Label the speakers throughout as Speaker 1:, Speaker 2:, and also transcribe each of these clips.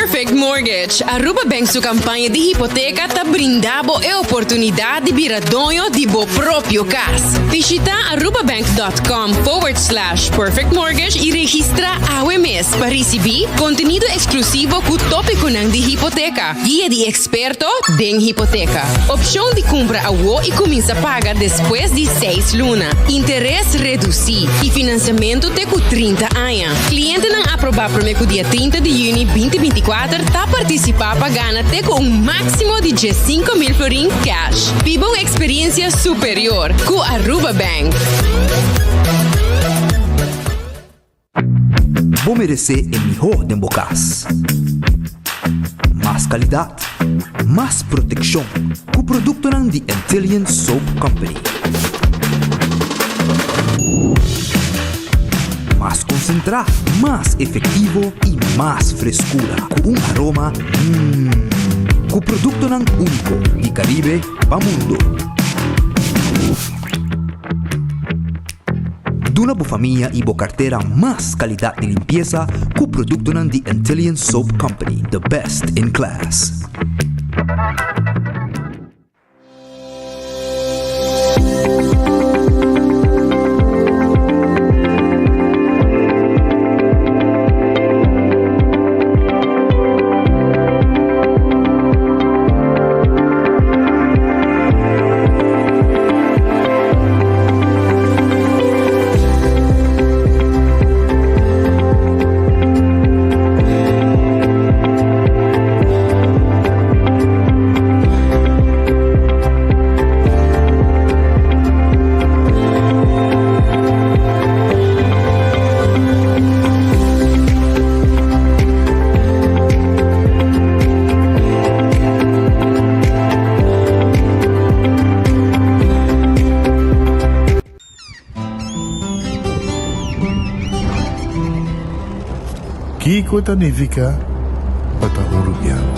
Speaker 1: Perfect Mortgage, Aruba Bank su campaña di hipoteca ta brinda bo e oportunidad di bira doño di bo propio cas. Bishita arubabank.com forward slash perfect mortgage y registra awe mes pa ricibi contenido exclusivo cu topiconan di hipoteca, guia di experto den hipoteca, opcion di cumpra awo y cuminsa paga despues di seis luna, interes reduci y financiamento te cu 30 aña. Clientenan aproba prome cu dia 30 di juni 2024 ta participa pa gana te cu un maximo di 15,000 florin cash. Biba un experiencia superior cu Aruba Bank.
Speaker 2: Bo meresé e mihó den bo kas. Mas kalidat, mas protekshon ku produktonan di Antillian Soap Company. Mas konsentrá, mas efektivo i mas freskura ku un aroma mmm. Ku produktonan úniko di Karibe pa mundo. Duna bo famia i bo kartera mas kalidat di limpiesa ku produktonan di Antillian Soap Company, the best in class.
Speaker 3: Kiko ta nifiká pa ta un rubiano?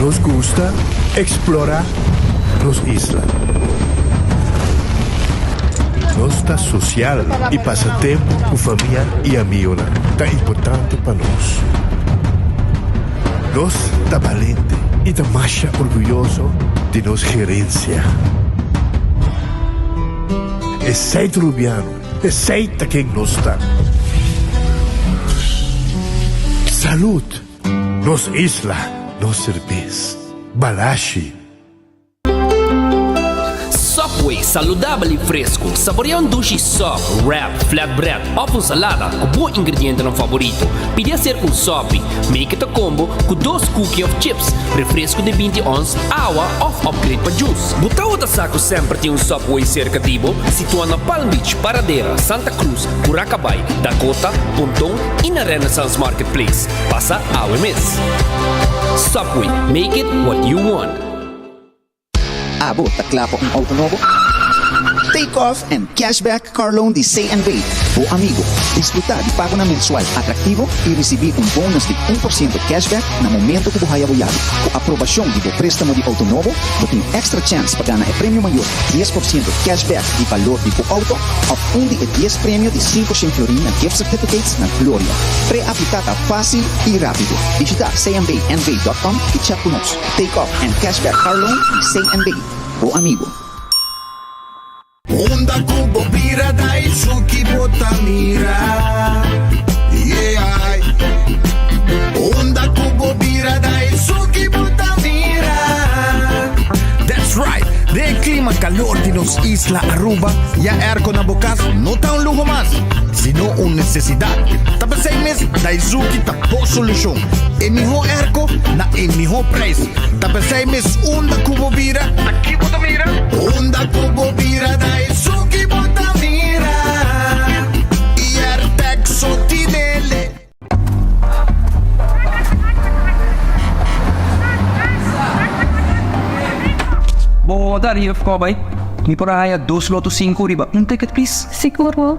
Speaker 3: Nos gusta eksplorá nos isla. Nos ta sosial i pasa tempu ku famia i amigonan ta importante pa nos. Nos ta balente i ta masha orguyoso di nos gerensia. Esei ta Rubiano, esei ta ken nos ta. Salud! Nos isla, nos serbes. Balashi.
Speaker 4: Subway, saludabel y fresco. Saborea un dushi sub, wrap, flatbread of un salada cu bo ingredientenan favorito. Pidi hacer un sopi. Make it a combo cu dos cookie of chips, refresco di 20 ons, awa of upgrade pa juice. Bo tabata sa cu semper tin un Subway cerca di bo? Situa na Palm Beach, Paradera, Santa Cruz, Curacabai, Dakota, Ponton y na Renaissance Marketplace. Pasa awe mes. Subway, make it what you want.
Speaker 5: Abo ta kla pa un auto nobo? Take off and cashback car loan di CNB, bo amigo. Disfruta di pagonan mensual atractivo y ricibi un bonus di 1% cashback na momento cu bo haya bo yabi. Cu aprobacion di bo prestamo di auto nobo, bo tin extra chance pa gana e premio mayor 10% cashback di balor di bo auto of un di e dies premio di 500 florin na gift certificates na Gloria. Pre-aplica ta facil y rapido. Bishita cnbnv.com y chat cu nos. Take off and cashback car loan di CNB, bo amigo.
Speaker 6: Unda ku bo bira Daisuki bo ta mira Yeah Unda ku bo bira Daisuki bo ta mira
Speaker 7: That's right! Den e klima kalor di nos isla Aruba, ya airco na bo kas no ta un luho mas, sino un nesesidat. Ta p'esei mes Daisuki ta bo solushon. E mihó airco na e mihó prijs. Ta p'esei mes unda ku bo bira, ta ki bo ta mira?
Speaker 6: Unda ku bo bira Daisuki bo ta mira Airtec Sotinele.
Speaker 8: Bo ta riba fko bai? Mi por a haya dos loto sinku riba un ticket please?
Speaker 9: Sigur bo.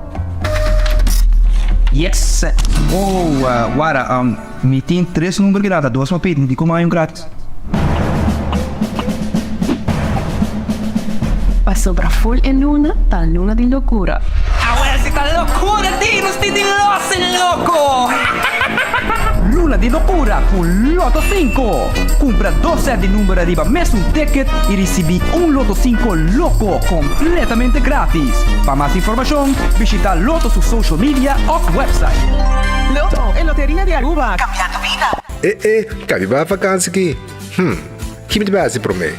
Speaker 8: Yes! Oh, wara, mi tin tres number grata, dos mi a pidi, dikon mi a haya un gratis?
Speaker 9: Pasobra full e luna ta luna di locura.
Speaker 8: Awel si ta. Locura di nos tin di los en loco! Luna di locura cu Lotto Cinco! Cumpra dos set di number ariba mesun ticket y ricibi un Lotto Cinco loco completamente gratis. Pa mas informacion bishita Lotto su social media of website.
Speaker 9: Lotto, e loteria di Aruba, cambiando bida.
Speaker 10: E e, ka mi bai vakansi ki? Hm, ki mi ta bai hasi promé?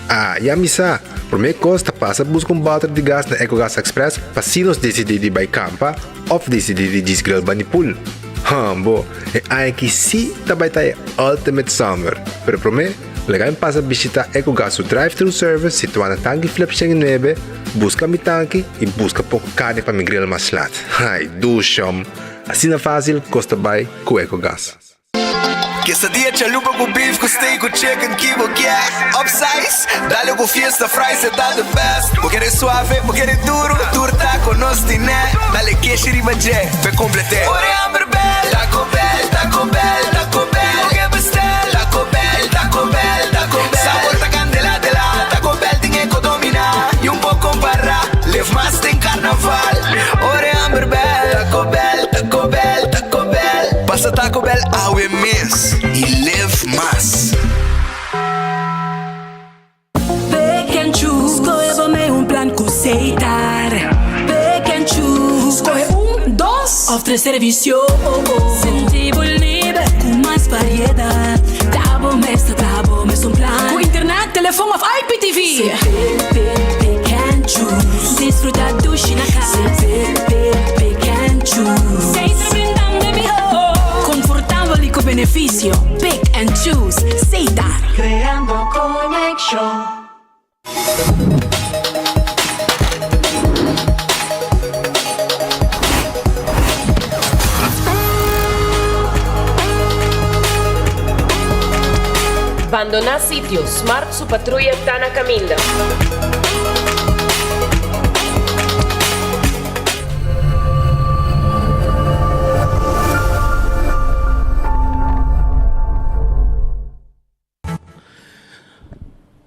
Speaker 10: Ah, ya mi sa! Promé kos ta pasa buska un bòter di gas na Ecogas Express pa si nos disidí di bai kampa òf disidí di djis grill bani pool. Hambo, e aña aki sí ta bai ta e ultimate summer! Pero promé, laga mi pasa bishitá Ecogas su drive-thru service situá na Tanki Flip 109, buska mi tanki i buska poko karni pa mi grill mas lat. Ai, dushom! Asina fásil kos ta bai ku Ecogas.
Speaker 6: Quesadilla chalupa cu beef cu steak cu chicken ki bo kier Upsize, dale cu fiesta fries e ta the best Bo kere suave, bo kere duro, tur taco nos tine Dale keshi riba dje, p'e complete Ora e hamber bel, Taco Bell, Taco Bell, Taco Bell Bo ke bestel, Taco Bell, Taco Bell, Taco Bell Sabor ta candela de la, Taco Bell tin e co domina Y un por compara, live mas den carnaval Ora e hamber bel, Taco Bell, Taco Bell, Taco Bell Pasa Taco Bell awe mes y live mas.
Speaker 11: Pick and choose, skohe bo mei un plan ku Setar. Pick and choose, skohe un, dos òf tres servisio. Sinti bo liber ku mas variedat. Ta bo mes ta traha bo mes un plan. Ku internet, telefon òf IPTV. Pick, pick, pick and choose. Disfruta dushi na kas. Pick, pick, pick and choose. Setar brindando e mihó. Konfortabel i ku benefisio. Pick and choose. Setar.
Speaker 12: Creando conexion.
Speaker 1: Bandoná sitio, Smart su patruya ta na kaminda.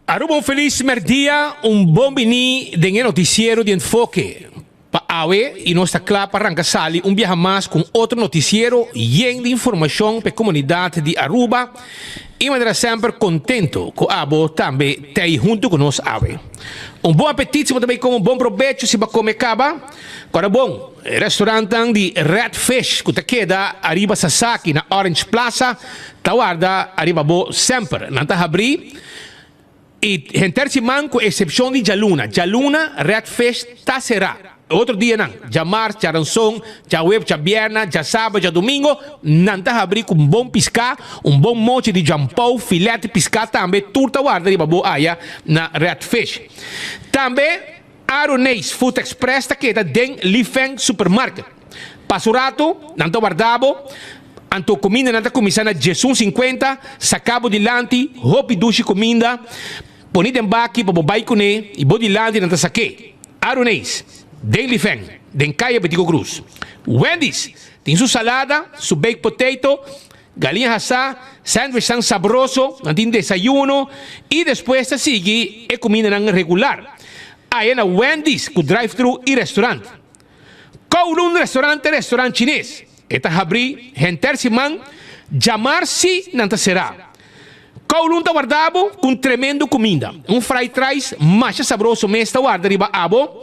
Speaker 4: Aruba un felis merdia, un bon bini den e noticiero di Enfoke pa awe y nos ta cla pa ranca sali un biaha mas cu un otro noticiero yen di informacion pa e comunidad di Aruba y manera semper contento cu abo tambe t'ey hunto cu nos awe. Un bon apetit si bo ta bay come un bon probecho si bo a come caba. Ora bon, e restaurantnan di Red Fish cu ta keda ariba Sasaki na Orange Plaza ta warda ariba bo semper. Nan ta habri y henter siman cu excepcion di djaluna. Djaluna Red Fish ta cera. E otro dianan, djamars, djaranson, djaweb, djabierna, djasaba, djadomingo, nan ta habri cu un bon pisca, un bon mochi di jampou, filet di pisca tambe, tur ta warda riba bo aya na Red Fish. Tambe. Aroneis Food Express ta keda den Li Feng Supermarket. Pasa un rato, nan ta warda bo, anto kumindanan ta kuminsá na diesun sinkuenta, saka bo dilanti hopi dushi kuminda, pone den baki pa bo bai kuné i bo dilanti nan ta sak'é. Aroneis, den Li Feng, den Kaya Betico Cruz. Wendy's tin su salada, su baked potato, Galiña hasá, sandwichnan sabroso, nan tin desayuno i despues ta sigui e kumindanan regular. Aya na Wendy's ku drive-thru i restaurant. Kowloon Restaurant ta restaurant chines. E ta habrí henter siman, djamar si nan ta será. Kowloon ta warda bo ku un tremendo kuminda. Un fried rice masha sabroso mes ta warda riba abo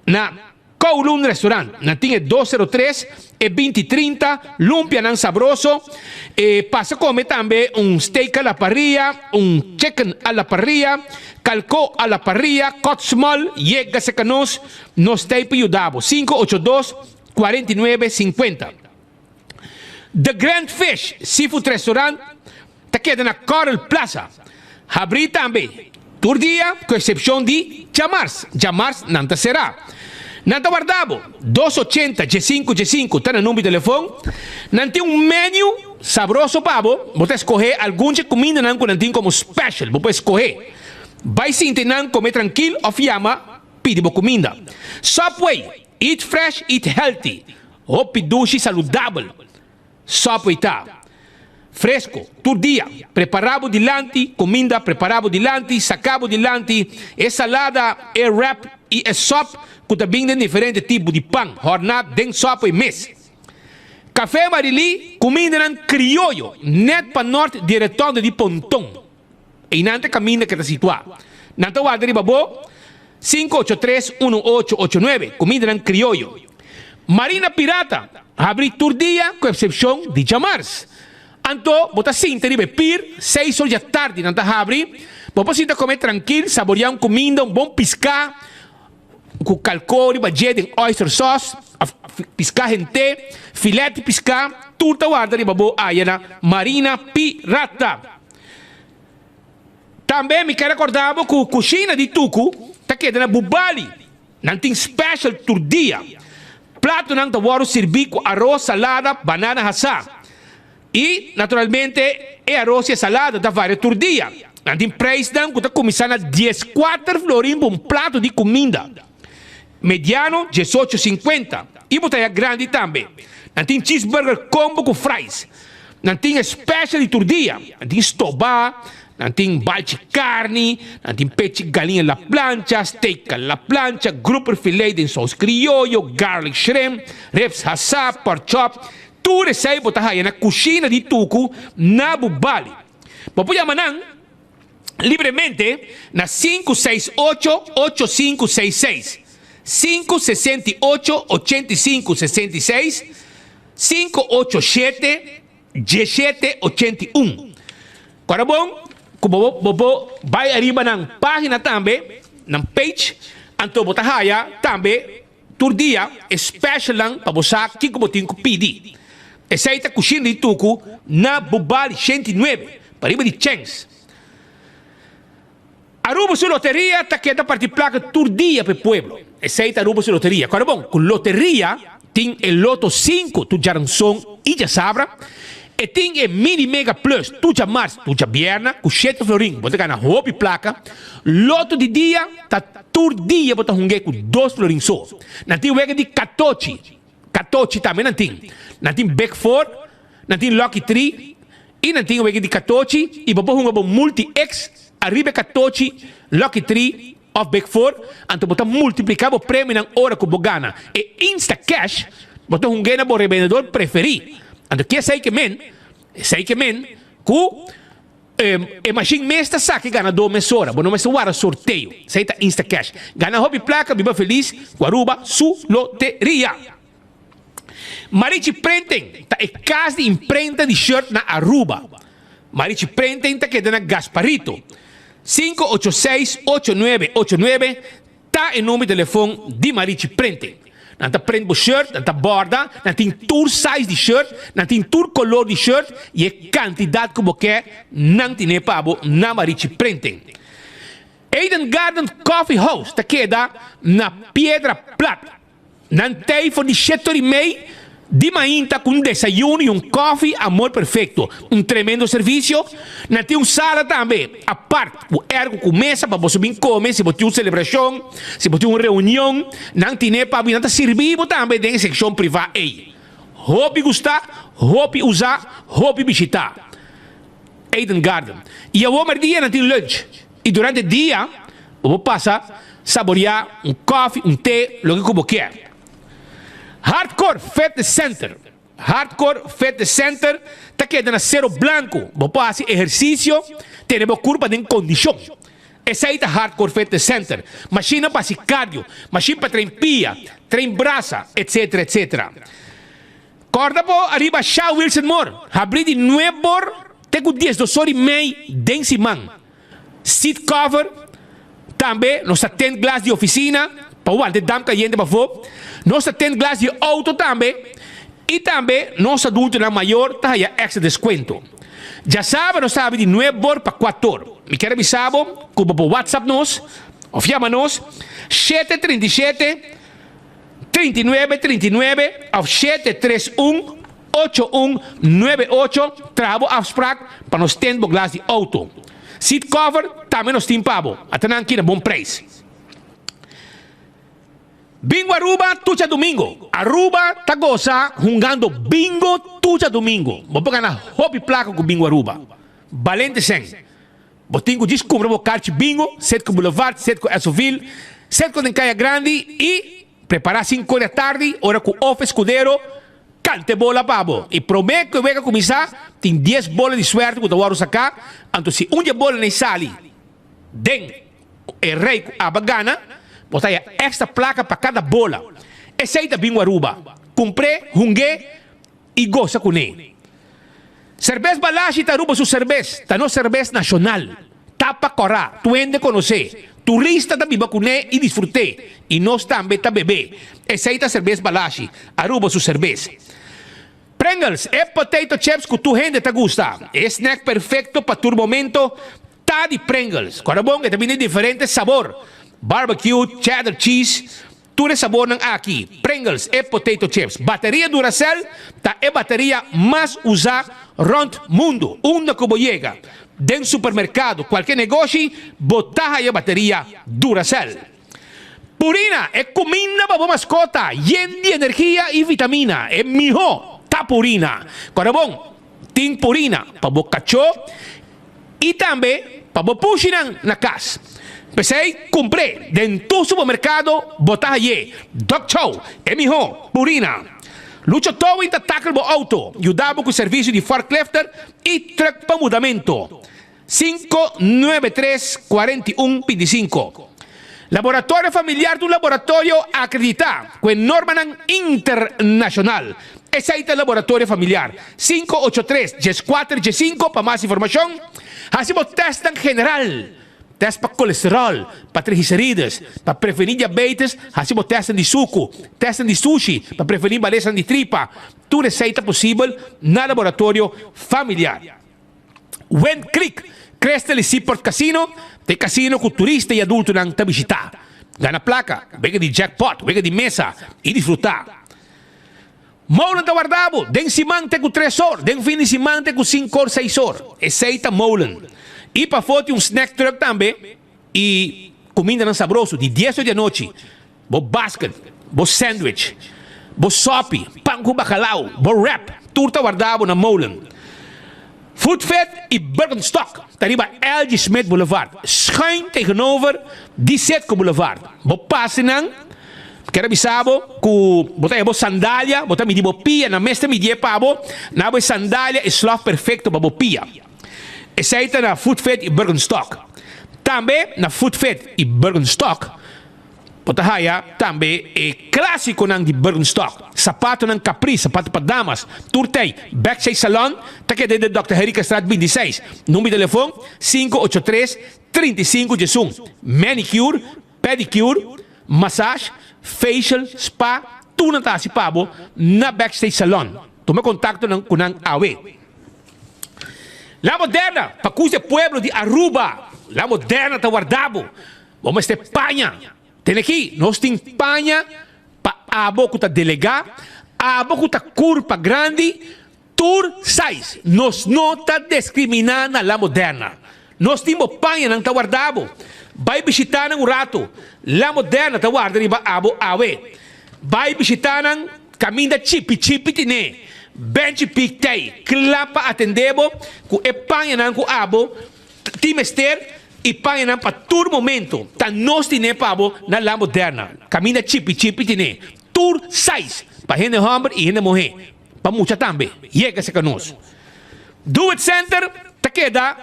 Speaker 4: na. Kowloon Restaurant, nan tin e 203, e 20 30, lumpianan sabroso, e pasa come tambe un steak a la parrilla, un chicken a la parrilla, calco a la parrilla, cut small, yega cerca nos, nos ta ey pa yuda bo, 582, 49, 50. The Grand Fish Seafood Restaurant ta keda na Coral Plaza. Habrí tambe tur dia ku eksepshon di djamars. Djamars nan ta será. Nan ta warda bo. Dos ochenta djesinku djesinku ta na number di telefon. Nan tin un menu sabroso pa bo. Bo ta eskohé algun dje kumindanan ku nan tin komo special. Bo por eskohé. Bai sinti nan kome trankil òf yama pidi bo kuminda. Subway, Eat fresh, eat healthy. Hopi dushi saludabel. Subway ta fresco tur dia. Prepara bo dilanti cuminda prepara bo dilanti, saca bo dilanti e salada, e wrap y e sop.
Speaker 13: ku ta bin den diferente tipo di pan, hòrná den Subway mes. Café Marilí, kumindanan krioyo nèt pa nòrt di e retònde di Ponton. Einan ta kaminda ke ta situá. Nan ta warda riba bo, 583 1889, kumindanan krioyo. Marina Pirata, habrí tur dia ku eksepshon di djamars. Anto bo ta sinta riba e pir, seis or djatardi nan ta habri, bo por sinta kome trankil, saboriá un kuminda, un bon piská ku kalkó riba dje den oyster sauce òf piská hent'é, filèt di piská, tur ta warda riba bo aya na Marina Pirata. Tambe mi ke rekordá bo ku kushina di Tuku ta keda na Bubali. Nan tin special tur dia. Platonan ta wòrdu sirbí ku aros, salada, banana hasá. I, naturalmente, e aros i e salada ta varia tur dia. Nan tin preisnan ku ta kuminsá na dieskuater florin pa un plato di kuminda. Mediano, diesocho sinkuenta. I bo ta haña grandi tambe. Nan tin cheeseburger combo ku fries. Nan tin e special di tur dia. Nan tin stobá, nan tin balchi carni, nan tin pechi galiña la plancha, steak a la plancha, grouper filet den saus crioyo, garlic shrimp, ribs hasá, pork chop. Tur esei bo ta haya na Cushina di Tucu na Bubali. Bo por yama nan libremente na 568 8566, 568 8566, 587 1781. Kòrda bon ku bo bo por bai ariba nan página tambe, nan page, anto bo ta haya tambe tur dia e specialnan pa bo sa kiko bo tin ku pidi. Esei ta Kushina di Tuku na Bubali 109, pariba di Chens. Aruba su loteria ta keda parti plaka tur dia pa e pueblo. Esei ta Aruba su loteria. Kòrda bon, ku loteria tin e Loto sinku tur djaranson i djasabra, e tin e Mini Mega Plus tur djamars tur djabièrna ku shete florin bo ta gana hopi plaka. Loto di dia ta tur dia bo ta hung'é ku dos florin so. Nan tin wega di katochi, katochi tambe nan tin. Nan tin Big Four, nan tin Lucky Three i nan tin wega di katochi i bo por hunga bo Multi X ariba e katochi, Lucky Three òf Big Four, anto bo ta multipliká bo premionan ora ku bo gana e Insta Cash, bo ta hung'é na bo rebendedor preferí. Anto ke esei ke men? Esei ke men ku e mashin mes ta saka e ganadó mesora, bo no mester warda sorteo. Esei ta Insta Cash. Gana hopi plaka, biba felis ku Aruba su loteria. Marichi Printing ta e kas di imprenta di shirt na Aruba. Marichi Printing ta keda na Gasparito. 586-8989 ta e number di telefon di Marichi Printing. Nan ta print bo shirt, nan ta borda, nan tin tur size di shirt, nan tin tur color di shirt y e cantidad cu bo ke nan tine pa bo na Marichi Printing. Eden Garden Coffee House ta keda na Piedra Plat. Nan tei for di shete ora i mei di mainta ku un desayuno i un kòfi Amor Perfecto. Un tremendo servisio. Nan tin un sala tambe apart ku ergo ku mesa pa boso bin kome si bo tin un selebrashon, si bo tin un reunion. Nan tine pa bo i nan ta sirbi bo tambe den e sekshon privá ei. Hopi gustá, hopi usá, hopi bishitá Eden Garden. I awor merdia nan tin lunch. I durante dia bo por pasa saboreá un kòfi, un te, loke ku bo kier. Hardcore Fitness Center Hardcore Fitness Center ta keda na Sero Blanco. Bo por hasi ehersisio, tene bo kurpa den kondishon. Esei ta Hardcore Fitness Center. Mashinnan pa hasi kardio, mashin pa train pia, train brasa, etcetera, etcetera. Kòrda bo ariba Sha Wilson Moore, habrí di nuebor te ku diesdos or i mei den siman. Seat cover, tambe nos ta tint glas di oficina pa wanta e damp cayente pafó, nos ta tint glas di auto tambe y tambe nos adultonan mayor ta haya extra descuento. Djasabra nos ta habri di nuebor pa cuator. Mi kier a bisa bo cu bo por whatsapp nos of yama nos 737 39 39 of 731 8198 traha bo afspraak pa nos tint bo glas di auto. Seat cover tambe nos tin pa bo. Ata nan aki na bon prijs. Bingo Aruba tur djadumingo. Aruba ta goza hungando bingo tur djadumingo. Bo por gana hopi placa cu Bingo Aruba. Balente sen. Bo tin cu djis cumpra bo karchi bingo, Setco Boulevard, Setco Essoville, Setco den Caya Grandi y. Prepará sinku di atardi ora ku Ofe Escudero kanta e bola pa bo. I promé ku e wega kuminsá tin dies bola di suèrte ku ta wòrdu saká, anto si un di e bolanan ei sali den e rei ku aba gana, bo ta haya èkstra plaka pa kada bola. Esei ta bingo Aruba. Kumpr'é, hung'é i gosa kuné. Serbes Balashi ta Aruba su serbes, ta nos serbes nashonal. Tapa kòrá, tur hende konosé. Turista ta biba kuné i disfrut'é, i nos tambe ta bebé. Esei ta serbes Balashi, Aruba su serbes. Pringles, e potato chips ku tur hende ta gusta. E snack perfekto pa tur momento ta di Pringles. Kòrda bon, e ta bini diferente sabor, barbecue, cheddar cheese, Tur e sabornan aki, Pringles e potato chips. Bateria Duracell ta e bateria mas usá rònt mundu. Unda ku bo yega, den supermerkado, kualke negoshi, bo ta haya bateria Duracell. Purina, e kuminda pa bo maskota, yen di energia i vitamina. E mihó ta Purina. Kòrda bon, tin Purina pa bo kachó I tambe pa bo pushinan na kas. P'esei kumpr'é den tur supermerkado bo ta hay'é. Dog Chow, e mihó, Purina. Lucho Towing ta tackle bo auto, yuda bo ku servisio di forklifter i truck pa mudamento. 593 41 25. Laboratorio Familiar ta un laboratorio akreditá ku e normanan internashonal. Esei ta Laboratorio Familiar. 583 14 15 pa mas informashon. Hasi bo tèstnan general, tèst pa kolesteròl, pa triglicerides, pa prevení diabetes, hasi bo tèstnan di suku, tèstnan di sushi pa prevení malesanan di tripa. Tur esei ta posibel na Laboratorio Familiar. Wind Creek, Crystal y Seaport Casino ta e casino cu turista y adultonan ta bishita. Gana placa, wega di jackpot, wega di mesa y disfruta. Molen ta warda bo den siman te cu tres or, den fin di siman te cu cinco or, seis or. Esey ta Molen. Y pafo tin un snack truck tambe y cumindanan sabroso di dies or di anochi. Bo basket, bo sandwich, bo sopi, pan ku bacalao, bo wrap, tur ta warda bo na Molen. Food Fit y Birkenstock ta riba LG. Smith Boulevard, schuin tegenover di Citgo Boulevard. Bo pasa nan, kier a bisa bo ku bo ta haña bo sandalia, bo ta midi bo pia, nan mes ta midié pa bo, na bo e sandalia e slof perfecto pa bo pia. Esei ta na Food Fit y Birkenstock. Tambe na Food Fit y Birkenstock. Bo ta haya tambe e klásikonan di Birkenstock, sapatonan Capri, sapato pa damas, tur tei. Backstage Salon ta keda den Dòkter Herikastraat 26. Number di telefon, 583 35 11. Manicure, pedicure, massage, facial, spa, tur nan ta hasi pa bo na Backstage Salon. Tuma kontakto ku nan awe. La Moderna, pa kus e pueblo di Aruba. La Moderna ta warda bo. Bo mester paña. Tene aki, nos tin paña pa abo ku ta delegá, abo ku ta kurpa grandi, tur size. Nos no ta deskriminá na La Moderna. Nos tin bo pañanan ta warda bo. Bai bishitá nan un ratu. La Moderna ta warda riba abo awe. Bai bishitá nan kaminda chipi chipi tine. Benchi Pik tei kla pa atendé bo ku e pañanan ku abo tin mester. I pañanan pa tur momento ta nos tine pa bo na La Moderna. Kaminda chipi chipi tine tur size pa hende homber i hende muhe, pa mucha tambe. Yega serka nos. Do It Center ta keda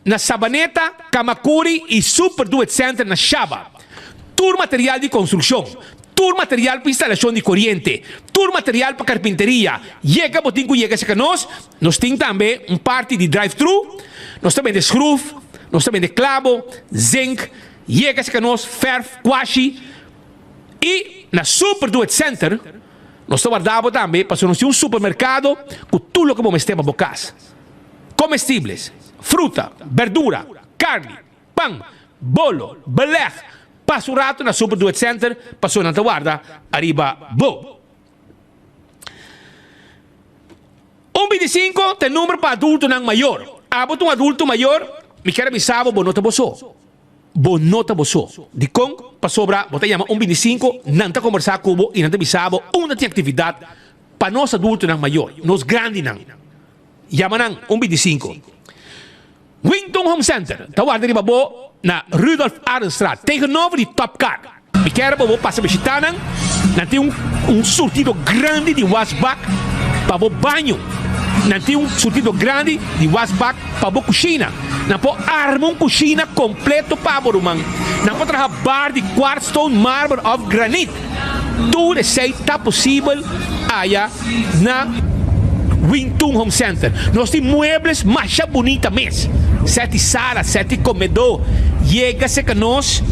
Speaker 13: na Sabaneta, Kamakuri i Super Do It Center na Shaba. Tur material di konstrukshon, tur material pa instalashon di koriente, tur material pa karpinteria, yega bo tin ku yega serka nos. Nos tin tambe un parti di drive thru, nos ta bende skruf, nos ta bende klabo, zink, yega serka nos, fèrf, kwashi i na Super Do It Center nos ta warda bo tambe pasobra nos tin un supermerkado ku tur loke bo mester pa bo kas, komestibles, fruta, berdura, karni. Pan, bolo, beleg, pasa un rato na Super Duet Center pasobra nan ta warda ariba bo. Un 25 ta e number pa adultonan mayor. Abo ta un adulto mayor, mi kier a bisa bo, bo no ta bo so. Bo no ta bo so. Dikon? Pasobra bo ta yama un 25, nan ta kombersá ku bo i nan ta bisa bo unda tin aktividat pa nos adultonan mayor, nos grandinan. Yama nan un 25. Wington Home Center ta warda riba bo na Rudolf Arendstraat, tegenover di Top Car. Mi kier pa bo pasa bishita nan. Nan tin un un surtido grandi di wasbak pa bo baño. Nan tin un surtido grandi di wasbak pa bo kushina. Nan por arma un kushina kompleto pa bo, ruman. Nan por traha bar di quartz stone, marmer òf granit. Tur esei ta posibel aya na Wintun Home Center. Nos tin muebles masha bunita mes. Seti sala, seti komedó. Yega serka nos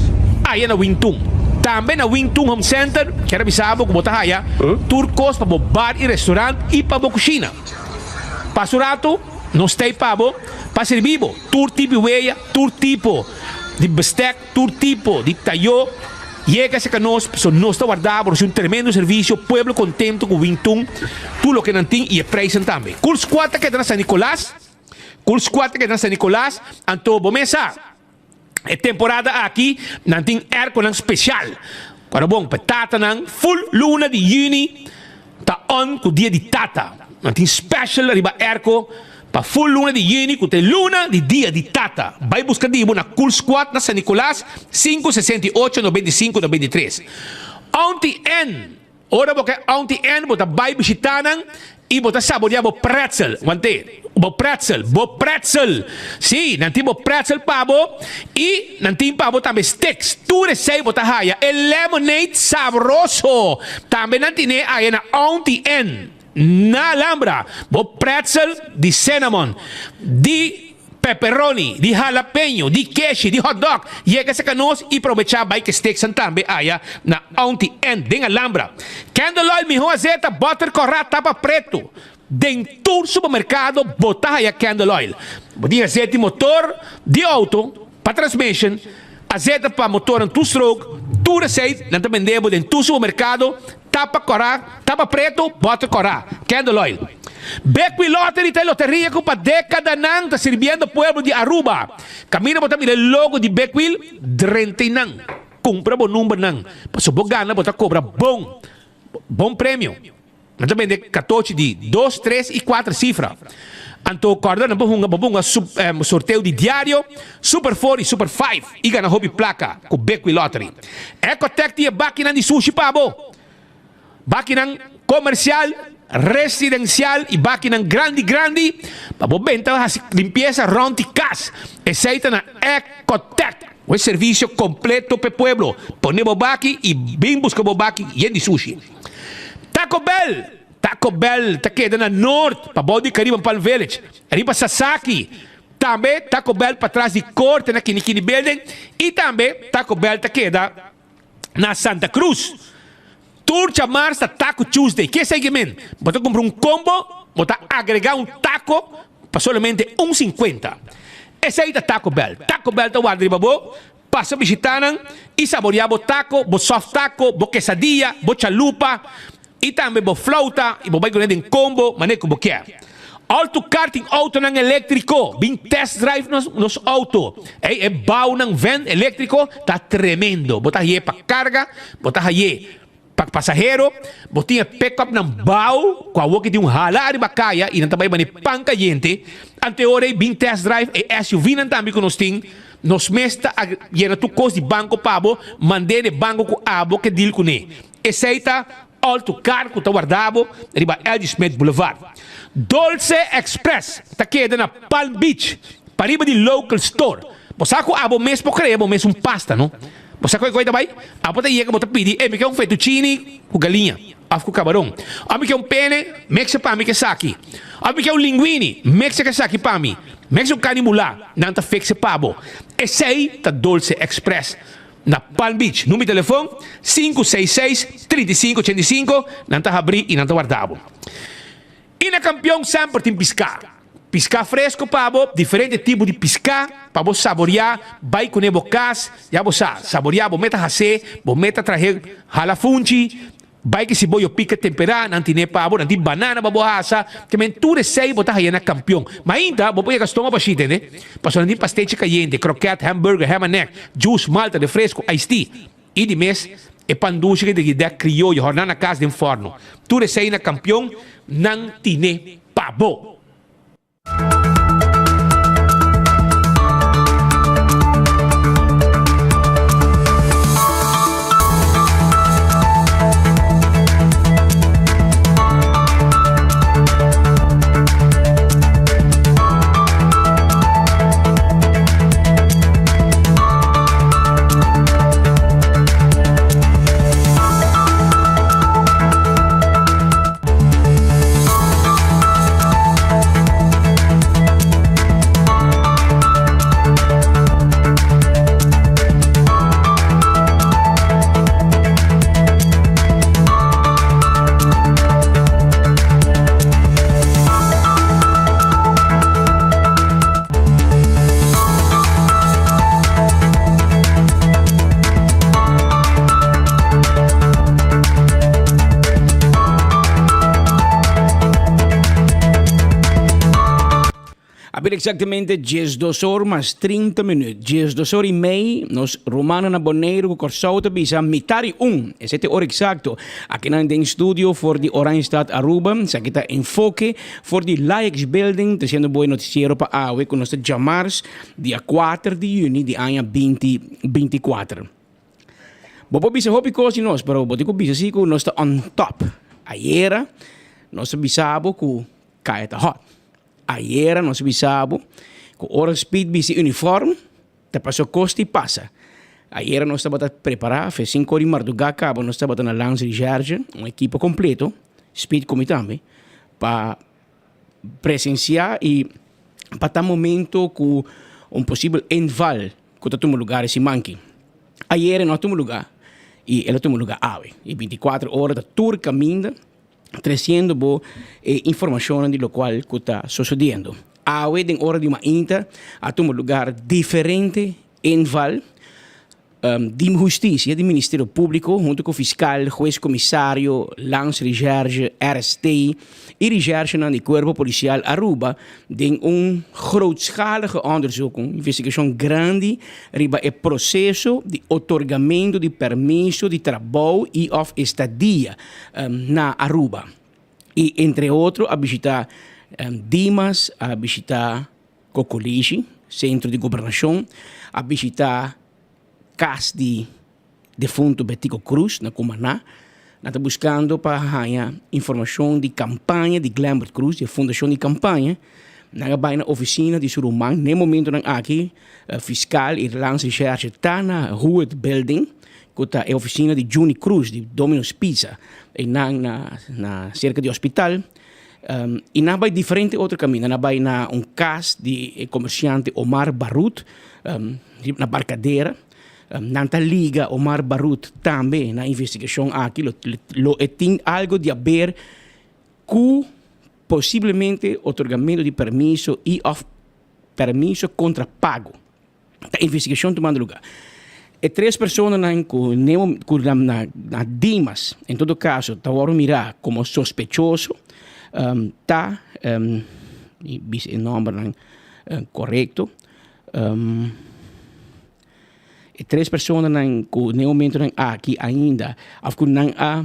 Speaker 13: aya na Wintun. Tambe na Wintun Home Center kier a bisa bo ku bo ta haya tur kos pa bo bar i restaurant i pa bo kushina. Pasa un ratu nos ta ei pa bo pa sirbi bo tur tipo di weya, tur tipo di bestek. Tur tipo di tayo yega cerca nos, pasobra nos ta warda bo, nos tin un tremendo servicio, pueblo contento cu Wintun, tur loke nan tin y e prijsnan tambe. Cool Squad ta keda na San Nicolas, Cool Squad ta keda na San Nicolas, anto bo mes sa, e temporada aki nan tin airconan special, Ora bon, pa e tatanan, full luna di juni ta on ku dia di tata. Nan tin special riba airco pa full luna di juni ku ta e luna di dia di tata. Bai buska di bo na Cool Squad na San Nicolas, 568 95 93. Auntie Ann, Ora bo ke Auntie Ann bo ta bai bishita nan i bo ta saborea bo pretzel. Wante, bo pretzel, bo pretzel! Sí, nan tin bo pretzel pa bo i nan tin pa bo tambe sticks. Tur esei bo ta haya. E lemonade sabroso tambe nan tine aya na Auntie Ann na Alhambra. Bo pretzel di cinnamon, di. Pepperoni, di halapeño, di keshi, di hotdog, yega serka nos i probechá bai ke steaknan tambe aya na Auntie Ann den Alhambra. Candle oil mihó azeta, butter kòrá, tapa pretu. Den tur supermerkado bo ta haya candle oil. Bo tin azeta di motor di outo pa transmission, azeta pa motornan two stroke, tur esei nan ta bende bo den tur supermerkado. Tapa kòrá, tapa pretu, bòter kòrá, candle oil. Bequi Lottery ta e loteria ku pa dékadanan ta sirbiendo pueblo di Aruba. Kaminda bo ta mira e logo di Bequil, drenta einan. Kumpra bo numbernan, pasobra bo gana bo ta kobra bon, bon premio. Nan ta bende katochi di dos, tres i kuater sifra. Anto kòrda nan por hunga bo por hunga sorteo di diario, Super Four i Super Five i gana hopi plaka ku Bequi Lottery. Ecotec tin e bakinan di sushi pa bo. Bakinan komersial, residensial i bakinan grandi grandi pa bo benta hasi limpiesa rònt di kas. Esei ta na Ecotec. Un servisio kompleto p'e pueblo. Pone bo baki i bin buska bo baki yen di sushi. Taco Bell! Taco Bell ta keda na Noord, pabou di Caribbean Palm Village, riba Sasaki. Tambe Taco Bell patras di Corte na Kinikini Building y tambe Taco Bell ta keda na Santa Cruz. Tur djamars ta Taco Tuesday. Ke esei ke men? Bo ta cumpra un combo, bo ta agrega un taco pa solamente un cincuenta. Esei ta Taco Bell. Taco Bell ta warda riba bo. Pasa bishitá nan i saboriá bo taco, bo soft taco, bo quesadilla, bo chalupa i tambe bo flauta i bo bai kuné den combo manera ku bo kier. All to Car tin autonan eléktriko. Bin test drive nos nos auto. Ey, e bounan van eléktriko ta tremendo. Bo ta haye pa karga, bo ta haye Pa pasahero, bo tin e pick-upnan bao cu awor ki tin un hala ariba caya y nan ta bay bani pan cayente. Anteora ey bin test drive e SUV-nan tambe cu nos tin. Nos mes ta yena tur cos di banco pa bo, mand'e n'e banco cu abo ke deal cune. Esey ta all to car cu ta warda bo riba LG Smith Boulevard. Dolce Express ta keda na Palm Beach, pariba di Local Store. Bo sa cu abo mes por crea bo mes un pasta, no? Bo sa koe koe ta bai? Abo ta yega bo ta pidi, ey mi ke un fettuccini ku galiña of ku kabaron. Of mi ke un pene, mekse pa mi ke esaki. Of mi ke un linguini, mekse ke esaki pa mi. Mekse un kani mulá, nan ta fikse pa bo. Esei ta Dolce Express na Palm Beach. Number di telefon, 566 35 85, nan ta habrí i nan ta warda bo. I na Kampion semper tin piská. Piská fresko pa bo, diferente tipo di piská pa bo saboriá, bai kuné bo kas, ya bo sa, saboriá bo meta hasé, bo meta trahe hala funchi, bai ki siboyo pika temperá, nan tine pa bo, nan tin banana pa bo hasa, te men tur esei bo ta haya na Kampion. Mainta bo por yega stoma bashí, tende? Pasobra nan tin pastechi kayente, kroket, hamburger, ham and egg, juice, malta, refresco, iced tea. I di mes, e pan dushi ke di dek krioyo hòrná na kas den fòrnu. Tur esei na kampion nan tine pa bo.
Speaker 14: bira exactamente 12 or mas 30 minuut. 12 or y mei, nos rumannan na Boneiru cu Corsou ta bisa mitar y un. Esey ta e ora exacto. Akinan den studio for di Oranjestad Aruba, esaki ta Enfoke for di Laex Building, treciendo bo e noticiero pa awe cu nos ta djamars dia kuater di juni di aña binti binti kuater. Bo por bisa hopi cos di nos, pero bo tin cu bisa si cu nos ta on top. Ayera nos a bisa bo cu Kaya ta hot. Ayera nos a bisa bo cu ora Speed bisti uniform ta paso cos di pasa. Ayera nos tabata prepara fe cinco di marduga caba nos tabata na Landsrecherche, un ekipo completo, Speed cu mi tambe, pa presencia y pa ta momento cu un posibel inval cu ta tuma lugar e siman aki. Ayera no a tuma lugar y el a tuma lugar awe. Y binticuatro ora ta tur caminda. treciendo bo e informacionnan di locual cu ta sucediendo. Awe den ora di mainta a tuma lugar diferente inval di husticia di Ministerio Publico hunto cu fiscal, hues comisario, landsrecherche, RST y recherchenan di Cuerpo Policial Aruba den un grootschalige onderzoek, un investigacion grandi riba e proceso di otorgamento di permiso di trabou y of estadia na Aruba. Y entre otro a bishita Dimas, a bishita Cocolishi, centro di gobernacion, a bishita cas di defunto Betico Croes na Cumaná. Nan ta buscando pa haña informacion di campaña di Glenbert Croes, di e fundacion di campaña. Nan a bay na oficina di su ruman. Na e momentonan aki fiscal y landsrecherche ta na Hewitt Building, cu ta e oficina di Juni Croes di Domino's Pizza, eynan na na cerca di hospital. Y nan a bay diferente otro caminda. Nan a bay na un cas di e comerciante Omar Barut, na Barcadera. Nan ta liga Omar Barut tambe na investigashon aki. Lo lo e tin algo di haber ku posiblemente otorgamentu di permiso i òf permiso kontra pago. Ta investigashon tumando lugá. E tres personanan ku ne ku na na Dimas en todo kaso ta wòrdu mirá komo sospechoso ta mi bisa e nòmbernan korekto. E tres personanan ku den e momentonan aki ainda of ku nan a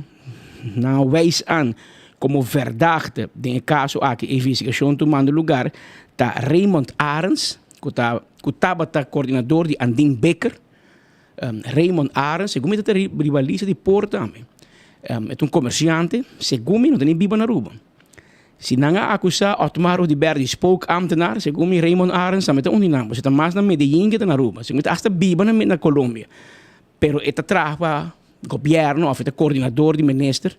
Speaker 14: nan a wijs aan komo verdachte den e kaso aki e investigashon tumando lugar ta Raymond Arends ku ta ku tabata koordinador di Andin Bikker. Raymond Arends segun mi ta riba lista di por tambe. E ta un komersiante segun mi no ta ni biba na Aruba. Si nan a akusá Otmar Oduber di spookambtenaar, segun mi Raymond Arends tambe ta un di nan, pasobra e ta mas na Medellin ke ta na Aruba. Segun mi ta hasta biba na Colombia, pero e ta traha pa gobièrnu òf e ta koordinador di minister.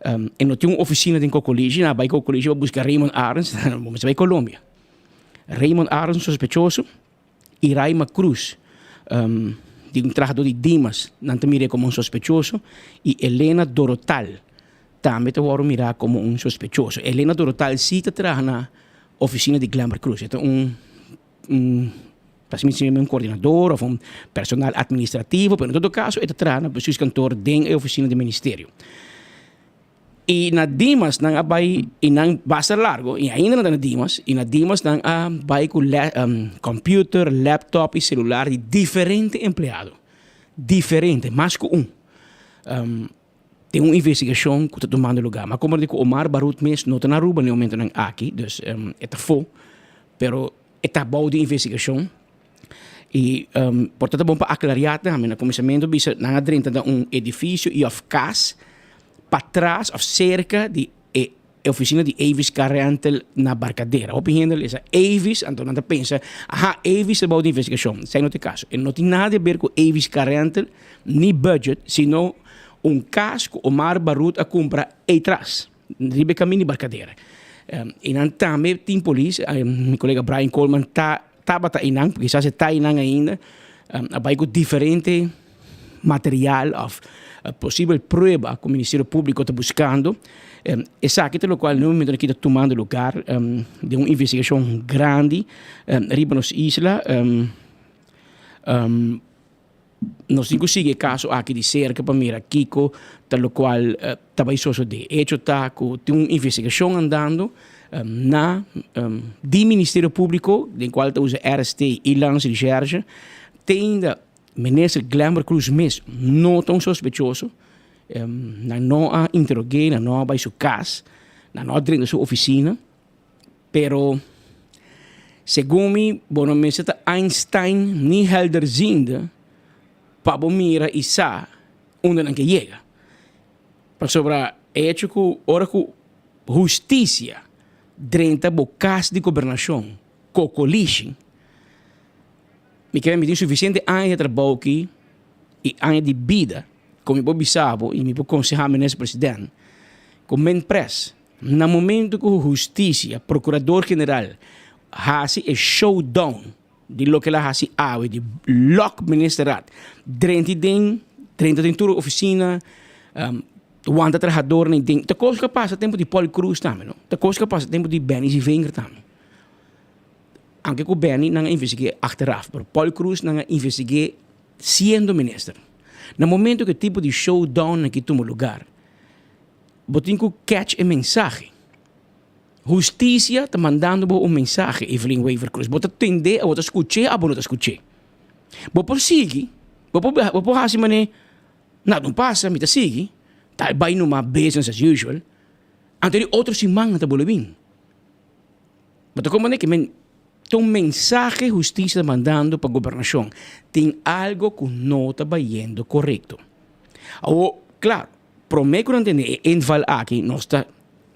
Speaker 14: E no tin un ofisina den Cocolishi, nan a bai Cocolishi pa buska Raymond Arends, bo mester bai Colombia. Raymond Arends sospechoso y Raima Cruz di un trahador di Dimas, nan ta mir'é komo un sospechoso y Elena Dorotal tambe ta wòrdu mirá komo un sospechoso. Elena Dorotal sí ta traha na ofisina di Glenbert Cruz, e ta un un un koordinador òf un personal atministrativo, pero en todo kaso e ta traha na bestuurskantoor den e ofisina di ministerio. Y na Dimas nan a bay y nan basta largo y ainda nan ta na Dimas y na Dimas nan a bay cu computer, laptop y celular di diferente empleado. Diferente, mas cu un. Tin un investigacion cu ta tumando lugar. Mi a comprende cu Omar Barut mes no ta na Aruba na e momentonan aki, dus e ta fo, pero e ta bou di investigacion. Y por ta ta bon pa aclaria tambe, na cuminsamentu bisa nan a drenta na un edificio y of cas patras of cerca di e oficina di Avis Car Rental na Barcadera. Hopi hende lesa Avis, anto nan ta pensa, aha, Avis ta bou di investigacion. Esei no ta e caso. E no tin nada di haber cu Avis Car Rental ni budget, sino un cas cu Omar Barut a cumpra eytras. Riba e kamin di Barcadera. Einan tambe tin polis, mi kolega Brian Coleman ta tabata einan, kisas e ta einan ainda, a bai ku diferente material òf posibel prueba ku Ministerio Públiko ta buskando. Esaki ta lokual na e momento aki ta tumando lugar den un investigashon grandi riba nos isla. Nos tin ku sigui e kaso aki di serka pa mira kiko ta lokual ta bai sosodé. Echo ta ku tin un investigashon andando na di Ministerio Públiko den kual ta usa RST i Landsrecherche. Te ainda Minister Glenbert Croes mes no ta un sospechoso. Nan no a interog'é, nan no a bai su kas, nan no a drenta su ofisina. Pero segun mi bo no mester ta Einstein ni helderziende pa bo mira i sa unda nan ke yega. Pasobra e hecho ku ora ku hustisia drenta bo kas di gobernashon kokolishi, mi kere mi tin sufisiente aña di trabou aki i aña di bida ku mi por bisa bo i mi por konseha minister president ku men pres. Na momento cu husticia, Procurador General, haci e showdown di loke el a haci awe di lock Ministerraad, drenta den, drenta den tur oficina, wanta trahadornan den, ta cos cu a pasa tempo di Paul Croes tambe no, ta cos cu a pasa tempo di Benny Zievinger tambe. Aunke cu Benny nan a investigue achteraf, pero Paul Croes nan a investigue siendo minister. Na momento cu e tipo di showdown aki tuma lugar, Bo tin ku catch e mensahe. Hustisia ta mandando bo un mensahe, Evelyn Wever-Croes. Bo ta tend'é o bo ta skuch'é o bo no ta skuch'é. Bo por sigui, bo por bo por hasi manera nada no pasa, mi ta sigui, ta bai numa business as usual. Anto di otro siman nan ta bolbe bin. Bo ta komprendé ke men ta un mensahe hustisia ta mandando pa gobernashon. Tin algo ku no ta bayendo korekto. Awor, klaro. Promé ku nan tende e inval aki nos ta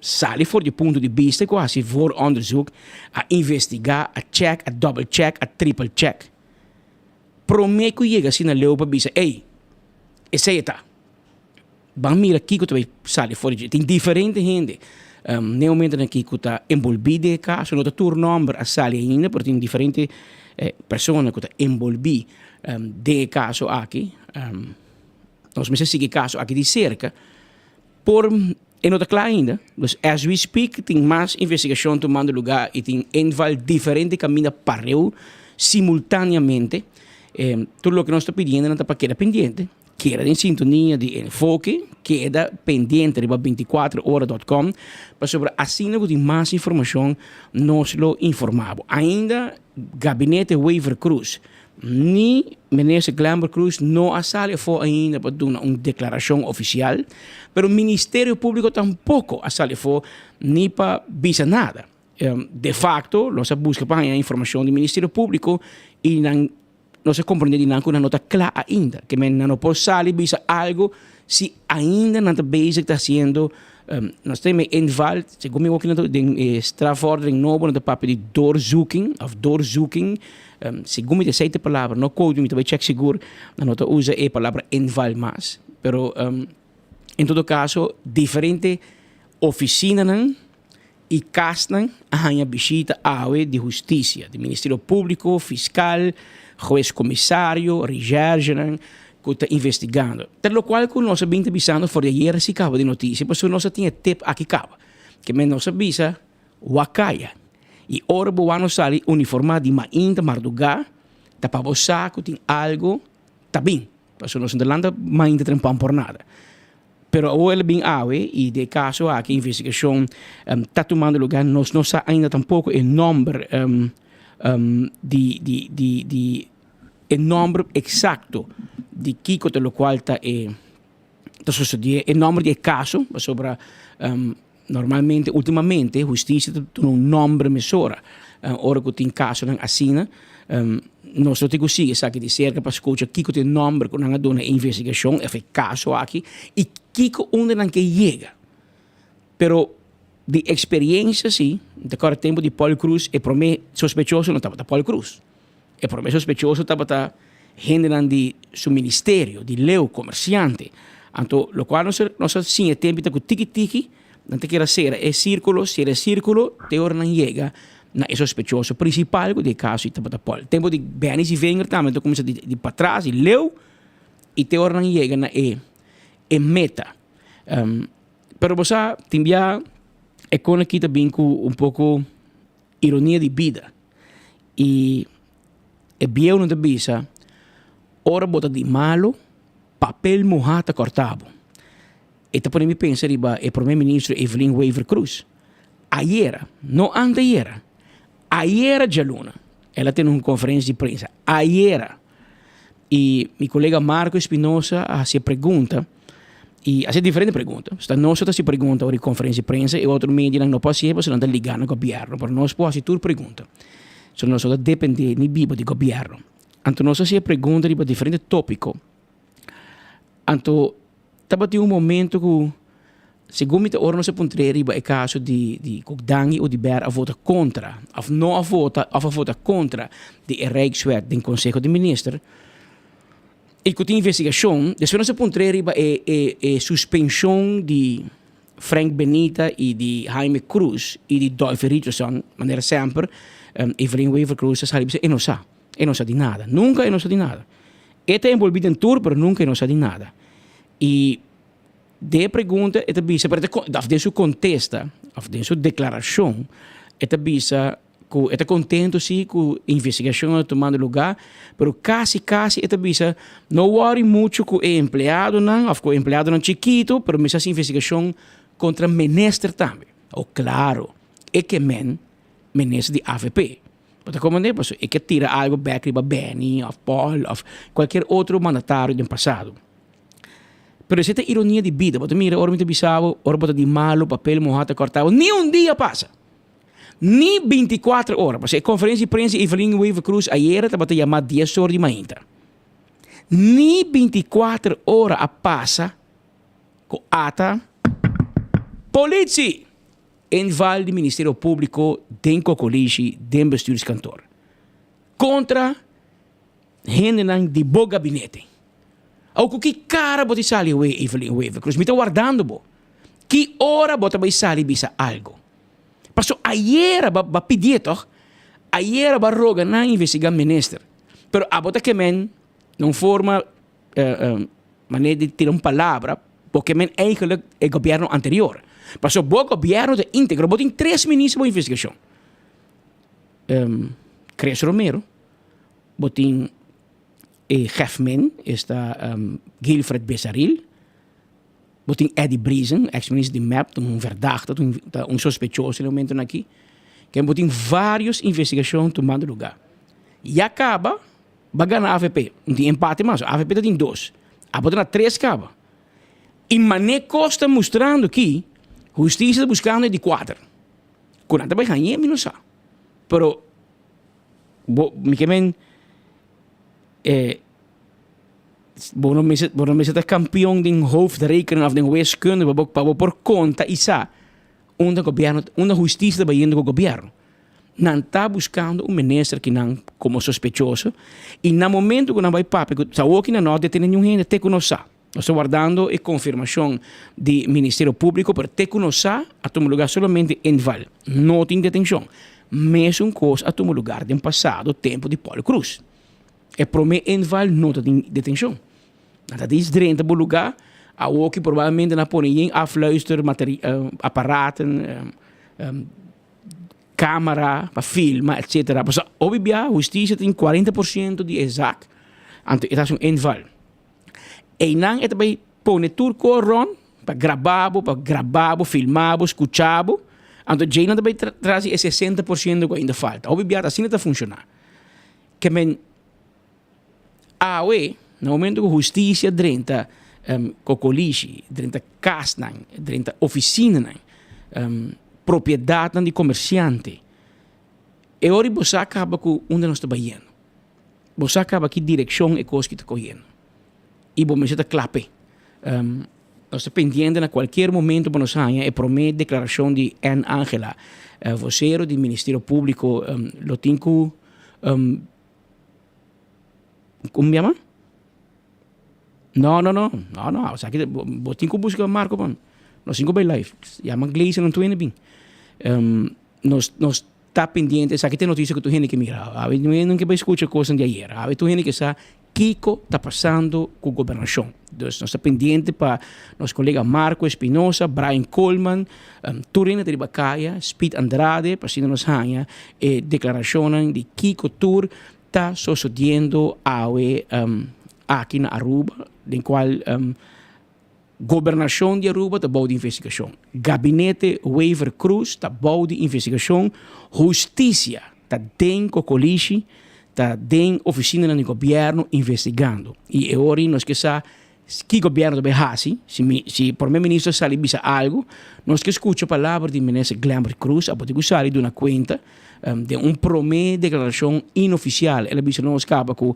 Speaker 14: sali for di punto di bista ku a hasi vooronderzoek, a investigá, a chèk, a dòbel chèk, a tripel chèk. Promé ku yega asina leu pa bisa ey, esei e ta. Ban mira kiko ta bai sali for di dje. Tin diferente hende n'e momentonan aki ku ta enbolbí den e kaso, no ta tur nòmber a sali ainda pero tin diferente persona ku ta enbolbí den e kaso aki. Nos mester sigui e kaso aki di serka por e no ta kla ainda. Dus as we speak tin mas investigashon tumando lugá i tin inval diferente kaminda pareu simultaneamente. Tur loke nos ta pidiendo nan ta pa keda pendiente, keda den sintonia di Enfoke, keda pendiente riba binticuatro ora dot com pasobra asina ku tin mas informashon nos lo informa bo. Ainda Gabinete Wever-Croes Ni Minister Glenbert Croes no a sali afó ainda pa duna un deklarashon ofisial, pero Ministerio Públiko tampoko a sali afó ni pa bisa nada. De fakto nos a buska pa haña informashon di Ministerio Públiko i nan nos a komprendé di nan ku nan no ta kla ainda, ke men nan no por sali bisa algu si ainda nan ta bezig ta hasiendo Nos ta e inval, segun mi wak den e strafvordering nobo nan ta papia di doorzoeking of doorzoeking, segun mi ta esei ta e palabra, no quote mi, mi ta bai check sigur, nan no ta usa e palabra inval mas, pero en todo caso diferente oficinanan y casnan a haña bishita awe di husticia, di Ministerio Publico, Fiscal, Hues Comisario, Recherchenan cu ta investigando. Ta locual cu nos a bin ta bisando for di ayer si caba di noticia, pasobra nos a tin e tip aki caba. Ke men nos a bisa wak caya. Y ora bo wak nos sali uniforma di mainta marduga, ta pa bo sa cu tin algo ta bin. Pasobra nos no ta lanta mainta trempan por nada. Pero awor el a bin awe y di e caso aki investigacion ta tumando lugar. Nos no sa ainda tampoco e nomber di di di di e nomber exacto di kico ta locual ta e ta sucede e nomber di e caso pasobra Normalmente, ultimamente, husticia ta duna un nomber mesora ora cu tin casonan asina. Nos lo tin cu sigui esaki di cerca pa scucha kico ta e nomber cu nan a duna e investigacion of e caso aki y kico unda nan ke yega. Pero di experiencia si, mi ta corda tempo di Paul Croes, e prome sospechoso no tabata Paul Croes. E prome sospechoso tabata hendenan di su ministerio, di leu, komersiante. Anto lokual nos a nos a siña e tempu ta ku tiki tiki nan ta keda sera e sirkulo, sera e sirkulo te ora nan yega na e sospechoso prinsipal ku di e kaso i tabata Paul. Tempu di Benny Zievinger tambe ta kuminsá di di patras, di leu i te ora nan yega na e e meta. Pero bo sa tin bia e kon aki ta bin ku un poko ironia di bida. I e bieunan ta bisa. Ora bo ta di malo, papel muhá ta kòrta bo. E ta pone mi pensa riba e Prome Ministro Evelyn Wever-Croes. Ayera, no antayera, ayera djaluna, el a tene un konferensia di prensa. Ayera. I mi kolega Marco Espinosa a hasi e pregunta, i a hasi diferente pregunta. Sta nos ta hasi pregunta ora di konferensia di prensa, e otro medianan no por hasié pasobra nan ta ligá na gobièrnu, pero nos por hasi tur pregunta. So nos no ta dependé ni biba di gobièrnu. Anto nos a hasi e pregunta riba diferente tópiko. Anto tabatin un momento ku segun mi ta ora nos a puntr'é riba e kaso di di ku Dangui Oduber a vota kontra òf no a vota òf a vota kontra di e Rijkswet den Konseho di Minister i ku tin investigashon. Despues nos a puntr'é riba e e e suspenshon di Frank Benita i di Jaime Cruz i di Dolphy Richardson manera semper Evelyn Wever-Croes a sali bisa e no sa. E no sa di nada. Nunka e no sa di nada. E ta envolví den tur, pero nunka e no sa di nada. I den e pregunta e ta bisa, pero e ta, òf den su kontesta, òf den su deklarashon, e ta bisa ku e ta kontentu si ku investigashon a tumando lugá, pero kasi kasi e ta bisa no wòri muchu ku e empleadonan òf ku e empleadonan chikitu, pero mester hasi investigashon kontra minister tambe. O klaro, e ke men minister di avp. Bo ta comprende? Pasobra e ke tira algo bek riba Benny of Paul of cualkier otro mandatario den pasado. Pero esei ta ironia di bida. Bo ta mira ora mi ta bisa bo, ora bo ta di malo, papel moha ta corta bo, ni un dia pasa. Ni binticuatro ora. Pasobra e conferencia di prensa di Evelyn Wever-Croes ayera tabata yama dies ora di mainta. Ni binticuatro ora a pasa cu ata politie! Inval di Ministerio Públiko den Kokolishi den bestuurskantoor kontra hendenan di bo gabinete. Awo ku ki kara bo ta sali awe Evelyn Wever-Croes? Mi ta wardando bo. Ki ora bo ta bai sali bisa algo? Paso ayera bo a pidié tòg? Ayera bo a roga nan investigá minister. Pero abo ta kemen na un forma Manera di tira un palabra, bo ke men eigenlijk e gobierno anterior. Pasobra bo gobierno ta integro, bo tin tres minister bo investigacion. Chris Romero, bo tin e Gefmin, esta Guilfred Besaril, bo tin Eddy Briesen, ex minister di mep, ta un verdachte, ta un sospechoso den e momentonan aki. Ken bo tin varios investigacion tumando lugar. Ya caba. Ba gana avp. Un tin empate mas. Avp ta tin dos. Abo ta na tres kaba. I mane kos ta mustrando ki hustisia ta buskando e di kuater. Ku nan ta bai hañ'é mi no sa. Pero bo mi ke men e bo no mester bo no mester ta kampion den hoofdrekenen of den wiskunde pa bo pa bo por konta i sa unda gobièrnu unda hustisia ta bayendo ku gobièrnu. Nan ta buskando un minister ki nan komo sospechoso i na momento ku nan bai papia ku sa awoki nan no a detene niun hende te ku nos sa. Nos ta wardando e konfirmashon di Ministerio Públiko pero te ku nos sa a tuma lugar solamente inval. No tin detenshon. Mesun kos a tuma lugar den pasado tempu di Paul Croes. E promé inval no ta tin detenshon. Nan ta dis drenta bo lugar awoki probablemente nan a pone yen afluister aparaten. Camara pa filma etcetera pasobra hopi bia husticia tin cuarenta por ciento di e zaak anto e ta haci un inval eynan e ta bay pone tur cos rond pa graba bo pa graba bo filma bo scucha bo anto djey nan ta bay tras di e sesenta por ciento cu ainda falta hopi bia ta asina ta funciona ke men Awe, na momento ku hustisia drenta kokolishi, drenta kasnan, drenta ofisinanan, propiedatnan di komersiante, e ora bo sa kaba ku unda nos ta bayendo. Bo sa kaba ki direkshon e kos ki ta koyendo. I bo mester ta kla p'e. Nos ta pendiente na kualkier momento pa nos haña e promé deklarashon di Ann Angela, vosero di Ministerio Públiko. Lo tin ku. Como yama? No, no, no. No, no. O sea, que bo tin ku busca Marco pa. Nos tin ku bay live. Yama Gleison en tuene bin. Um, nos, nos ta pendiente. Esaki ta noticia ku tur hende ke mira. Awe no hende ke bay escucha cosnan di ayer. Awe tur hende ke sa kiko ta pasando ku gobernacion. Dus nos ta pendiente pa nos colega Marco Espinosa, Brian Coleman, um, tur hende ta riba kaya, Speed Andrade, pa asina nos haña e declaracionnan di kiko tur ta sosodiendo awe. aki na Aruba den cual Gobernacion di Aruba ta bou di investigacion. Gabinete Wever-Croes ta bou di investigacion. Husticia ta den cocolishi, ta den oficinanan di gobierno investigando. Y e ora nos ke sa ki gobierno ta bay haci, si si Prome Minister sali bisa algo, nos ke scucha palabra di Minister Glenbert Croes, abo tin cu sali duna cuenta den un prome declaracion inoficial. El a bisa nos caba cu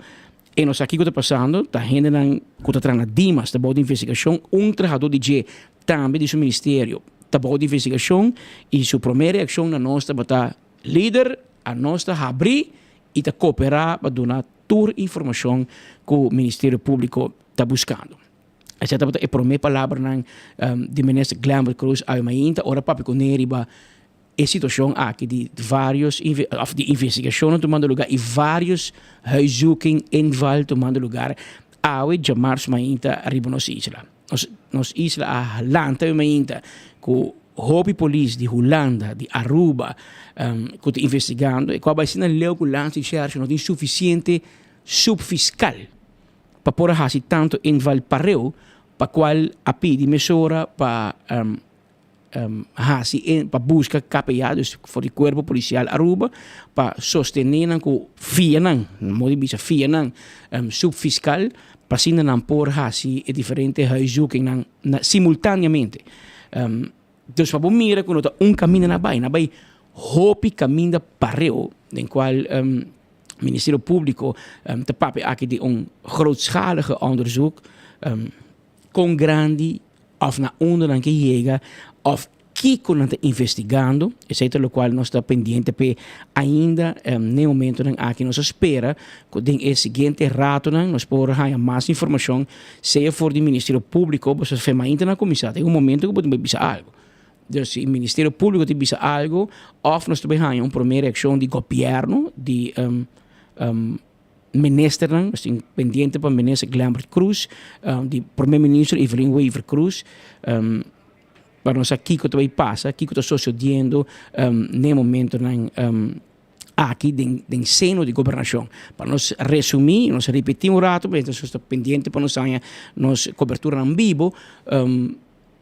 Speaker 14: E no sa kiko ta pasando, ta hendenan ku ta traha na Dimas ta bou di investigashon, un trahadó di dje tambe di su ministerio ta bou di investigashon i su promé reakshon na nos tabata, Lider, anos ta habrí i ta koperá pa duna tur informashon ku Ministerio Públiko ta buskando. Esei tabata e promé palabranan di Minister Glenbert Croes awe mainta ora papia kuné riba E situacion aki di varios of di investigacionnan tumando lugar y varios huiszoeking, inval tumando lugar awe djamarzo mainta riba nos isla. Nos nos isla a lanta awe mainta cu hopi polis di Hulanda, di Aruba cu ta investigando e cu a bay asina leu cu Landsrecherche no tin suficiente subfiscal pa por a haci tanto inval pareu pa cual a pidi mesora pa hasi e pa buska KPA, dus for di Cuerpo Policial Aruba, pa sostene nan ku fia nan, modo di bisa fia nan subfiscal, pa asina nan por hasi e diferente huiszoekingnan simultaneamente. Dus pa bo mira ku no ta un kaminda nan a bai, nan a bai hopi kaminda pareu den kual Ministerio Publico ta papia aki di un grootschalige onderzoek kon grandi of na unda nan ke yega of kiko nan ta investigando, esei ta lokual nos ta pendiente p'e ainda n'e momentonan aki. Nos a spera ku den e siguiente ratonan nos por haña mas informashon sea for di Ministerio Públiko, pasobra fe mainta nan a kuminsá, ta un momento ku bo tin bai bisa algu. Dus si Ministerio Públiko tin bisa algu of nos ta bai haña un promé reakshon di gobièrnu di Ministernan, nos tin pendiente pa Minister Glenbert Croes, di Prome Minister Evelyn Wever Croes, pa nos sa kiko ta bay pasa, kiko ta sosodiendo n'e momentonan aki den den seno di gobernacion. Pa nos resumi, nos ripiti un rato, pasobra nos ta pendiente pa nos haña nos coberturanan bibo,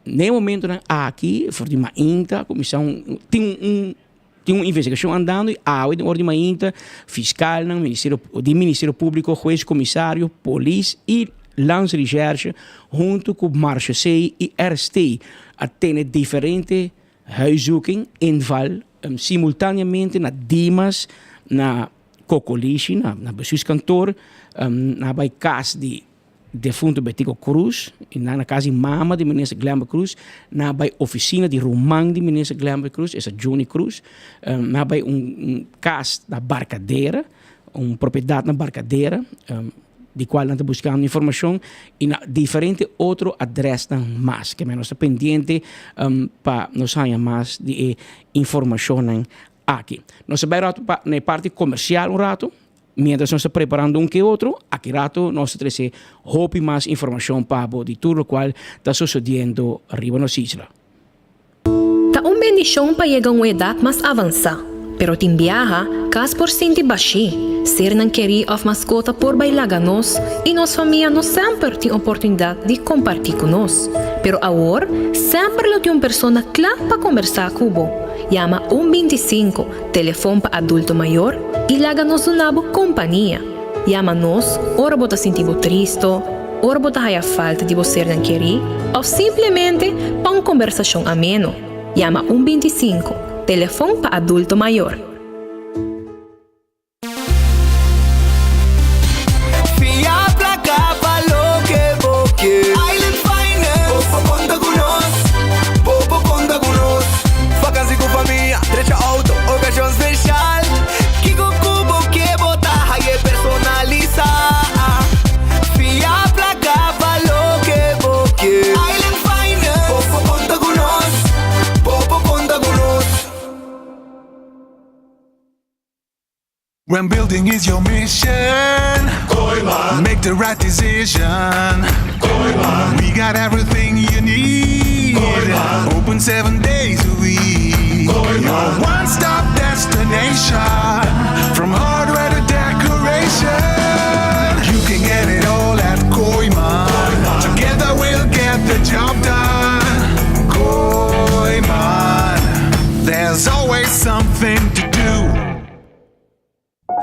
Speaker 14: n'e momentonan aki for di mainta cuminsa un tin un Tin un investigashon andando i awe den ora di mainta fiskalnan, ministerio di Ministerio Públiko, hues, komisario, polis i Landsrecherche huntu ku Marchesee i RST a tene diferente huiszoeking, inval, simultaneamente na Dimas, na Kokolishi, na bestuurskantoor, na bai kas di Defunto Betico Croes y nan na casa di mama di minister Glenbert Croes, nan a bay oficina di ruman di minister Glenbert Croes, esa Juni Croes, nan a bay un cas na Barcadera, un propiedad na Barcadera, di cual nan ta buscando informacion y na diferente otro adresnan mas. Keme nos ta pendiente pa nos haya mas di e informacionnan aki. Nos a bay rato pa na e parti comercial un rato. Mientras nos ta preparando un ke otro, aki rato nos ta trece hopi mas informacion pa bo di tur locual ta sucediendo riba nos isla.
Speaker 15: Ta un bendicion pa yega un edad mas avansa, pero tin biaha cas por sinti bashi, sernan keri of mascota por bay laga nos y nos famia no semper tin oportunidad di comparti cu nos. Pero awor semper lo tin un persona cla pa combersa cu bo. Yama un 25. Telefon pa adulto mayor i laga nos duna bo kompania. Yama nos ora bo ta sinti bo tristo, ora bo ta haya falta di bo sernan kerí òf simplemente pa un kombersashon ameno. Yama un 25, Telefon pa adulto mayor.
Speaker 6: Fia placa pa loke bo ke. Island Finance. Bo por conta cu nos. Bo por conta cu nos. Vakantie cu famia, drecha auto, ocasion special. Kico cu bo ke bo ta haye personalisa. Fia placa pa loke bo ke. Island Finance. Bo por conta cu nos. Bo por conta cu nos.
Speaker 16: When building is your mission, Kooyman. Make the right decision. Kooyman. We got everything you need. Kooyman. Open 7 days a week. Kooyman. Your one-stop destination. From hardware to decoration. You can get it all at There's always something to do.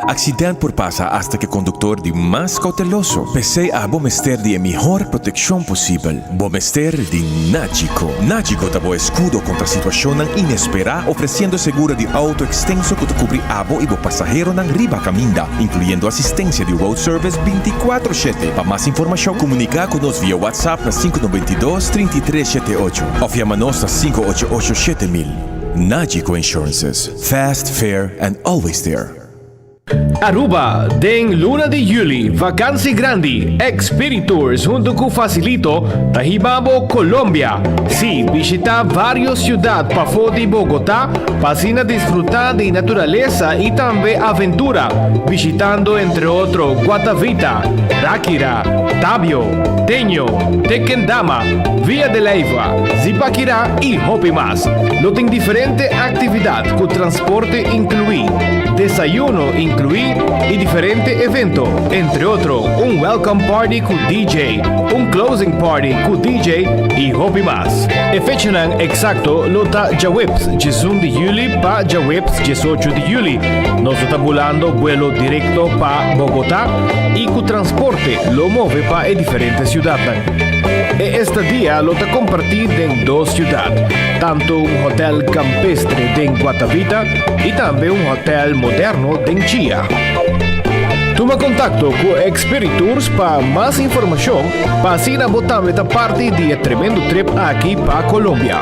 Speaker 17: Accident por pasa hasta cu e conductor di mas cauteloso. P'esey abo mester di e mihor proteccion posibel. Bo mester di Nagico. Nagico ta bo escudo contra situacionnan inespera ofreciendo seguro di auto extenso cu ta cubri abo y bo pasaheronan riba caminda, incluyendo asistencia di road service binticuatro shete. Pa mas informacion comunica cu nos via WhatsApp na sinku 92 33 shete ocho of yama nos na sinku ocho ocho 7000. Nagico Insurances, fast, fair and always there.
Speaker 18: Aruba, Den luna di juli, vakansi grandi, Expiritours hunto cu Facilito ta hiba bo Colombia. Sí, bishita varios ciudad pafó di Bogotá pa asina disfruta di naturalesa y tambe aventura, bishitando entre otro Guatavita, Ráquira, Tabio, Teño, Tequendama, Villa de Leyva, Zipaquirá y hopi mas. Lo tin diferente actividad cu transporte inclui, desayuno inclui y diferente evento, entre otro un welcome party cu DJ, un closing party cu DJ y hopi mas. E fechanan exacto lo ta djaweps 11 di juli pa djaweps 18 di juli. Nos lo ta bulando buelo directo pa Bogota y cu transporte lo move pa e diferente ciudadnan. E estadia lo ta comparti den dos ciudad, tanto un hotel campestre den Guatavita y tambe un hotel moderno den Chia. Tuma contacto cu Expiritours pa mas informacion pa asina bo tambe ta parti di e tremendo trip aki pa Colombia.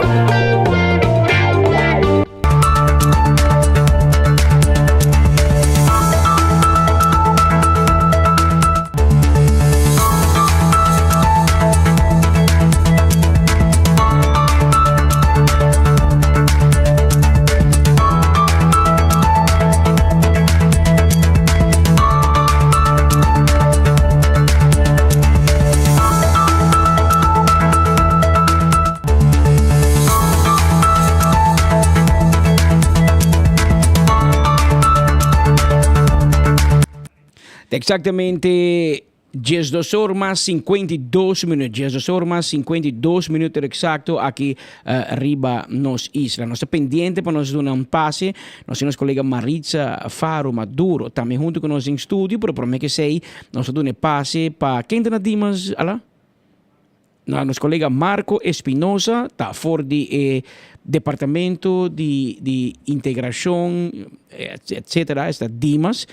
Speaker 14: Exactamente 12 or mas 52 minuut. 12 or mas 52 minuut exacto aki uh, riba nos isla. Nos ta pendiente pa nos duna un pase. Nos tin nos colega Maritza Faro Maduro tambe hunto cu nos den studio, pero prome que sei nos ta duna e pase pa ken ta na Dimas, ala? Na nos colega Marco Espinosa ta for di e departamento di di integracion etcetera esta Dimas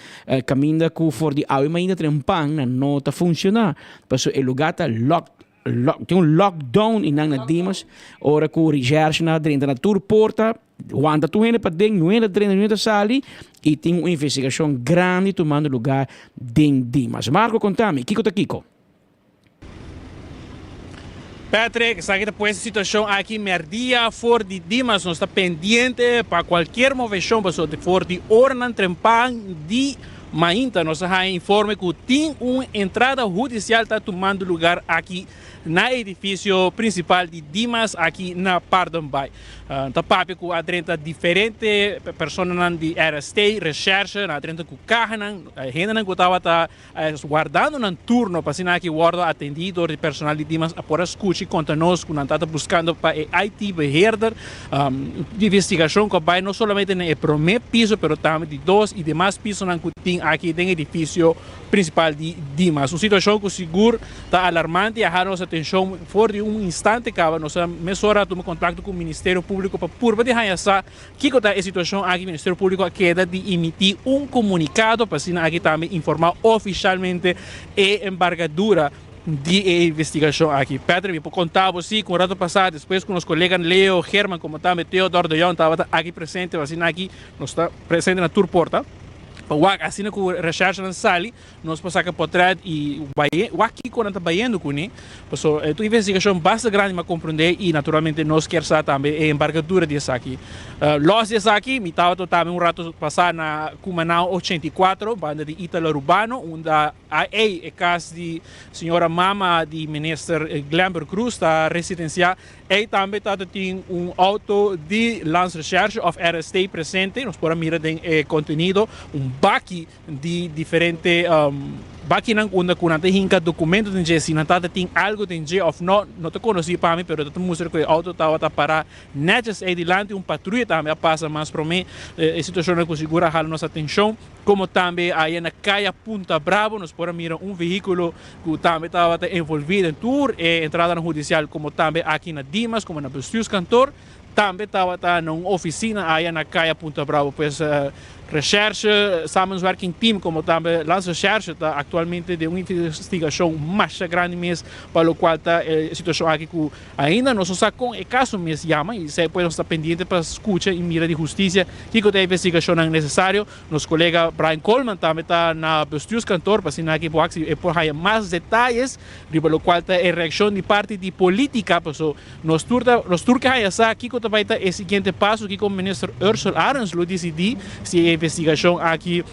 Speaker 14: caminda cu for di awe mainda trempan nan no ta funciona paso e lugar ta lock lock tin un lockdown y nan na Dimas ora cu recherche nan a drenta na tur porta wanta tur hende paden no hende ta drenta no hende ta sali y tin un investigacion grandi tumando lugar den Dimas. Marco contami kico ta kico?
Speaker 19: Patrick, esaki ta pues e situacion aki merdia for di Dimas. Nos ta pendiente pa cualkier movecion pasobra for di oranan trempan di mainta nos a haya informe cu tin un entrada hudicial ta tumando lugar aki na e edificio principal di Dimas aki na Paardenbaai. Ta papia cu a drenta diferente personanan di RST, recherche, nan a drenta cu cahanan, hendenan cu tabata Wardando nan turno pa asina aki wordo atendi door di personal di Dimas a por a scuchi conta nos cu nan ta ta buscando pa e IT beheerder di investigacion cu a bay no solamente na e prome piso pero tambe di dos y demas pisonan cu tin aki den edificio principal di Dimas. Un situacion cu sigur ta alarmante y a hala nos atencion for di un instante caba nos a mesora a tuma contacto cu Ministerio Publico pa purba di haya sa Kiko ta e situashon aki? Ministerio Públiko a keda di emití un komunikado pa asina aki tambe informá ofishalmente e embargadura di e investigashon aki. Patrick, mi por konta bo si ku un rato pasá despues ku nos koleganan Leo German komo tambe Theodor de Jong tabata aki presente pa asina aki nos ta presente na tur porta pa wak asina ku reshèrshenan sali. Nos por saca potret y wak kico nan ta bayendo cune, paso e ta un investigacion basta grandi pa comprende y naturalmente nos kier sa tambe e embargadura di esaki. Los di esaki mi tabata tambe un rato pasa na Cumanao 84 banda di Italo Rubano unda ey e cas di señora mama di minister Glenbert Croes ta residencia. Ey tambe tabata tin un auto di Landsrecherche of RST presente, nos por a mira den e contenido un baki di diferente. Bakinan unda ku nan ta hinka dokumento den dje, si nan tabata tin algu den dje òf no, no ta konosí pa mi, pero ta mustra ku e outo tabata pará nètjes ei dilanti. Un patruya tambe a pasa mas promé. E situashonnan ku sigur a hala nos atenshon, komo tambe aya na Kaya Punta Bravo nos por a mira un vehíkulo ku tambe tabata envolví den tur e entradanan hudisial, komo tambe aki na Dimas, komo na Bestuurskantoor. Tambe tabata na un oficina aya na Caya Punta Bravo. Pues Recherche, Samenwerking Team como tambe Landsrecherche ta actualmente den un investigacion masha grandi mes pa locual ta e situacion aki cu ainda nos no sa con e caso mes yama y esey pues nos ta pendiente pa scucha y mira di husticia kico ta e investigacionnan necesario. Nos colega Brian Coleman tambe ta na Bestuurskantoor pa asina aki por wak si e por haya mas detayes riba locual ta e reaccion di parti di politica paso Nos tur ta, nos tur ke haña sa kiko ta bai ta e siguiente paso, kiko Minister Ursell Arends lo disidí si e investigashon aki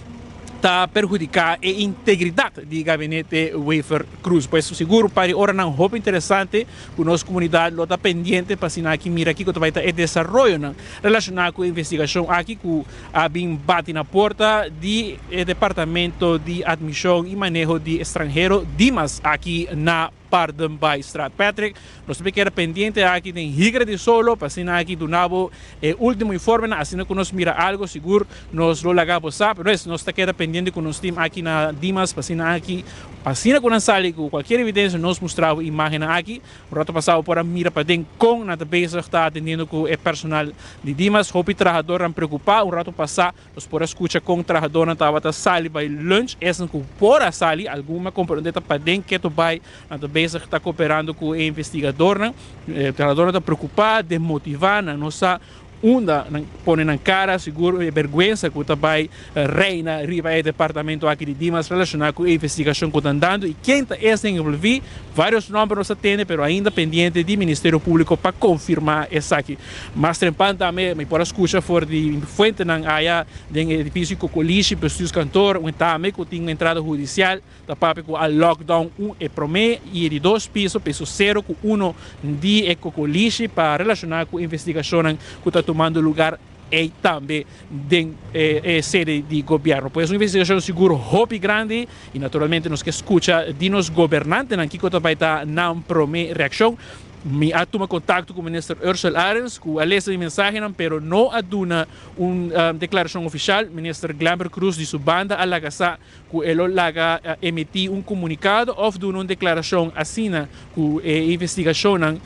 Speaker 19: ta perhudiká e integridat di gabinete Wever-Croes. Pues sigur un par di oranan hopi interesante ku nos komunidat lo ta pendiente pa asina aki mira kiko ta bai ta e desaroyonan relashoná ku e investigashon aki ku a bin bati na porta di e Departamento di Admishon i Maneho di Estranhero, Dimas, aki na Paardenbaaistraat. Patrick, nos ta keda pendiente aki den Higra di Solo pa asina aki duna bo e ultimo informenan, asina ku nos mira algo sigur nos lo laga bo sa, pero es nos ta keda pendiente ku nos team aki na Dimas pa asina aki asina ku nan sali ku kualkier evidencia nos mustra bo imagennan aki. Un rato pasa bo por a mira paden kon nan ta bezig ta atendiendo ku e personal di Dimas. Hopi trahadornan preocupa, un rato pasa Nos por a skucha kon trahadónan tabata sali bai lunch, esnan ku por a sali, algun a komprondé ta paden ketu bai, nan ta bezig ta koperando ku e investigadornan. E trahadónan ta preokupá, demotivá, nan no sa unda nan pone nan kara, sigur e bèrgwensa ku ta bai reina riba e departamento aki di Dimas relashoná ku e investigashon ku ta andando i ken ta esnan envolví. Vários nòmber nos a tende pero ainda pendiente di Ministerio Públiko pa konfirmá esaki. Mas trempan tambe mi por a skucha for di fuentenan aya den e edifisio Cocolishi, Bestuurskantoor, un tambe ku tin un entrada hudisial ta papia ku a lockdown un e promé i e di dos piso, piso sero ku uno di e Cocolishi pa relashoná ku investigashonnan ku ta tumando lugar ei tambe den e sede di gobièrnu. Pues un investigashon sigur hopi grandi i naturalmente nos ke skucha di nos gobernantenan kiko ta bai ta nan promé reakshon. Mi a tuma kontakto ku Minister Ursell Arends ku a lesa mi mensahenan pero no a duna un deklarashon ofishal. Minister Glenbert Croes di su banda a laga sa ku e lo laga emití un komunikado òf duna un deklarashon asina ku e investigashonnan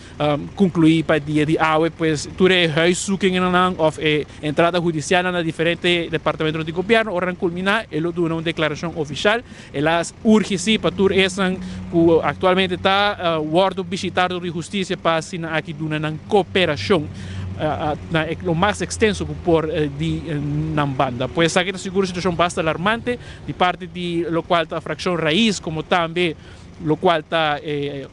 Speaker 19: konkluí pa dia di awe. Pues tur e huiszoekingennan òf e entrada hudisialnan na diferente departamentonan di gobièrnu ora nan kulminá e lo duna un deklarashon ofishal. El a urgi si pa tur esnan ku aktualmente ta wòrdu bishitá dor di hustisia pa asina aki duna nan koperashon na lo mas ekstenso ku por di nan banda. Pues esaki ta sigur un situashon basta alarmante di parti di lokual ta frakshon Raiz komo tambe lokual ta e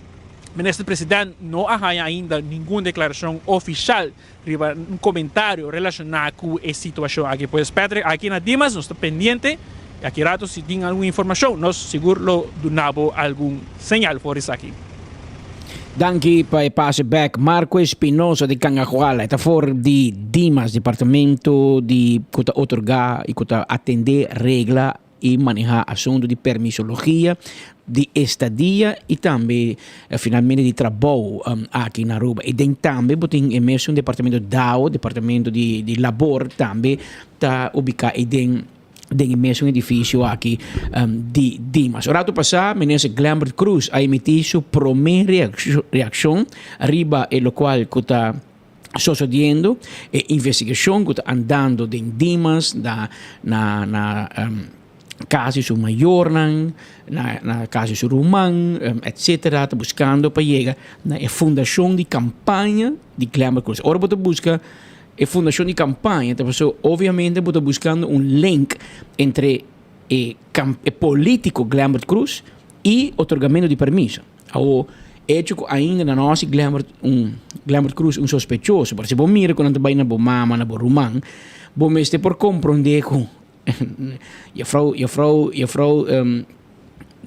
Speaker 19: Minister President no a haña ainda ningun deklarashon ofishal riba un komentario relashoná ku e situashon aki. Pues Patrick, aki na Dimas nos ta pendiente i aki rato si tin algun informashon nos sigur lo duna bo algun señal for esaki.
Speaker 14: Danki pa e pase bek. Marco Espinosa di Cangahuala e ta for di Dimas, departamento di ku ta otorgá i ku ta atendé regla i manehá asuntu di permisologia, di estadia i tambe finalmente di trabou aki na Aruba. I den tambe bo tin e mesun departamento dao, departamento di di labor tambe ta ubiká ei den den e mesun edifisio aki di Dimas. Un ratu pasá minister Glenbert Croes a emití su promé reakshon riba e lokual ku ta sosodiendo, e investigacion cu ta andando den Dimas, na na na cas di su mayornan, na na cas di su ruman, etcetera, ta buscando pa yega na e fundacion di campaña di Glenbert Croes. Ora bo ta busca e fundacion di campaña ta pasobra obviamente bo ta buscando un link entre e e politico Glenbert Croes y otorgamento di permiso. Awor, hecho ku ainda nan no hasi Glenbert un Glenbert Cruz un sospechoso, pero si bo mira ku nan ta bai na bo mama, na bo ruman, bo mester por komprondé ku juffrouw, juffrouw, juffrouw,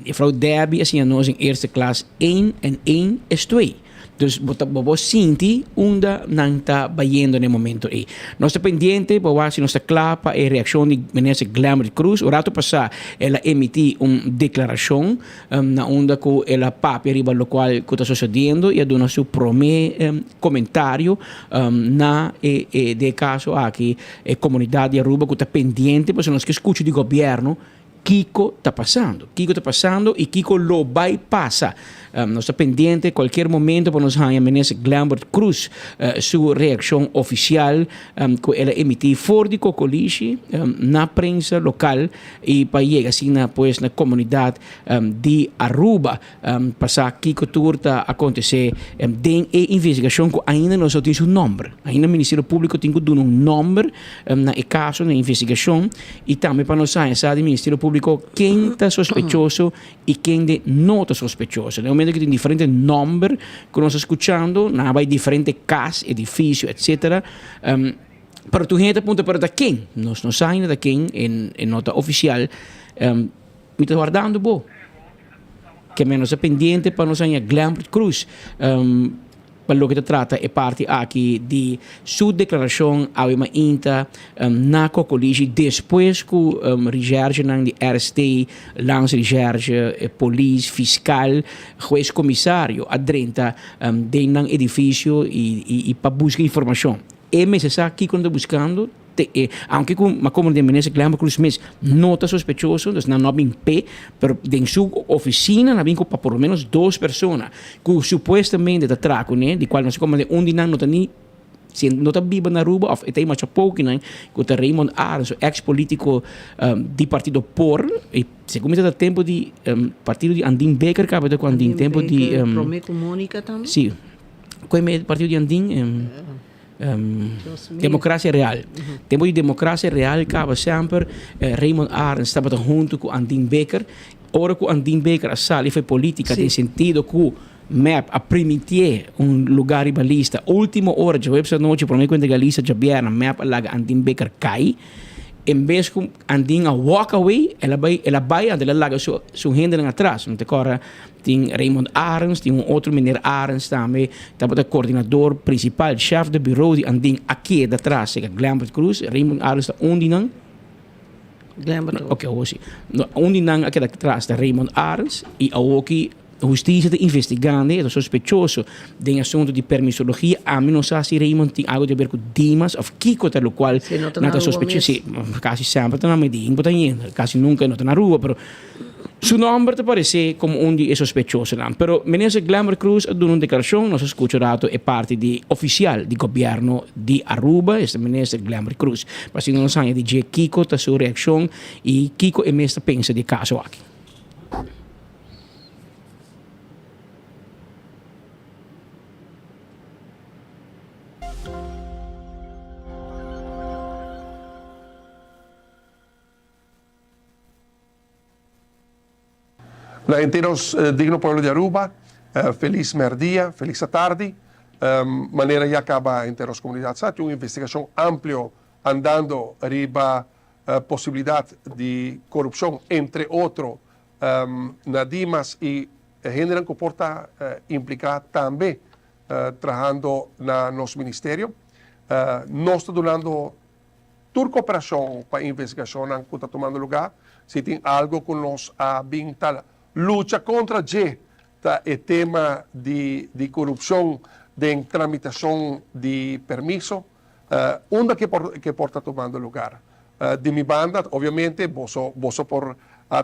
Speaker 14: juffrouw Debbie a siña nos den eerste klas één en één es twee. Dus bo ta bo por sinti unda nan ta bayendo na e momento ei. Nos ta pendiente pa wak si nos ta kla pa e reakshon di Minister Glenbert Croes. Un rato pasá el a emití un deklarashon na unda ku el a papia riba lokual ku ta sosediendo i a duna su promé komentario na e e den e kaso aki e komunidat di Aruba ku ta pendiente pasobra nos ke skucha di gobièrnu Kiko ta pasando? Kiko ta pasando y kiko lo bay pasa? Nos ta pendiente cualkier momento pa nos haña Minister Glenbert Croes su reaccion oficial cu el a emiti for di Cocolishi na prensa local y pa yega asina pues na comunidad di Aruba. Pa sa kiko tur ta acontece den e investigacion cu ainda nos no tin su nomber. Ainda Ministerio Publico tin cu duna un nomber na e caso, na e investigacion y tambe pa nos sa sa di Ministerio Publico ken ta sospechoso y ken de no ta sospechoso. Den momento cu tin diferente nomber cu nos ta scuchando, nan a bay diferente cas, edificio, etcetera. Pero tur hende ta puntra pero ta ken? Nos no sa ainda ta ken, e no ta oficial. Mi ta wardando bo. Ke men nos ta pendiente pa nos haña Glenbert Croes pa loke ta trata e parti aki di su deklarashon awe mainta na Cocolishi despues ku recherchenan di RST, Landsrecherche, polis, fiskal, hues komisario a drenta den nan edifisio i pa buska informashon. E mester sa kiko nan ta buskando. Te e, aunke ku ma komo den minister Glenbert Croes mes no ta sospechoso, dus nan no a bin p'e, pero den su ofisina nan a bin ku pa por lo menos dos persona ku supuestamente ta traha kuné, di kual nos a komprende un di nan no ta ni si no ta biba na Aruba òf e ta e masha pokinan ku ta Raymond Arends, un eks politiko di partido por, i segun mi ta ta tempu di partido di Andin Bikker kaba ta ku Andin, tempu di.
Speaker 20: Prome ku Monica tambe?
Speaker 14: Si, ku e partido di Andin? Democracia Real. Tempo di Democracia Real caba semper Raymond Arends tabata hunto cu Andin Bikker. Ora cu Andin Bikker a sali for politica den sentido cu mep a permitie un lugar riba lista. Ultimo ora djaweps anochi prome cu entrega lista djabierna mep a laga Andin Bikker cay. En bes cu Andin a walk away el a bay el a bay anto el a laga su su hendenan atras. Mi ta corda Tin Raymond Arends, tin un otro meneer Arends tambe, tabata coordinador principal, chef de bureau di Andin a keda tras, sega Glenbert Croes, Raymond Arends ta un di nan.
Speaker 20: Glenbert
Speaker 14: no, ok, awor si. No, un di nan a keda tras ta Raymond Arends y awoki husticia ta investigando, e ta sospechoso den asunto di permisologia. Ami no sa si Raymond tin algo di haber cu Dimas of kico ta locual
Speaker 20: Si, no ta
Speaker 14: nan
Speaker 20: na
Speaker 14: ta
Speaker 20: Aruba
Speaker 14: sospechoso.
Speaker 20: mes.
Speaker 14: Si, casi semper ta na Medellin bo ta yendo, casi nunca no ta na Aruba, pero Su nomber ta parece como un di e sospechosonan, pero Minister Glenbert Croes a duna un declaracion, nos a scucha rato e parti di oficial di gobierno di Aruba, esta Minister Glenbert Croes, pa asina nos haña di dje kico ta su reaccion y kico e mes ta pensa di e caso aki.
Speaker 21: Na henter nos digno pueblo di Aruba, felis merdia, felis atardi. Manera ya caba henter nos comunidad sa tin un investigacion amplio andando riba posibilidad di corupcion, entre otro na Dimas y hendenan cu por ta implica tambe trahando na nos ministerio. Nos ta dunando Tur koperashon pa investigashonnan ku ta tumando lugá, si tin algu ku nos a bin ta lucha kontra dje ta e tema di di korupshon den tramitashon di permiso, unda ke por ke por ta tumando lugar. Di mi banda, obviamente, boso boso por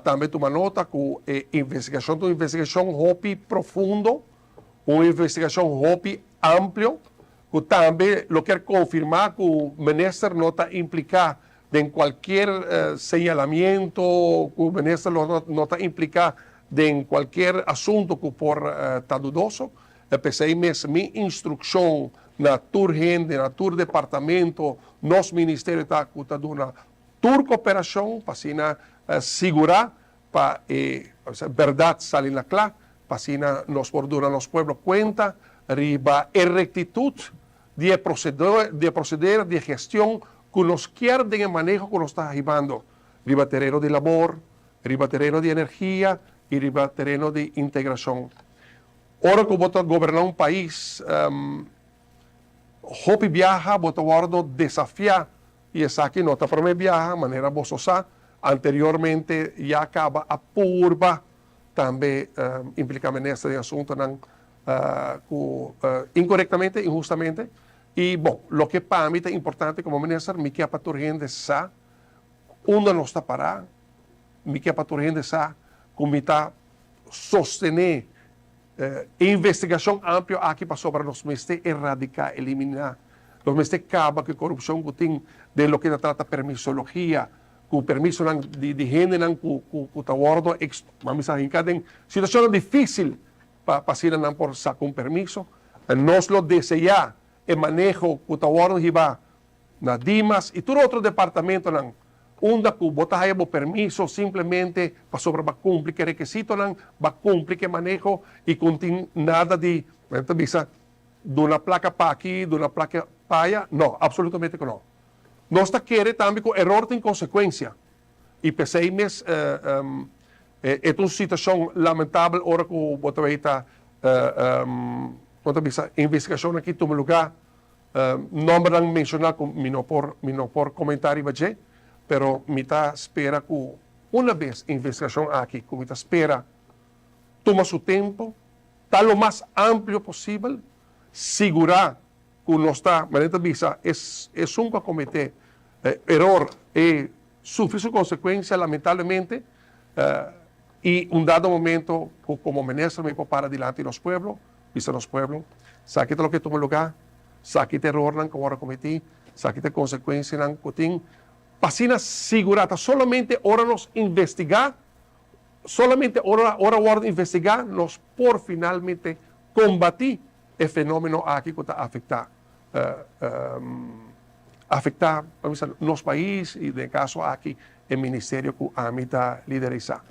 Speaker 21: tambe tuma nota ku e investigashon ta un investigashon hopi profundo, un investigashon hopi amplio, Cu tambe lo kier confirma cu minister no ta implica den cualkier señalamiento, cu minister lo no ta implica den cualkier asunto cu por ta dudoso. P'esey mes mi instruccion na tur hende, na tur departamento, nos ministerio ta cu ta duna tur cooperacion pa asina sigura pa e berdad sali na cla, pa asina nos por duna nos pueblo cuenta riba e rectitud di e di e proceder di e gestion cu nos kier den e maneho cu nos ta hibando riba tereno di labor, riba tereno di energia y riba tereno di integracion. Ora ku bo ta goberná un pais, hopi biaha bo ta wòrdu desafiá i esaki no ta promé biaha, manera boso sa, anteriormente ya kaba a purba tambe impliká minister den asuntunan ku inkorektamente, inhustamente. I bon, loke pa mi ta importante komo minister, mi ke pa tur hende sa unda nos ta pará, mi ke pa tur hende sa ku mi ta sostené e investigashon amplio aki pasobra nos mester eradiká, eliminá, nos mester kaba ku e korupshon ku tin den loke ta trata permisologia, ku permisonan di hendenan ku ku ta wòrdu mami sa hinká den situashonnan difísil pa pa asina nan por saka un permiso. Nos lo deseá e maneho ku ta wòrdu hibá na Dimas i tur otro departamentonan unda ku bo ta haya bo permiso simplemente pasobra bo a kumpli ku e rekisitonan, bo a kumpli ku e maneho i ku no tin nada di, men ta bisa, duna plaka pa aki, duna plaka pa aya. No, absolutamente ku no. Nos ta kere tambe ku eror tin konsekuensia i p'esei mes e ta un situashon lamentabel ora ku bo ta weta, bo ta bisa, investigashonnan aki tuma lugá. Nombernan menshoná ku mi no por mi no por komentá riba dje, pero mi ta spera ku una bes investigashon aki ku mi ta spera tuma su tempu, ta lo mas amplio posibel, sigurá ku nos ta, manera ta bisa, es esun ku a kometé eror e sufri su konsekuensia lamentablemente i un dado momento ku komo minister mi por para dilanti nos pueblo, bisa nos pueblo, Saki ta loke tuma lugá, saki ta erornan ku a wòrdu kometí, saki ta e konsekuensianan ku tin. Pa asina sigurá, ta solamente ora nos investigá, solamente ora ora wòrdu investigá nos por finalmente kombatí e fenómeno aki ku ta afektá afektá nos pais i den e kaso aki e ministerio ku ami ta liderisá.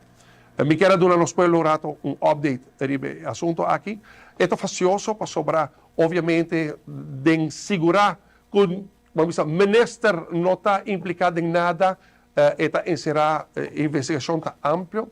Speaker 21: Mi kier a duna nos pueblo un rato un update riba e asunto aki. E ta fasioso pasobra obviamente den sigurá ku bo bisa minister no ta impliká den nada e ta enserá e investigashon ta amplio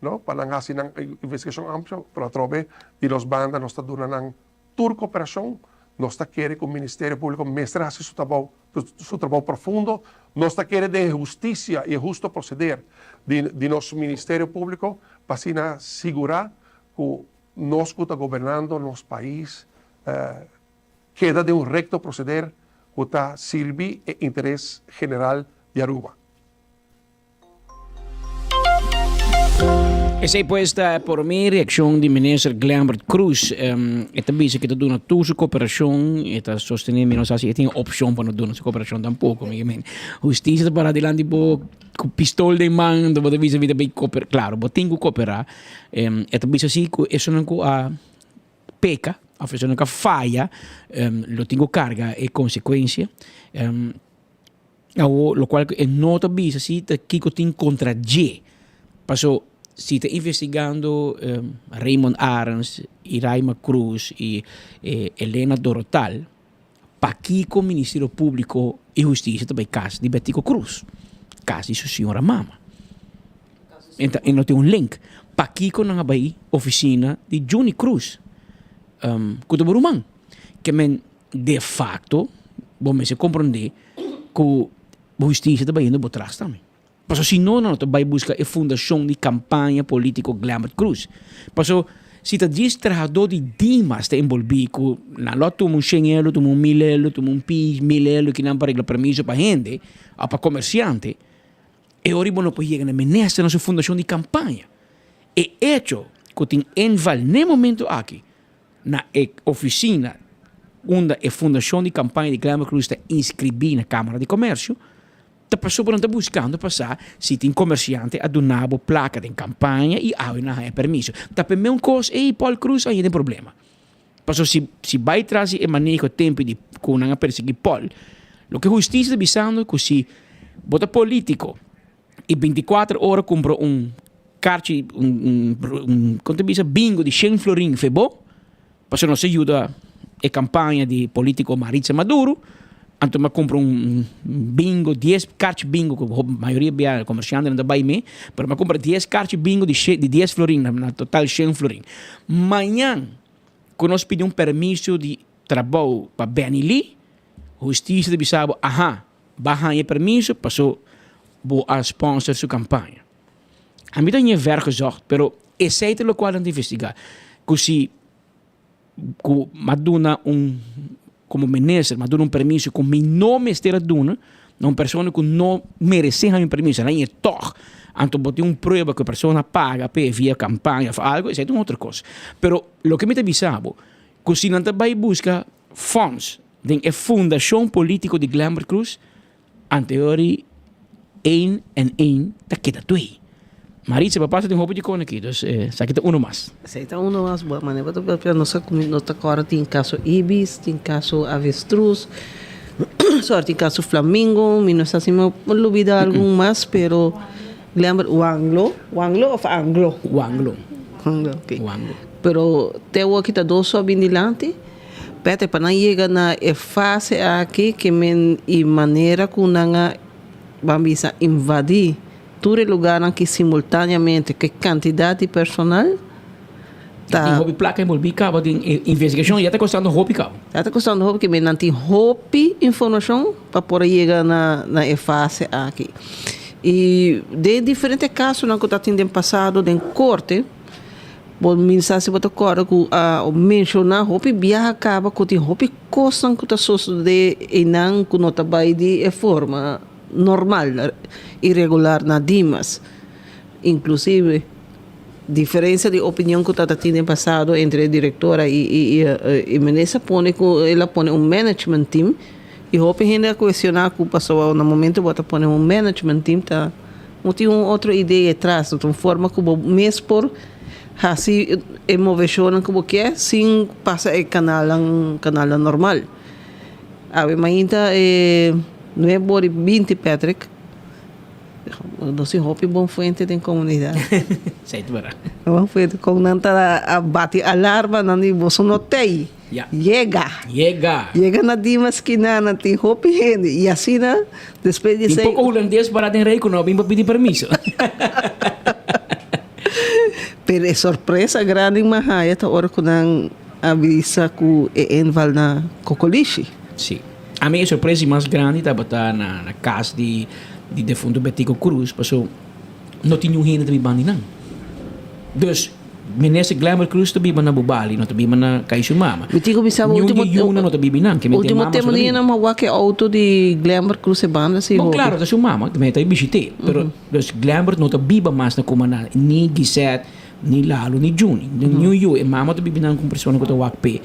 Speaker 21: no pa nan hasi nan investigashon amplio pero atrobe di nos banda nos ta duna nan tur koperashon. Nos ta kere ku Ministerio Públiko mester hasi su trabou su trabou profundo. Nos ta kere den e hustisia i e husto proseder di di nos Ministerio Públiko pa asina sigurá ku nos ku ta gobernando nos pais keda den un rekto proseder ku ta sirbi e interes general di Aruba.
Speaker 14: Esey pues ta por mi reaccion di minister Glenbert Croes. E ta bisa cu e ta duna tur su cooperacion, e ta sostene, mi no sa si e tin opcion pa no duna su cooperacion tampoco. Mi men, husticia ta para dilanti bo cu pistol den man, enton bo ta bisa mi ta bay coopera. Claro, bo tin cu coopera. E ta bisa si cu esunnan cu a peca of esunnan cu a faya, lo tin cu carga e consecuencia. Awor locual cu e no ta bisa si ta kico tin contra dje. Paso si ta investigando Raymond Arends y Raima Croes y Elena Dorotal, pakico Ministerio Publico y Husticia ta bay cas di Betico Croes? Cas di su señora mama. E no tin un link. Pakico nan a bay oficina di Juni Croes cu ta bo ruman? Ke men de facto bo mester comprende cu husticia ta bayendo bo tras tambe. Pasobra si no, nan lo ta bay busca e fundacion di campaña politico Glenbert Croes. Pasobra si ta dies trahador di Dimas ta envolvi cu nan lo a tuma un shen elo, tuma un mil elo, tuma un pi mil elo kinan pa regla permiso pa hende of pa comerciante, e ora bo no por yega na minister na su fundacion di campaña. E hecho cu tin inval n'e momento aki Na e oficina unda e fundacion di campaña di Glamour Cruz ta inscribi na Camara di Comercio, ta pasobra nan ta buscando pa sa si tin comerciante a duna bo placa den campaña y awe nan haya permiso. Ta pe meun cos ey Paul Cruz a haya den problema. Pasobra si si bay tras di e maneho tempo di cu nan a persegui Paul, loke husticia ta bisando cu si bo ta politico y binticuater ora cumpra un Karchi un un kon ta bisa bingo di shen florin fe bo pasobra nos a yuda e kampaña di politiko Maritza Maduro anto mi a kumpra un bingo dies karchi bingo ku mayoria bia komersiantenan ta bai me pero mi a kumpra dies karchi bingo di shen di dies florin na total shen florin mañan. ku nos pidi un permiso di trabou pa Benny Lee, hustisia ta bisa bo, aha, bo a haña e permiso paso bo a sponsor su kampaña. Ami ta haña vergezocht, pero esei ta lokual nan ta investigá, ku si ku m'a duna un komo minister m'a duna un permiso ku mi no mester a duna na un persona ku no meresé haña un permiso, el a haña tòg, anto bo tin un prueba ku e persona a paga p'e via kampaña òf algu, esei ta un otro kos. Pero loke mi ta bisa bo, ku si nan ta bai buska fòns den e fundashon polítiko di Glenbert Cruz, Anteori een en een ta keda dui. Maritza, bo pasa tin hopi dikon aki, dus esaki ta uno mas.
Speaker 20: Esei ta uno mas, bo manera bo ta papia nos a cuminsa nos ta corda tin caso ibis, tin caso avestruz, sorry tin caso flamingo, mi no sa si mi a lubida algun mas pero Glenbert wanglo, wanglo of anglo?
Speaker 14: Wanglo.
Speaker 20: Wanglo, ok.
Speaker 14: Wanglo.
Speaker 20: Pero te awo ki ta dos so a bin dilanti. Pete pa nan yega na e fase aki ke men i manera ku nan a ban bisa invadí tur e lugarnan ki simultaneamente ku e kantidat di personal ta.
Speaker 14: Tin hopi plaka enbolbí kaba den e investigashon ya ta kostando hopi kaba.
Speaker 20: Ya ta kostando hopi ke men nan tin hopi informashon pa por a yega na na e fase aki. I den diferente kasonan ku ta tin den pasado den korte. Bo minsa si bo ta kòrda ku a menshoná hopi biaha kaba ku tin hopi kosnan ku ta sosodé einan ku no ta bai di e forma normal i regular na Dimas. Inklusive diferensia di opinion ku tabata tin den pasado entre e direktora i e minister pone ku el a pone un management team i hopi hende a kuestioná ku pasobra na momento bo ta pone un management team ta No tin un otro idea etras, no ta un forma ku bo mes por hasi e moveshonnan ku bo ke sin pasa e kanalnan kanalnan normal. Awe mainta e nuebe ora i binti Patrick, nos tin hopi bon fuente den komunidat.
Speaker 14: Esei ta berdad.
Speaker 20: Bon fuente, kon nan ta a bati alarma nan di boso no tei.
Speaker 14: Ya.
Speaker 20: Yega.
Speaker 14: Yega.
Speaker 20: Yega na Dimas Kinana tin hopi hende y asina despues di
Speaker 14: Tin
Speaker 20: esey.
Speaker 14: poko hulandes para den rei ku no a bin pa pidi permiso.
Speaker 20: Pero e sorpresa grandi ku mi a haya ta ora ku nan a bisa ku e inval na Kokolishi.
Speaker 14: Sí. Ami e sorpresa mas grandi tabata na na kas di di defunto Betico Cruz paso no tin niun hende ta biba banda di nan. Dus. Minister Glenbert Cruz ta biba na Bubali, no ta biba na Cai su mama.
Speaker 20: Mi tin ku bisa bo
Speaker 14: Niun
Speaker 20: ultimo
Speaker 14: di yuna no ta biba nan, ke mi tin
Speaker 20: ultimo
Speaker 14: mama
Speaker 20: tempo
Speaker 14: so ta
Speaker 20: ni
Speaker 14: biba.
Speaker 20: nan a wak e auto di Glenbert Cruz e banda si
Speaker 14: Bon
Speaker 20: hopi.
Speaker 14: claro, ta su mama, mi ta bishit'é, pero dus Glenbert no ta biba mas na Cumaná, ni Gisette, ni Lalo, ni Juni. Niun yu, e mama ta biba nan ku un persona ku ta wak p'e.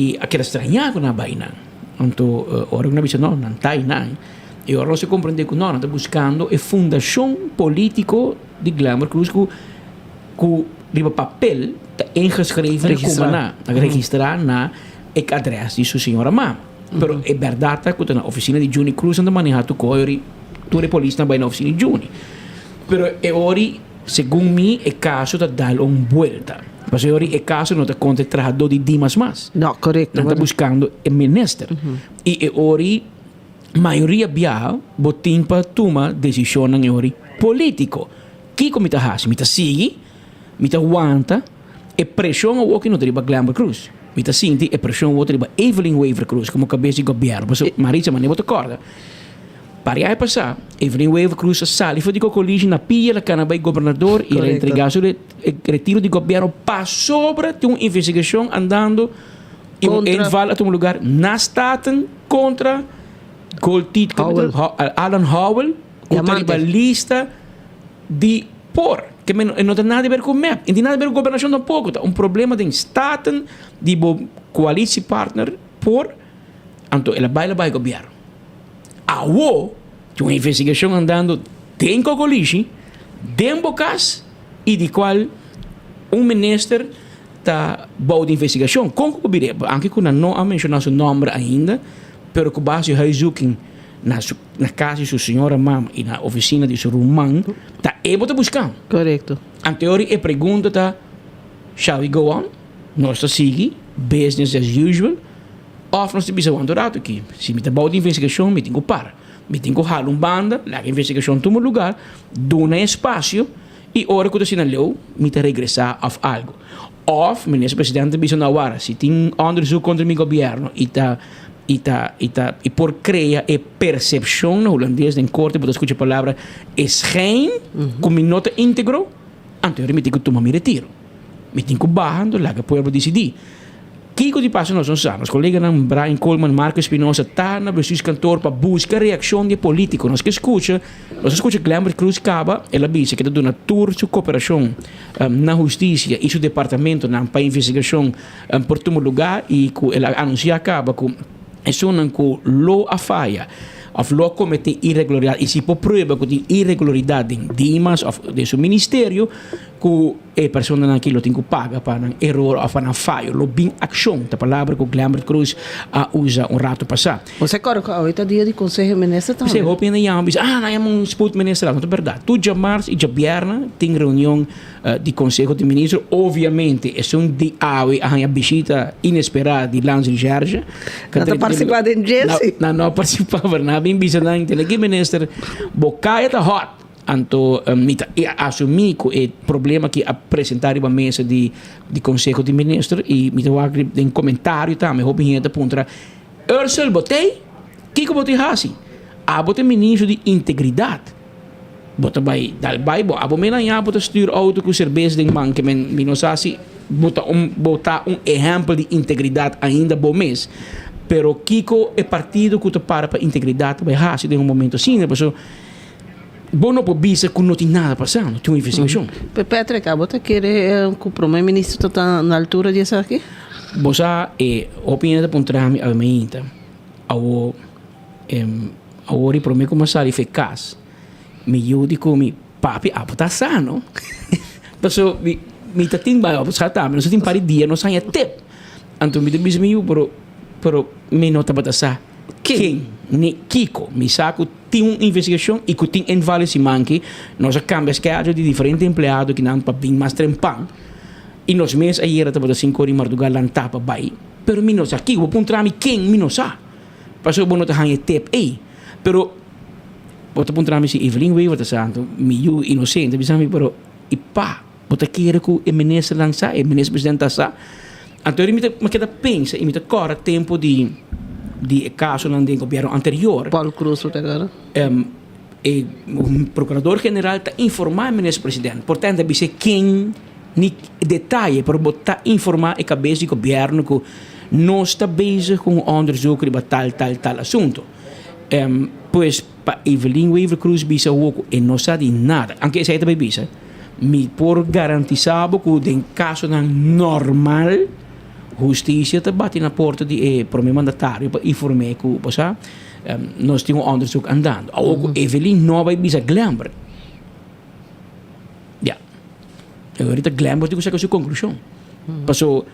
Speaker 14: I a keda strañá ku nan a bai nan. Anto ora ku nan a bisa no, nan ta einan, i ora nos a komprendé ku no, nan ta buskando e fundashon polítiko di Glenbert Cruz ku Ku riba papel ta ingeschreven
Speaker 20: Registrá.
Speaker 14: kuma na registrá na e adres di su señora mama. Pero e bèrdat ta ku ta na ofisina di Juni Cruz nan ta manehá tur kos ori tur e polisnan bai na ofisina di Juni. Pero e ori segun mi e kaso ta dal un buelta. Pasobra e ori e kaso no ta kontra e trahadó di Dimas mas.
Speaker 20: No, korekto.
Speaker 14: Nan ta buskando e minister. I e ori mayoria biaha bo tin pa tuma desishonnan e ori polítiko. Kiko mi ta hasi? Mi ta sigui, mi ta wanta e preshon awor ki no ta riba Glenbert Cruz. Mi ta sinti e preshon awor ta riba Evelyn Wever Cruz komo kabes di gobièrnu. Pasobra, Maritza, manera bo ta kòrda, par di aña pasá Evelyn Wever Cruz a sali for di Cocolishi na pia el a kana bai gobernador i el a entregá su retiro di gobièrnu pasobra tin un investigashon andando i un inval a tuma lugar na Staten kontra Goldtiet, Alan Howell. Ku ta riba lista di por. Ke men e no ta nada di ber ku mep. E no tin nada di ber ku gobernashon tampoko. Ta un problema den Staten di bo koalisiepartner por. Anto el a bai la bai gobièrnu. Awo tin un investigashon andando den Kokolishi, den bo kas i di kual un minister ta bou di investigashon. Kon ku bo bira? Anke ku nan no a menshoná su nòmber ainda, pero ku base di huiszoeking na su na cas di su señora mama y na oficina di su ruman ta e bo ta busca.
Speaker 20: Correcto.
Speaker 14: Anteori e pregunta ta shall we go on? Nos ta sigui business as usual of nos ta bisa wanta un rato aki si mi ta bou di investigacion mi tin cu para mi tin cu hala un banda laga investigacion tuma lugar duna espacio y ora cu ta asina leu mi ta regresa of algo. Of minister president ta bisa no awara si tin onderzoek kontra mi gobierno i ta i ta i ta i por krea e persepshon na hulandes den korte bo ta skucha e palabra e schijn ku mi no ta integro anto mi tin ku tuma mi retiro. Mi tin ku baha anto laga e pueblo disidí. Kiko di pasa nos no sa. Nos koleganan Brian Koolman, Marco Espinosa ta na bestuurskantoor pa buska reakshon di e politiko. Nos ke skucha, nos a skucha Glenbert Croes kaba, el a bisa ke ta duna tur su koperashon na hustisia i su departamentonan pa investigashon por tuma lugá i ku el a anunsiá kaba ku esunnan ku lo a faya òf lo a kometé iregularidat i si por prueba ku tin iregularidat den Dimas òf den su ministerio ku E personanan aki lo tin ku paga pa nan eror òf pa nan fayo. Lo bin akshon, ta palabra ku Glenbert Croes a usa un rato pasá.
Speaker 20: Bo sa kòrda ku awe ta dia di Konseho Minister tambe?
Speaker 14: P'esei hopi hende yama bisa, ah, nan yama un spoedminister. No ta bèrdat. Tur djamars i djabièrnè tin reunion di Konseho di Minister. Obviamente esun di awe a haña bishita inesperá di Lans Recherche.
Speaker 20: Nan ta partisipá den dje si.
Speaker 14: Nan no a partisipá, pero nan a bin bisa nan, tene ki minister, bo kaya ta hòt. Anto mi ta asumí ku e problema aki a presentá riba mesa di di Konseho di Minister i mi ta wak den komentario tambe hopi hende ta puntra, Ursell bo t'ei? Kiko bo tin hasi? Abo ta ministro di integridat. Bo ta bai dal bai bo abo mena ya bo ta stuur outo ku serbes den man ke men mi no sa si bo ta un bo ta un ehèmpel di integridat ainda bo mes. Pero kiko e partido ku ta para pa integridat ta bai hasi den un momento asina? Pasobra Bo no por bisa ku no tin nada pasando, tin un investigashon.
Speaker 20: Pero Patrick, abo ta kere ku prome minister ta ta na altura di esaki?
Speaker 14: Bo sa e hopi hende ta puntra mi awe mainta, awo awor di prome ku mi a sali for e kas, mi yu di ku mi, papi abo ta sano? Paso mi mi ta tin bai abo sa tambe, nos a tin par di dia nos haña tep. Anto mi ta bisa mi yu, pero pero mi no tabata sa ken ni kiko. Mi sa ku Tin un investigashon i ku tin inval siman ki nos a kambia schedule di diferente empleado ki nan pa bin mas trempan i nos mes ayera tabata sinku ora di marduga lanta pa bai pero mi no sa kiko bo puntra mi ken mi no sa pasobra bo no ta haña e tip ei pero bo ta puntra mi si Evelyn Wever ta sa anto mi yu inosente bisa mi pero i pa bo ta kere ku e ministernan sa e minister president ta sa anto mi ta mi keda pensa i mi ta kòrda tempu di di e kasonan den gobièrnu anterior.
Speaker 20: Paul Croes bo ta kòrda?
Speaker 14: E prokurador general ta informá e minister president. Por tanto ta bisa ken ni detaye pero bo ta informá e kabes di gobièrnu ku nos ta bezig ku un onderzoek riba tal tal tal asuntu. Pues pa Evelyn Wever Croes bisa awor ku e no sa di nada, aunke esei ta bai bisa, mi por garantisá bo ku den kasonan normal hustisia ta bati na porta di e prome mandatario pa inform'é ku bo sa nos tin un onderzoek andando. Awor ku Evelyn no a bai bisa Glenbert, ya, ahorita Glenbert tin ku saka su konklushon. Paso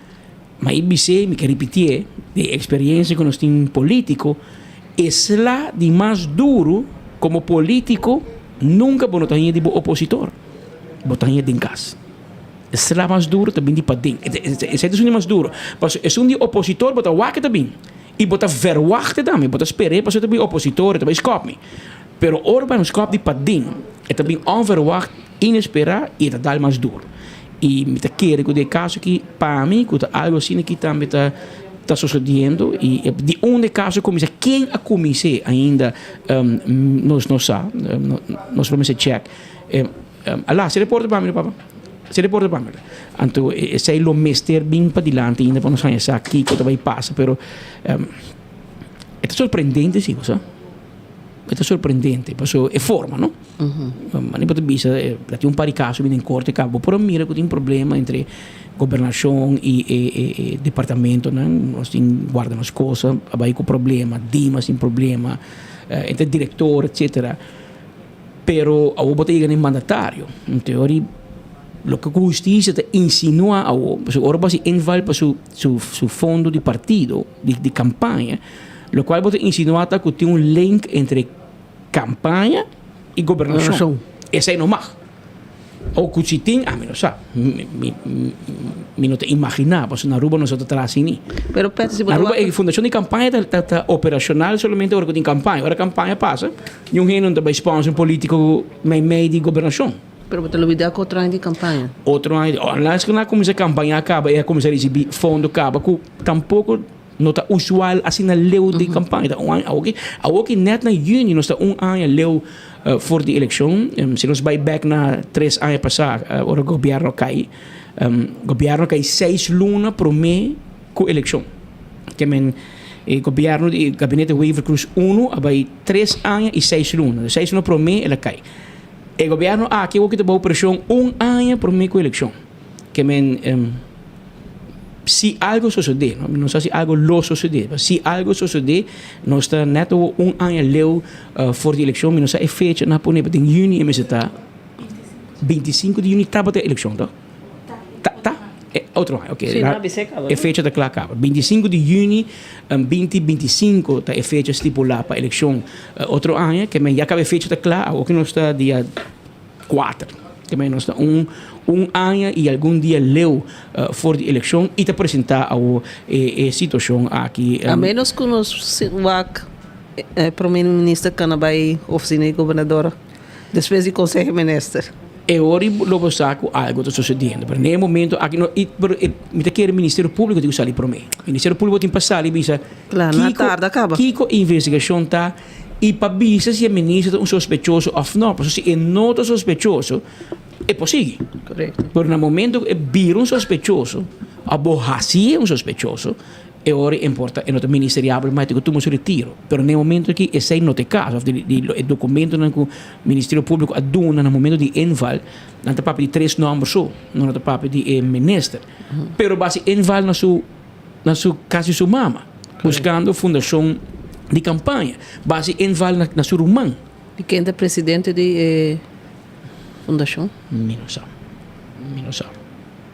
Speaker 14: Ma i bis'é, mi ke ripitié, di e eksperiencia ku nos tin polítiko, e sla di mas duru komo polítiko nunka bo no ta haña di bo opositor, bo ta haña den kas. E sla mas duru ta bin di paden. Esei ta esun di mas duru. Pasobra esun di opositor bo ta wak e ta bin i bo ta verwagt e tambe, bo ta sper'é pasobra e ta bin opositor, e ta bai skòp mi. Pero ora bo bai un skòp di paden, e ta bin onverwagt, inesperá i e ta dal mas duru. I mi ta kere ku den e kaso aki, pa mi ku ta algu asina aki tambe ta ta sosodiendo i di unda e kaso a kuminsá, ken a kumins'é ainda nos no sa, nos lo mester chèk. Ala, si reporte pa mi no papa, si reporte pa mi. Anto esei lo mester bin padilanti ainda pa nos haña sa kiko ta bai pasa, pero e ta sorprendente si, bo sa. E ta sorprendente paso e forma no. Mane bo ta bisa la tin un par di caso bini den corte caba bo por a mira cu tin problema entre gobernacion y e departamentonan nos tin guarda nos cosa a bay cu problema Dimas tin problema entre director etcetera pero awor bo ta yega na e mandatario anto loke cu husticia ta insinua awor pasobra ora bo haci inval pa su su fondo di partido di campaña Locual bo ta insinua ta cu tin un link entre campaña y gobernacion. Esey no mag. O cu si tin, ami no sa. Mi no ta imagina, pasobra na Aruba nos no ta traha asina.
Speaker 20: Pero Peter, si bo
Speaker 14: Na
Speaker 20: ta
Speaker 14: Aruba
Speaker 20: wak.
Speaker 14: e fundacion di campaña ta ta operacional solamente ora cu tin campaña. Ora campaña pasa, niun hende no ta bay sponsor un politico meimei di gobernacion.
Speaker 20: Pero bo ta lubida ku otro aña di kampaña.
Speaker 14: Otro aña di, unless ku nan a kuminsá kampaña kaba i a kuminsá risibí fondo kaba ku tampoko no ta usual asina leu den kampaña. Ta un aña awoki, awoki nèt na yüni nos ta un aña leu for di elekshon. Si nos bai bèk na tres aña pasá ora gobièrnu a kai, gobièrnu a kai seis luna promé ku elekshon. Ke men e gobièrnu di gabinete Wever-Croes uno a bai tres aña i seis luna. Seis luna promé el a kai. E gobierno aki awor ki ta bou presion un aña prome cu eleccion. Ke men si algo sosode, no, mi no sa si algo lo sosode, pero si algo sosode, nos ta net awor un aña leu for di eleccion, mi no sa e fecha nan a pone, pero den juni e mester ta, 25 di juni tabata e eleccion toch? Ta, ta? E otro aña, ok.
Speaker 20: Sí, nan a bis'é kaba,
Speaker 14: E fecha ta kla kaba. 25 di juni 2025 ta e fecha stipulá pa elekshon otro aña. Ke men ya kaba e fecha ta kla, awor ke nos ta dia kuater. Ke men nos ta un un aña i algun dia leu for di elekshon i ta presentá awor e e situashon aki.
Speaker 20: A ménos ku nos wak e prome minister kana bai ofisina di gobernador. Despues di Conseho Minister.
Speaker 14: E ora lo bo sa cu algo ta sucediendo, pero na e momento aki no, y pero e mi ta kere Ministerio Publico tin cu sali prome. Ministerio Publico tin pa sali y bisa
Speaker 20: Claro, na
Speaker 14: kico
Speaker 20: tarda caba.
Speaker 14: kico e investigacion ta y pa bisa si e minister ta un sospechoso of no, pasobra si e no ta sospechoso e por sigui.
Speaker 20: Correcto.
Speaker 14: Pero na momento cu e bira un sospechoso of bo haci'e un sospechoso, E ora e importa e no ta ministeriabel mas e tin ku tuma su retiro. Pero na e momento aki esei no ta e kaso of di di e dokumentonan ku Ministerio Públiko a duna na momento di inval nan ta papia di tres nòmber so, no nan ta papia di e minister. Pero basi inval na su na su kas di su mama buskando fundashon di kampaña. Basi inval na na su ruman.
Speaker 20: I ken ta presidente di e fundashon?
Speaker 14: Mi no sa. Mi no sa.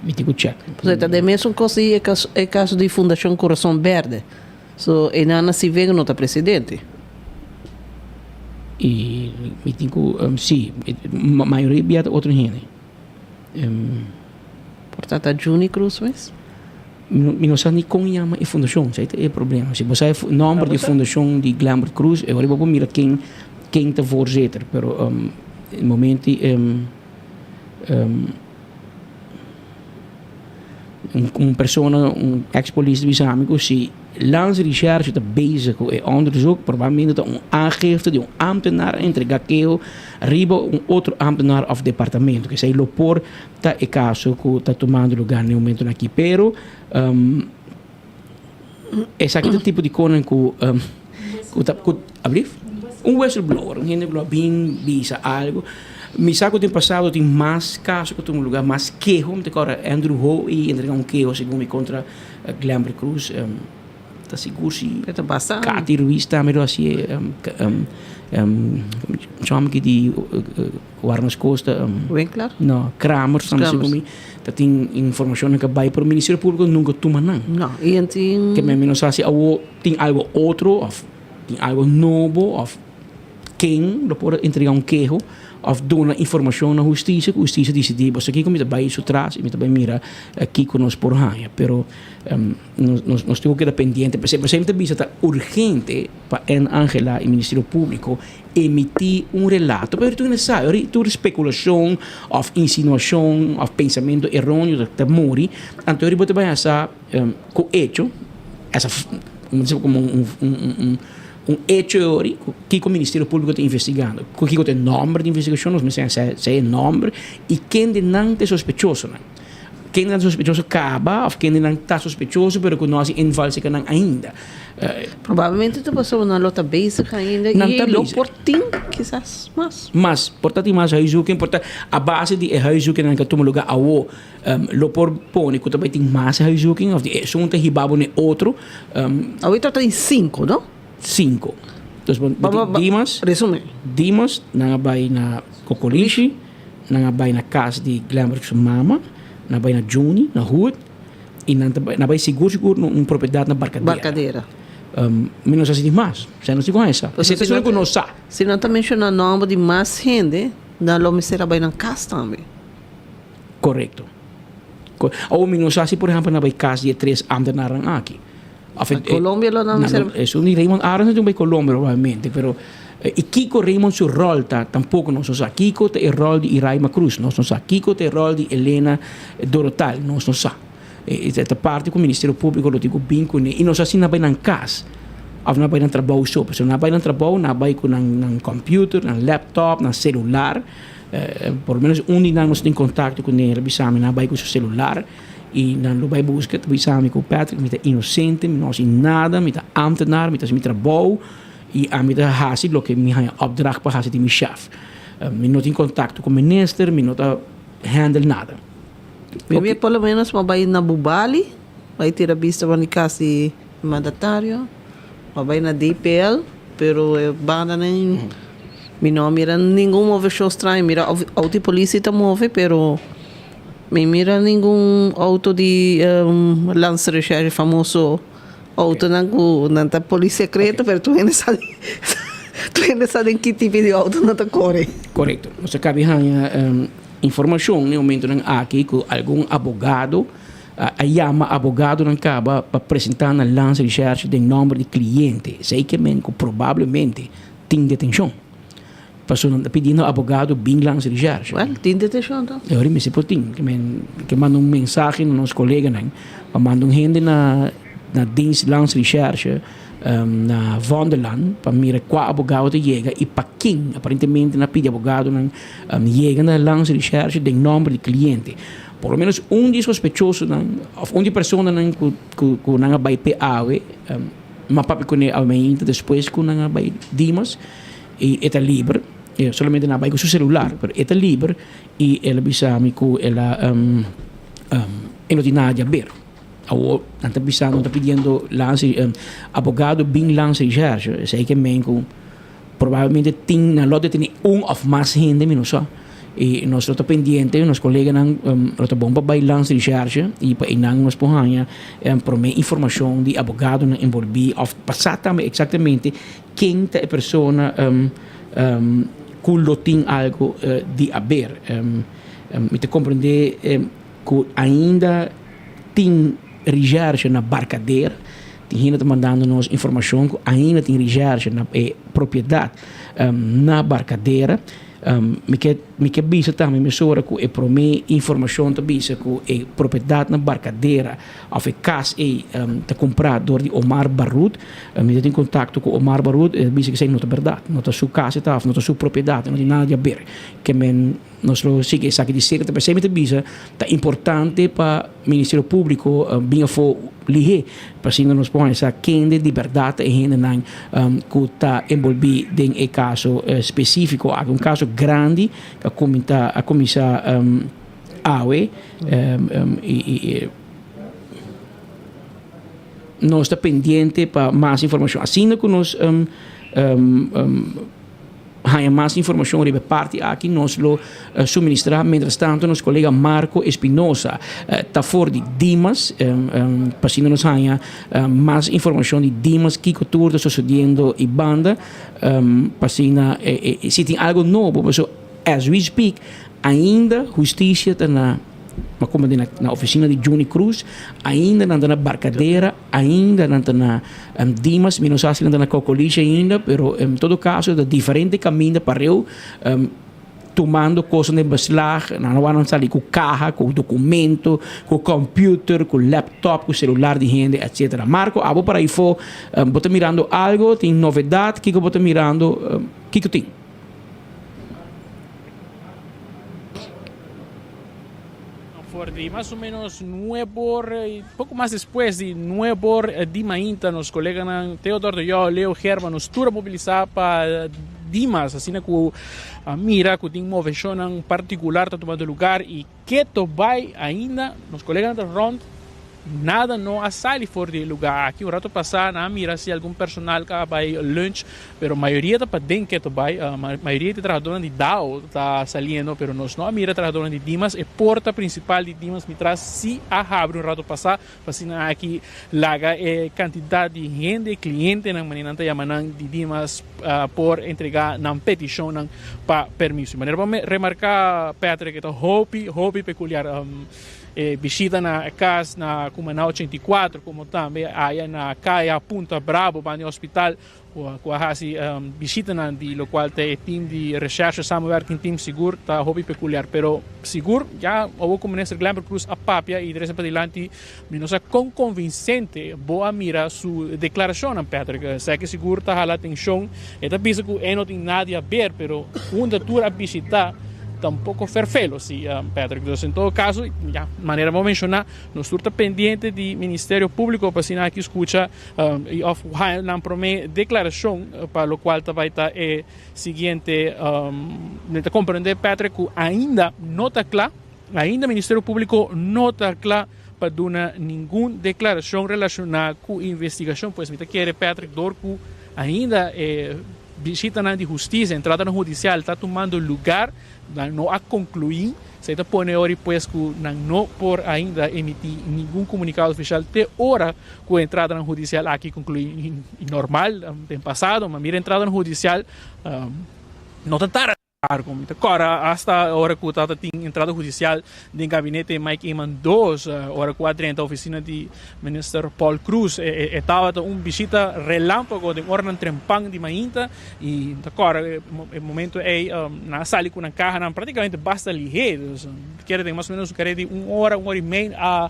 Speaker 14: Mi tin ku check.
Speaker 20: Pasobra ta den mesun kos di e kaso e kaso di Fundashon Kurason Berde. So e nan na Sivega no ta presidente.
Speaker 14: I mi tin ku si mayoria bia ta otro hende.
Speaker 20: Por ta ta Juni Cruz mes?
Speaker 14: Mi no sa ni kon yama e fundashon, esei ta e problema. Si bo sa e nòmber di e fundashon di Glembert Cruz e ora bo por mira ken ken ta voorzitter. Pero e momento Un persona, un ex polis ta bisa mi ku si Landsrecherche ta bezig ku e onderzoek, probablemente ta un aangifte di un ambtenaar a entrega keho riba un otro ambtenaar of departamento. Esei lo por ta e kaso ku ta tumando lugar na e momentonan aki. Pero esaki ta tipo di konan ku ku ta ku ablief? Un whistleblower, un hende ku lo a bin bisa algu. Mi sa ku den pasado tin mas kaso ku tuma lugar, mas keho. Mi ta kòrda Andrew Ho i entrega un keho segun mi kontra Glenbert Croes. Ta sigur si Cathy Ruiz tambe lo hasié. Chòm aki di Warnes Costa.
Speaker 20: Winkler?
Speaker 14: No, Kramers tambe segun mi. Ta tin informashonnan ku a bai pero Ministerio Públiko nunka tuma nan.
Speaker 20: No, i en tin.
Speaker 14: Ke men mi no sa si awo tin algu otro òf tin algu nobo òf. Ken lo por entrega un keho of duna informacion na husticia cu husticia dicidi boso kico mi ta bay su tras y mi ta bay mira kico nos por haya pero nos nos tin cu keda pendiente p'esey p'esey mi ta bisa ta urgente pa en Angela y Ministerio Publico emiti un relato pasobra tur hende sa tur speculacion of insinuacion of pensamento eroneo ta muri anto bo ta bay hasa cu hecho esa como un Un hecho e ori ku kiko Ministerio Públiko ta investigando, ku kiko ta e nòmber di investigashon, nos mester sa sa e nòmber i kende nan ta e sospechosonan. Kende nan ta sospechoso kaba òf kende nan ta sospechoso pero ku no hasi inval serka nan ainda.
Speaker 20: Probablemente ta pasobra nan lo ta bezig ainda i lo por tin kisas mas.
Speaker 14: Mas, por ta tin mas huiszoeking, por ta a base di e huiszoekingnan ku a tuma lugá awo lo por pone ku ta bai tin mas huiszoeking of di esun ta hiba bo na e otro.
Speaker 20: Awita ta tin sinku, no?
Speaker 14: Sinku. Dus bo tin Dimas.
Speaker 20: Resume.
Speaker 14: Dimas, nan a bai na Kokolishi, nan a bai na kas di Glenberg su mama, nan a bai na Juni, na Hood, i nan ta bai, nan a bai sigur sigur na un propiedat na Barcadera.
Speaker 20: Barcadera.
Speaker 14: Mi no sa si tin mas. Esei no si kon esa. Esei ta esun ku nos sa.
Speaker 20: Si nan ta menshona nòmber di mas hende, nan lo mester a bai nan kas tambe.
Speaker 14: Korekto. Awor mi no sa si por ehempel nan bai kas di e tres ambtenaran aki.
Speaker 20: Of e, Colombia lo nan mester.
Speaker 14: Esun di Raymond Arends tin bai Colombia probablemente, pero. I kiko Raymond su ròl ta, tampoko nos no sa. Kiko ta e ròl di Iraima Cruz, nos no sa. Kiko ta e ròl di Elena Dorotal, nos no sa. E ta parti ku Ministerio Públiko lo tin ku bin kuné i nos asina bai nan kas òf nan bai nan trabou so. Pasobra nan bai nan trabou, nan bai ku nan nan kòmpiuter, nan lèptòp, nan selular. Por lo menos un di nan nos tin kontakto kuné, el a bisa mi nan bai ku su selular i nan lo bai buska. Ta bisa mi ku Patrick mi ta inosente, mi no hasi nada, mi ta ámtenar, mi ta hasi mi trabou i ami ta hasi loke mi haña opdracht pa hasi di mi shèf. Mi no tin kontakto ku minister, mi no ta handle nada.
Speaker 20: Mi mi por lo menos m'a bai na Bubali, bai tira bista van di cas di mandatario, m'a bai na DPL, pero e bandanan mi no a mira ningun movecion straño, mira auto di polis si ta move pero mi mira ningun auto di landsrecherche famoso autonan cu nan ta polis secreto pero tur hende sa tur hende sa den ki tipo di auto nan ta core.
Speaker 14: Corecto, nos a cabi haña. Informashon n'e momentonan aki ku algun abogado a yama abogadonan kaba pa presentá na Landsrecherche den nòmber di kliente. Esei ke men ku probablemente tin detenshon. Pasobra nan ta pidiendo abogado bin Landsrecherche.
Speaker 20: Wèl, tin detenshon to.
Speaker 14: E ora mester por tin. Ke men ke manda un mensahe na nos koleganan pa manda un hende na na dienst Landsrecherche. Na Vondelland pa mira kua abogado ta yega i pa ken. Aparentemente nan a pidi abogadonan yega na Landsrecherche den nòmber di kliente. Por lo menos un di e sospechosonan òf un di e personanan ku ku nan a bai p'e awe, m'a papia kuné awe mainta despues ku nan a bai Dimas i e ta liber, solamente nan a bai ku su selular pero e ta liber i el a bisa mi ku el a e no tin nada di haber. Awor nan ta bisa, nan ta pidiendo lansa abogado bin landsrecherche, esei ke men ku probablemente tin nan lo deteni un of mas hende mi no sa. I nos lo ta pendiente, nos koleganan lo ta bon pa bai landsrecherche i pa einan nos por haña prome informashon di abogadonan enbolbí of pa sa tambe eksaktamente ken ta e persona ku lo tin algo di aber. Mi ta komprende ku ainda tin recherche na Barcadera, tin hende ta mandando nos informacion cu ainda tin recherche na e propiedad na Barcadera. Mi ke mi ke bisa tambe mesora cu e prome informacion ta bisa cu e propiedad na Barcadera of e cas ey ta cumpra door di Omar Barut. Mi ta tin contacto cu Omar Barut, e ta bisa cu esey no ta berdad, no ta su cas e ta of no ta su propiedad, e no tin nada di haber. Ke men. Nos lo sigui esaki di serka, p'esei mi ta bisa ta importante pa Ministerio Públiko bin afó lihé pa asina nos por haña sa kende di bèrdat ta e hendenan ku ta enbolbí den e kaso spesífiko aki. Un kaso grandi ku a kuminta a kuminsá awe i nos ta pendiente pa mas informashon. Asina ku nos Haña mas informashon riba e parti aki nos lo suministrá. Mientrastanto nos kolega Marco Espinosa ta for di Dimas pa asina nos haña mas informashon di Dimas kiko tur ta sosodiendo i banda pa asina si tin algo nobo pasobra as we speak ainda hustisia ta na Ma como di na oficina di Juni Cruz, ainda nan ta na Barcadera, ainda nan ta na Dimas, mi no sa si nan ta na Cocoliche ainda, pero en todo caso ta diferente caminda pareu tumando cosnan den beslag, nan a wak nan sali cu caha, cu documento, cu computer, cu laptop, cu celular di hende, etcetera. Marco, abo para ifo, bo ta mirando algo, tin novedad, kico bo ta mirando, kico tin?
Speaker 19: For di mas o menos nuebor y poco mas despues di nuebor di mainta nos coleganan Theodor de Jong, Leo German nos tur a mobilisa pa Dimas asina cu a mira cu tin movecionnan particular ta tumando lugar y keto bay ainda nos coleganan ta rond. Nada no a sali for di e lugar aki. Un rato pasa nan a mira si algun personal ka a bai lunch, pero mayoria ta paden ke ta bai. Mayoria di trahadornan di Dao ta saliendo, pero nos no a mira trahadornan di Dimas. E porta principal di Dimas mitras si a habri un rato pasa, pa asina aki laga e cantidad di hende, clientenan manera nan ta yama nan, di Dimas por entrega nan peticionnan pa permiso. Manera bo a remarca Patrick, e ta hopi, hopi peculiar. E bishita na e cas na Cumaná 84 como tambe aya na Caya Punta Brabo banda di hospital cu a haci bishitanan di locual ta e team di Recherche Samenwerking Team sigur ta hopi peculiar. Pero sigur ya awor cu Minister Glenbert Croes a papia y trece padilanti mi no sa con convincente bo a mira su declaracionnan Patrick. Esaki sigur ta hala atencion. E ta bisa cu e no tin nada di haber pero unda tur a bishita tampoco ferfelo si Patrick. Dus en todo caso ya manera bo a menciona nos tur ta pendiente di Ministerio Publico pa asina aki scucha y of haña nan prome declaracion pa locual ta bay ta e siguiente. Mi ta comprende Patrick cu ainda no ta cla, ainda Ministerio Publico no ta cla pa duna ningun declaracion relaciona cu investigacion. Pues mi ta kere Patrick door cu ainda e bishitanan di husticia, entradanan hudicial ta tumando lugar, nan no a conclui. Esey ta pone ori pues cu nan no por ainda emiti ningun comunicado oficial te ora cu e entradanan hudicial aki conclui. Y normal, den pasado, ma mira entradanan hudicial no ta tarda. Mi ta kòrda asta ora ku tabata tin entrada hudisial den gabinete Mike Eman dos, ora ku a drenta ofisina di Minister Paul Croes. E tabata un bishita relámpago den oranan trempan di mainta i mi ta kòrda e momento ei nan a sali ku nan kahanan práktikamente basta lihé. Dus mi ta kere den mas o ménos un kare di un ora, un ora i mei a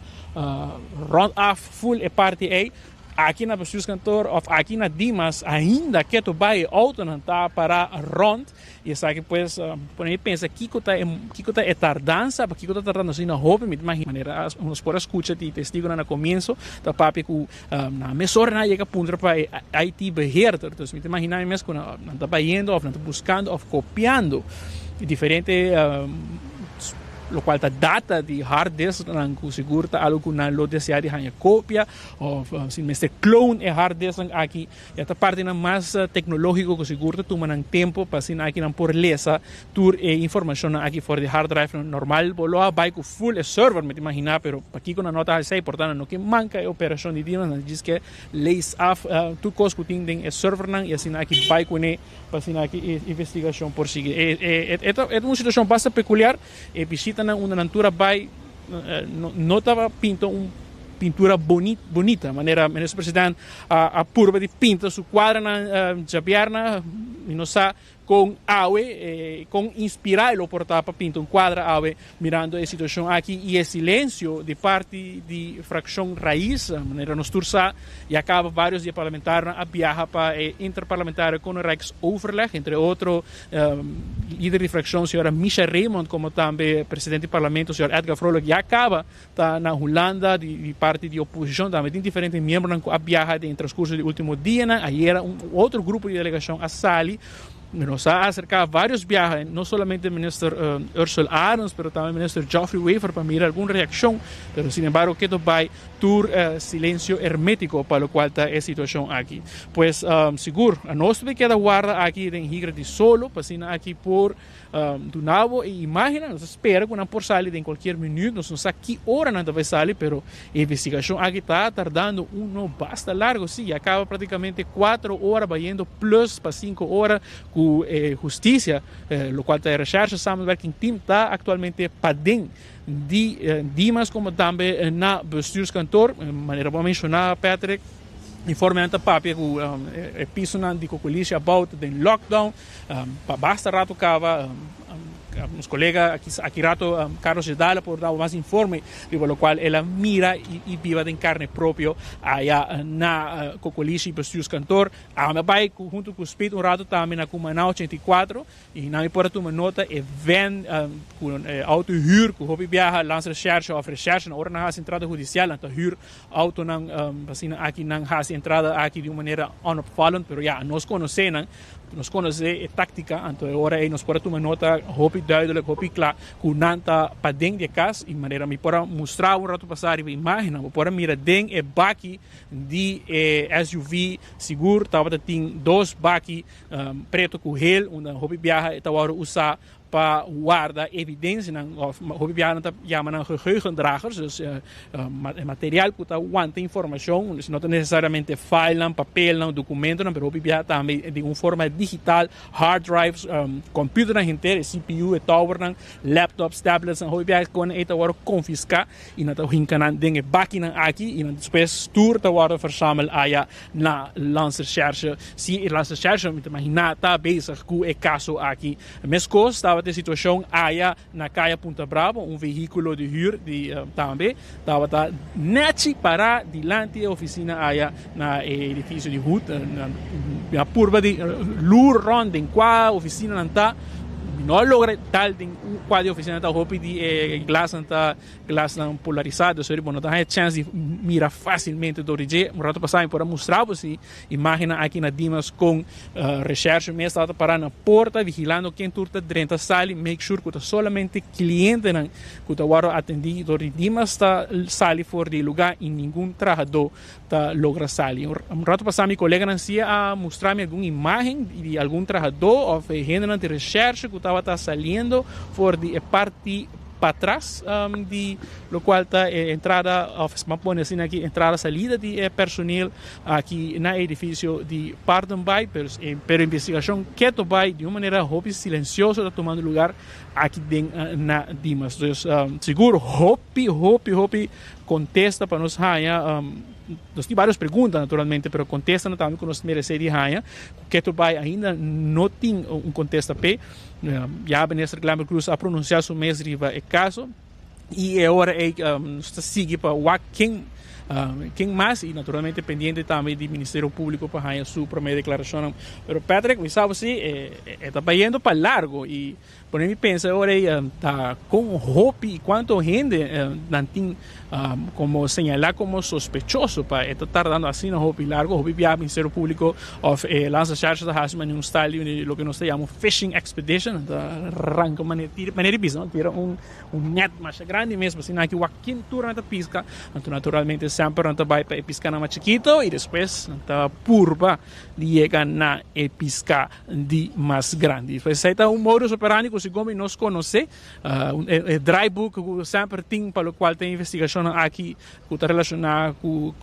Speaker 19: rònt af ful e parti ei. Aki na bestuurskantoor of aki na Dimas ainda keto bai e autonan ta para rond y esaki pues pone mi pensa kico ta e kico ta e tardansa pakico ta tardando asina hopi mi ta imagina manera nos por a scucha di testigonan na comienzo ta papia cu na mesora nan a yega puntra pa e IT beheerder dus mi ta imagina mi mes cu nan ta bayendo of nan ta buscando of copiando diferente locual ta data di hard disknan cu sigur ta algo cu nan lo desea di haya copia. Of si mester clone e hard disknan aki, ya ta partinan mas tecnologico cu sigur ta tuma nan tempo pa asina aki nan por lesa tur e informacionnan aki for di hard drive. Normal bo lo a bay cu full e server, mi ta imagina, pero pakico nan no ta haci esey? Por ta nan no ke manca e operacion di dia, nan djis ke lees af tur cos cu tin den e servernan y asina aki bay cune pa asina aki e investigacion por sigui. E ta un situacion basta peculiar, e bishitanan unda nan tur a bay no ta pinta un pintura bonita manera minister president a purba di pinta su cuadranan djabièrnè mi no sa con awe con inspira e lo por ta pa pinta un cuadra awe mirando e situacion aki y e silencio di parti di fraccion Raiz manera nos tur sa ya caba varios di e parlamentarionan a biaha pa e interparlamentario Koninrijksoverleg entre otro Lider di fraccion señora Misha Raymond como tambe presidente di parlamento señor Edgar Vrolijk ya caba ta na Hulanda di parti di oposicion tambe tin diferente miembronan cu a biaha den transcurso di ultimo dianan ayera un otro grupo di delegacion a sali nos a acerca varios biaha no solamente minister Ursell Arends pero tambe minister Geoffrey Wever pa mira algun reaccion pero sin embargo keto bay Tur silencio hermetico pa locual ta e situacion aki. Pues sigur nos ta keda warda aki den higra di solo pa asina aki por duna bo e imagennan. Nos ta spera cu nan por sali den cualkier minuut. Nos no sa ki ora nan ta bay sali pero e investigacion aki ta tardando uno basta largo. Si, ya caba practicamente cuatro ora bayendo plus pa cinco ora cu e husticia locual ta e Recherche Samenwerking Team ta actualmente paden. Di Dimas como tambe na bestuurskantoor. Manera bo a menciona Patrick, informenan ta papia cu e pisonan di Cocolisha abou ta den lockdown pa basta rato caba. Nos colega aki rato Carlos Jedala por dabo mas informe riba locual el a mira y biba den carne propio aya na Cocolisha y bestuurskantoor. Ami a bay hunto cu Speed un rato tambe na Cumaná 84. I nan mi por a tuma nota e ven ku e outo hür ku hopi biaha landsrecherche òf recherche na ora nan hasi entrada hudisial nan ta hür outonan pa asina aki nan hasi entrada aki di un manera onopvallend pero ya nos konosé nan nos konosé e taktika anto e ora ei nos por a tuma nota hopi duidelijk hopi kla ku nan ta paden di e kas i manera mi por a mustra un ratu pasá riba imagennan bo por a mira den e baki di e SUV sigur tabata tin dos baki Preto ku hel, unda hopi biaha e ta wòrdu usá pa. pa warda evidensianan òf hopi biaha nan ta yama nan geheugendragers, dus material ku ta wanta informashon, no ta nesesariamente filenan, papelnan, dokumentonan, pero hopi biaha tambe den un forma digital, hard drives, computernan henter, e CPU, e towernan, laptops, tabletsnan, hopi biaha kon ei ta wòrdu konfiská i nan ta hinka nan den e bakinan aki i nan despues tur ta wòrdu versamel aya na Landsrecherche. Si e Landsrecherche mi ta imaginá ta bezig ku e kaso aki. Meskos tabata e situashon aya na Kaya Punta Bravo, un vehíkulo di hür di tambe tabata nèchi pará dilanti e ofisina aya na e edifisio di hut. Mi a purba di lur rònt den kua ofisinanan ta, mi no a logra dal den kua di ofisinanan ta, hopi di e glasnan ta glasnan polarisá, dus bo no ta haña chèns di mira fásilmente dor di dje. Un ratu pasá mi por a mustra bo si imágennan aki na Dimas kon Recherche mes tabata pará na porta vigilando ken tur ta drenta sali, make sure ku ta solamente klientenan ku ta wòrdu atendí dor di Dimas ta sali for di e lugá i ningun trahadó ta logra sali. Un ratu pasá mi koleganan si a mustra mi algun imágen di algun trahadó òf e hendenan di recherche ku tabata saliendo for di e parti patras di lokual ta e entrada òf mi a pone asina aki entrada salida di e personeel aki na e edifisio di Paardenbaai pero pero investigashon keto bai di un manera hopi silensioso ta tumando lugar aki den na Dimas. Dus sigur hopi hopi hopi kontesta pa nos haña nos tin varios pregunta naturalmente pero kontestanan tambe ku nos meresé di haña ku keto bai ainda no tin un kontesta p'e. Ya minister Glenbert Croes a pronunsiá su mes riba e kaso. Y e ora ey nos ta sigui pa wak ken ken mas y naturalmente pendiente tambe di Ministerio Publico pa haya su prome declaracionnan. Pero Patrick, mi sa bo si e ta bayendo pa largo y pone mi pensa e ora ey ta con hopi y cuanto hende nan tin como señala como sospechoso pa e ta tardando asina hopi largo. Hopi bia Ministerio Publico of e Landsrecherche ta haci mane un style di loke nos ta yama un fishing expedition, nan ta ranca mane tira mane di bisa no tira un un net masha grandi mes pa asina aki wak ken tur nan ta pisca. Anto naturalmente semper nan ta bay pa e piscanan mas chikito y despues nan ta purba di yega na e pisca di mas grandi. Pues esey ta un modus operandi cu segun mi nos conoce. E draaiboek ku semper tin pa lokual ta e investigashonnan aki ku ta relashoná ku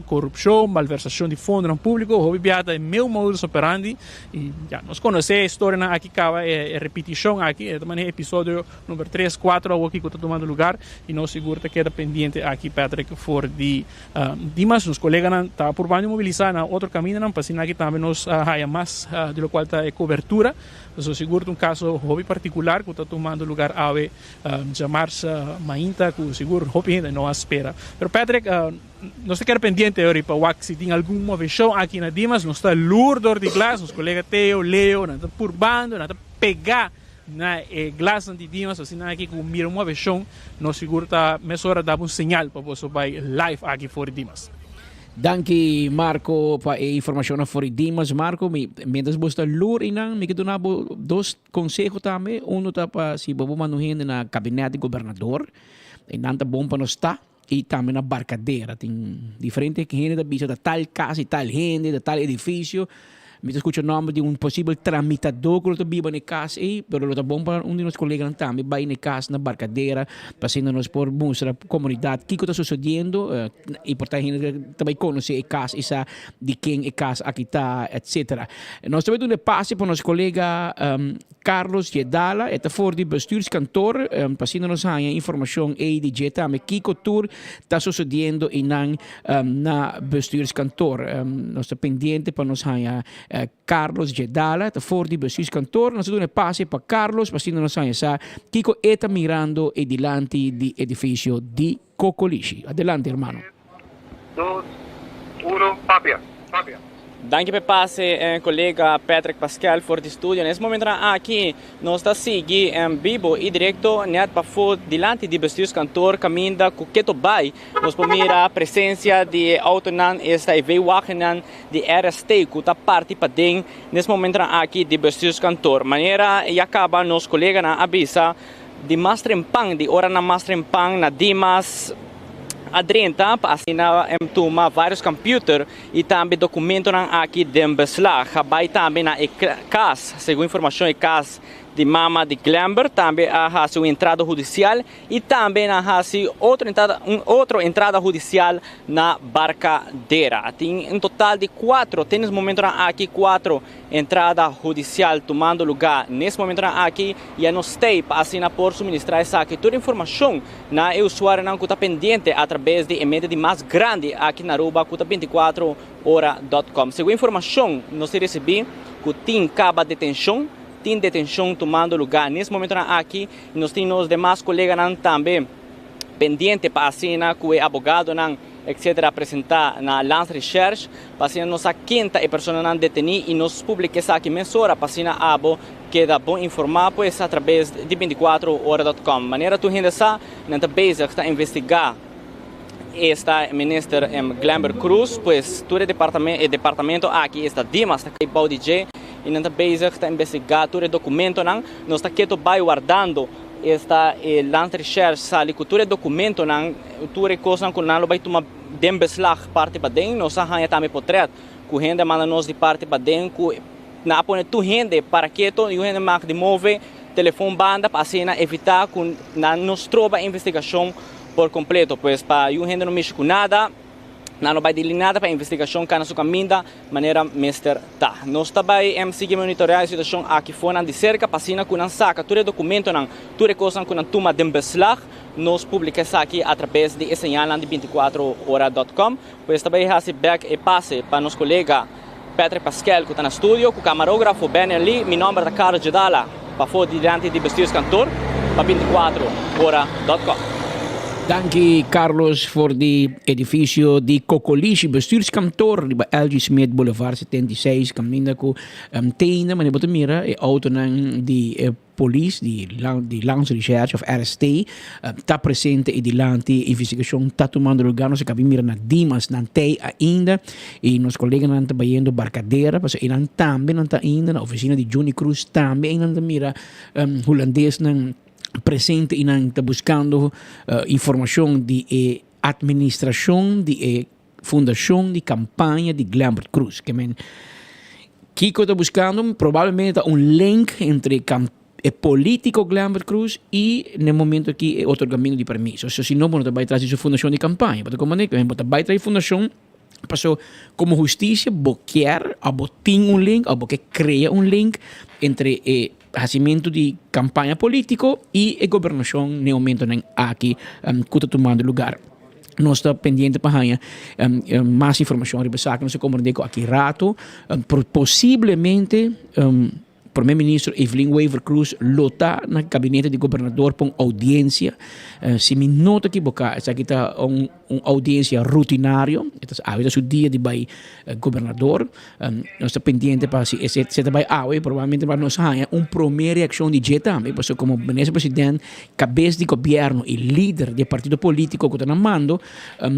Speaker 19: korupshon, malversashon di fondonan públiko, hopi bia ta e meu modus operandi i ya nos konosé e historianan aki kaba e repetishon aki, e ta manera episodio number tres, kuater awoki ku ta tumando lugar i nos sigur ta keda pendiente aki Patrick for di Dimas. Nos koleganan ta purbando mobilisá na otro kamindanan pa asina aki tambe nos haya mas di lokual ta e kobertura. Pasobra sigur ta un kaso hopi partikular ku ta tumando lugar awe djamars mainta ku sigur hopi hende no a spera. Pero Patrick, nos ta keda pendiente ori pa wak si tin algun moveshon aki na Dimas. Nos ta lur dor di glas, nos kolega Theo, Leo, nan ta purbando, nan ta pega na e glasnan di Dimas asina aki ku mira un moveshon nos sigur ta mesora daba un señal pa boso bai live aki for di Dimas.
Speaker 14: Danki Marco pa e informacionnan for di Dimas. Marco, mi, mientras bo sta lur einan, mi ke duna bo dos conseho tambe. Uno ta pa si bo bo manda un hende na kabinet di gobernador, einan ta bon pa nos ta, i tambe na Barcadera. Tin diferente hende ta bisa ta tal cas i tal hende, ta tal edificio. Mi ta skucha nòmber di un posibel tramitadó ku lo ta biba na e kas ei, pero lo ta bon pa un di nos koleganan tambe bai na e kas na Barkadera pa asina nos por mustra komunidat kiko ta sosodiendo i por ta hende ta bai konosé e kas i sa di ken e kas aki ta etsetera. Nos ta bai duna e pase pa nos kolega Carlos Jedala, e ta for di bestuurskantoor pa asina nos haña informashon ei di dje tambe kiko tur ta sosodiendo einan na bestuurskantoor. Nos ta pendiente pa nos haña Carlos Jedala, ta for di bestuurskantoor. Nos ta duna e pase pa Carlos pa asina nos haña sa kiko e ta mirando ei dilanti di edifisio di Cocolishi. Adelante hermano.
Speaker 2: Dos, uno, papia, papia.
Speaker 22: Danki pa e pase kolega Patrick Paskel for di studio. Na es momentonan aki nos ta sigui en bibo i direkto net pafó dilanti di bestuurskantoor kaminda ku keto bai nos por mira presensia di e outonan esta e V-wagennan di RST ku ta parti paden na es momentonan aki di bestuurskantoor. Manera ya kaba nos koleganan a bisa Di mas trempan, di oranan mas trempan na Dimas a drenta pa asina tuma varios computer y tambe documentonan aki den beslag. A bay tambe na e cas, segun informacion e cas Di mama di Glenber tambe a hasi un entrada hudisial i tambe nan hasi otro entrada un otro entrada hudisial na Barcadera. Tin un total di cuatro te nes momentonan aki cuatro entrada hudisial tumando luga nes momentonan aki i a nos stay pa asina por suministra esaki tur informacion na e usuarionan cu ta pendiente atrabes di e medio di mas grandi aki na Aruba cu ta 24 ora dot com. Segun informacion nos tin ricibi cu tin caba detencion. Tin detencion tumando lugar nes momentonan aki y nos tin nos demas coleganan tambe pendiente pa asina cu e abogadonan etc. Presenta na Landsrecherche pa asina nos sa ken ta e personanan deteni y nos publica esaki mesora pa asina abo keda bon informa pues a traves di 24 ora dot com. Manera tur hende sa nan ta bezig ta investiga esta minister Glenbert Croes, pues tur e departamento, e departamento aki esta Dimas ta kai bou di dje y nan ta bezig ta investiga tur e documentonan. Nos ta keto bai wardando esta e Landsrecherche sali cu tur e documentonan, tur e cosnan cu nan lo bai tuma den beslag parti paden. Nos a haya tambe potret cu hende a manda nos di parti paden cu nan a pone tur hende para keto, niun hende mag di move telefon banda pa asina evita cu nan no stroba e investigacion por completo. Pues pa yu hende no mishi cu nada, nan no bay dili nada pa investigacion cana su caminda manera mester ta. Nos ta bay sigui monitorea e situacion aki for nan di cerca pa asina cu nan saca tur e documentonan, tur e cosnan cu nan tuma den beslag, nos publica esaki a traves di e señalnan di 24 ora dot com. Pues ta bay haci bek e pase pa nos colega Patrick Paskel cu ta na studio cu camarografo Benny Lee. Mi nomber ta Carlos Jedala pafo dilanti di bestuurskantoor pa 24 ora dot com.
Speaker 14: Danki Carlos for di edificio di Cocolishi Bestuurskantoor riba LG Smith Boulevard 76 caminda cu teina manera bo ta mira e autonan di e Polis di di Landsrecherche of RST ta presente y dilanti investigacion ta tumando lugar. Nos a caba mira na Dimas nan tey ainda y nos coleganan ta bayendo Barcadera pasobra eynan tambe nan ta ainda na oficina di Juni Cruz tambe eynan ta mira Hulandesnan presente y nan ta buscando informacion di e administracion di e Fundacion di campaña di Glenbert Cruz. Ke men kico ta buscando? Probablemente ta un link entre e politico Glenbert Cruz y na e momento aki e otorgamento di permiso. So si no bo no ta bay tras di su fundacion di campaña. Bo ta comprende? Ke men bo ta bay tras di fundacion paso como husticia bo kier of bo tin un link of bo ke crea un link entre e hacimento di campaña politico y e gobernacion na e momentonan aki cu ta tumando lugar. Nos ta pendiente pa haña mas informacion riba esaki. Nos ta comprende cu aki rato posiblemente Prome Ministro Evelyn Wever Croes lo ta na gabinete di gobernador pa un audiencia. Si mi no ta ekiboca esaki ta un audiencia rutinario. Awe ta su dia di bay gobernador. Nos ta pendiente pa si e ta bay awe probablemente nos haña un prome reaccion di dje tambe pasobra como minister president cabes di gobierno y lider di e partido politico cu ta na mando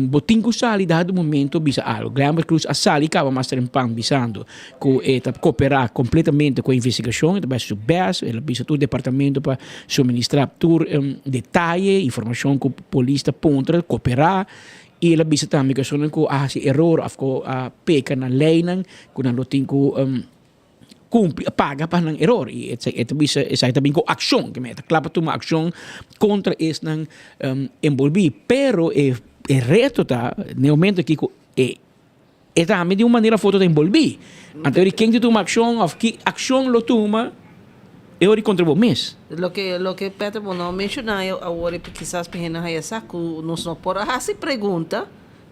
Speaker 14: bo tin cu sali dado momento bisa algo. Glenbert Croes a sali caba mas trempan bisando cu e ta coopera completamente cu e investigacion e ta bay haci su best el a bisa tur departamento pa suministra tur detaye informacion cu polis ta puntra coopera. I el a bisa tambe ku esunnan ku a hasi eror òf ku a peka na leinan, ku nan lo tin ku kumpli, paga pa nan eror. I e ta bisa esaki ta bin ku akshon, ke men e ta kla pa tuma akshon kontra esnan enbolbí. Pero e reto ta na e momento aki ku e e tambe di un manera of otro ta enbolbí. Anto eri ken ta tuma akshon òf ki akshon lo tuma e ora di kontra bo mes.
Speaker 20: Loke loke Peter bo no a menshoná awor i kisas pa hende haya sa ku nos no por a hasi pregunta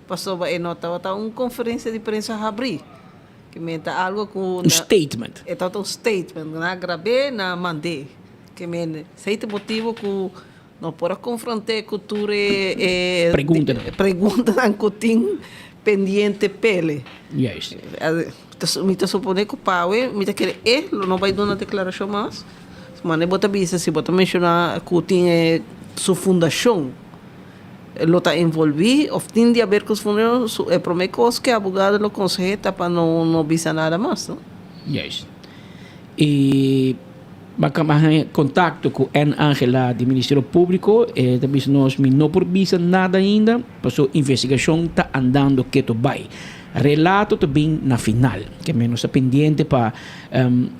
Speaker 20: pasobra e no tabata un konferensia di prensa habrí. Ke men ta algu ku
Speaker 14: Un statement.
Speaker 20: E tabata un statement. Nan a grab'é, nan a mand'é. Ke men esei ta e motibu ku No por a confronté cu tur e preguntanan cu tin pendiente p'ele.
Speaker 14: Juist.
Speaker 20: Mi ta supone cu pawe mi ta kere e lo no bay duna declaracion mas. Mane bo ta bisa si bo ta menciona cu tin e su fundacion lo ta envolvi of tin di haber cu su fundacion su e prome cos cu e abogado lo consehe ta pa no bisa nada mas no.
Speaker 14: Juist. E Baka a haña kontakto ku Ann Angela di Ministerio Públiko. E ta bisa nos, Mi no por bisa nada ainda, pasobra investigashon ta andando ketu bai. Relato ta bin na final. Ke men nos ta pendiente pa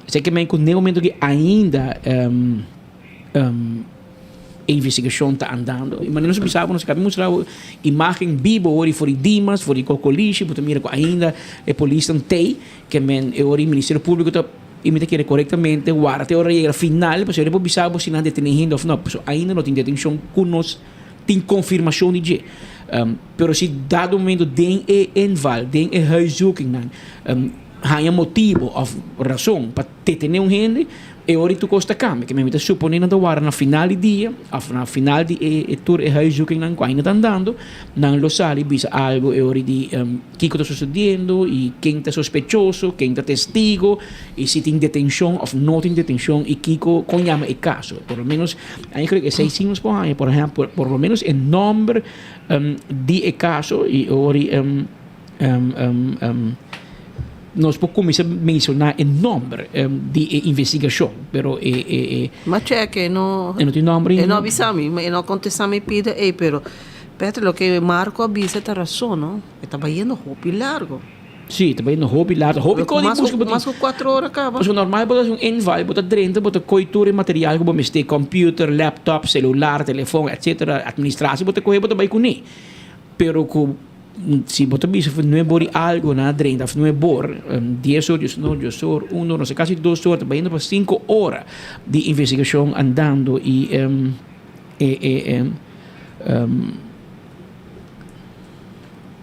Speaker 14: esei ke men ku n'e momento aki ainda e investigashon ta andando. I manera nos a bisa bo nos a kabi mustra bo imagen bibo ori for di Dimas, for di Cocolishi, bo ta mira ku ainda e polisnan t'ei. Ke men e ora e Ministerio Públiko ta i mi ta kere korektamente warda te ora yega final pasobra e por bisa bo si nan detene hende òf no. Pasobra ainda no tin detenshon ku nos tin konfirmashon di dje. Pero si dado momento den e inval, den e huiszoekingnan haña motibo òf rason pa detené un hende, e ora ei tur kos ta kambia. Ke men mi ta suponé nan ta warda na final di dia òf na final di e tur e huiszoekingnan ku ainda ta andando, nan lo sali bisa algu e ora di kiko ta sosediendo i ken ta sospechoso, ken ta testigo i si tin detenshon òf no tin detenshon i kiko kon yama e kaso. Por lo ménos a mi creo ku esei si nos por haña por ehèmpel por lo ménos e nòmber di e kaso i ora nos por kuminsá menshoná e nòmber di e investigashon pero e e.
Speaker 20: Ma chèk e no
Speaker 14: E no tin nòmber
Speaker 20: e no a bisa mi e no a kontestá mi pida ei pero Petro loke Marco a bisa ta rason no e ta bayendo hopi largo.
Speaker 14: Sí, ta bayendo hopi largo. Hopi kos di buska bo tin.
Speaker 20: Mas ku kuatro ora kaba.
Speaker 14: Pasobra normal bo ta hasi un inval, bo ta drenta, bo ta kohe tur e material ku bo mester, computer, laptop, celular, telefon, etcetera, administratie bo ta kohe bo ta bai kuné. Pero ku si bo ta bisa for nuebe or i algo nan a drenta of nuebe or, dies or, diesun or, dos or, un or, no se kasi dos or, ta bayendo pa sinku ora di investigashon andando i e e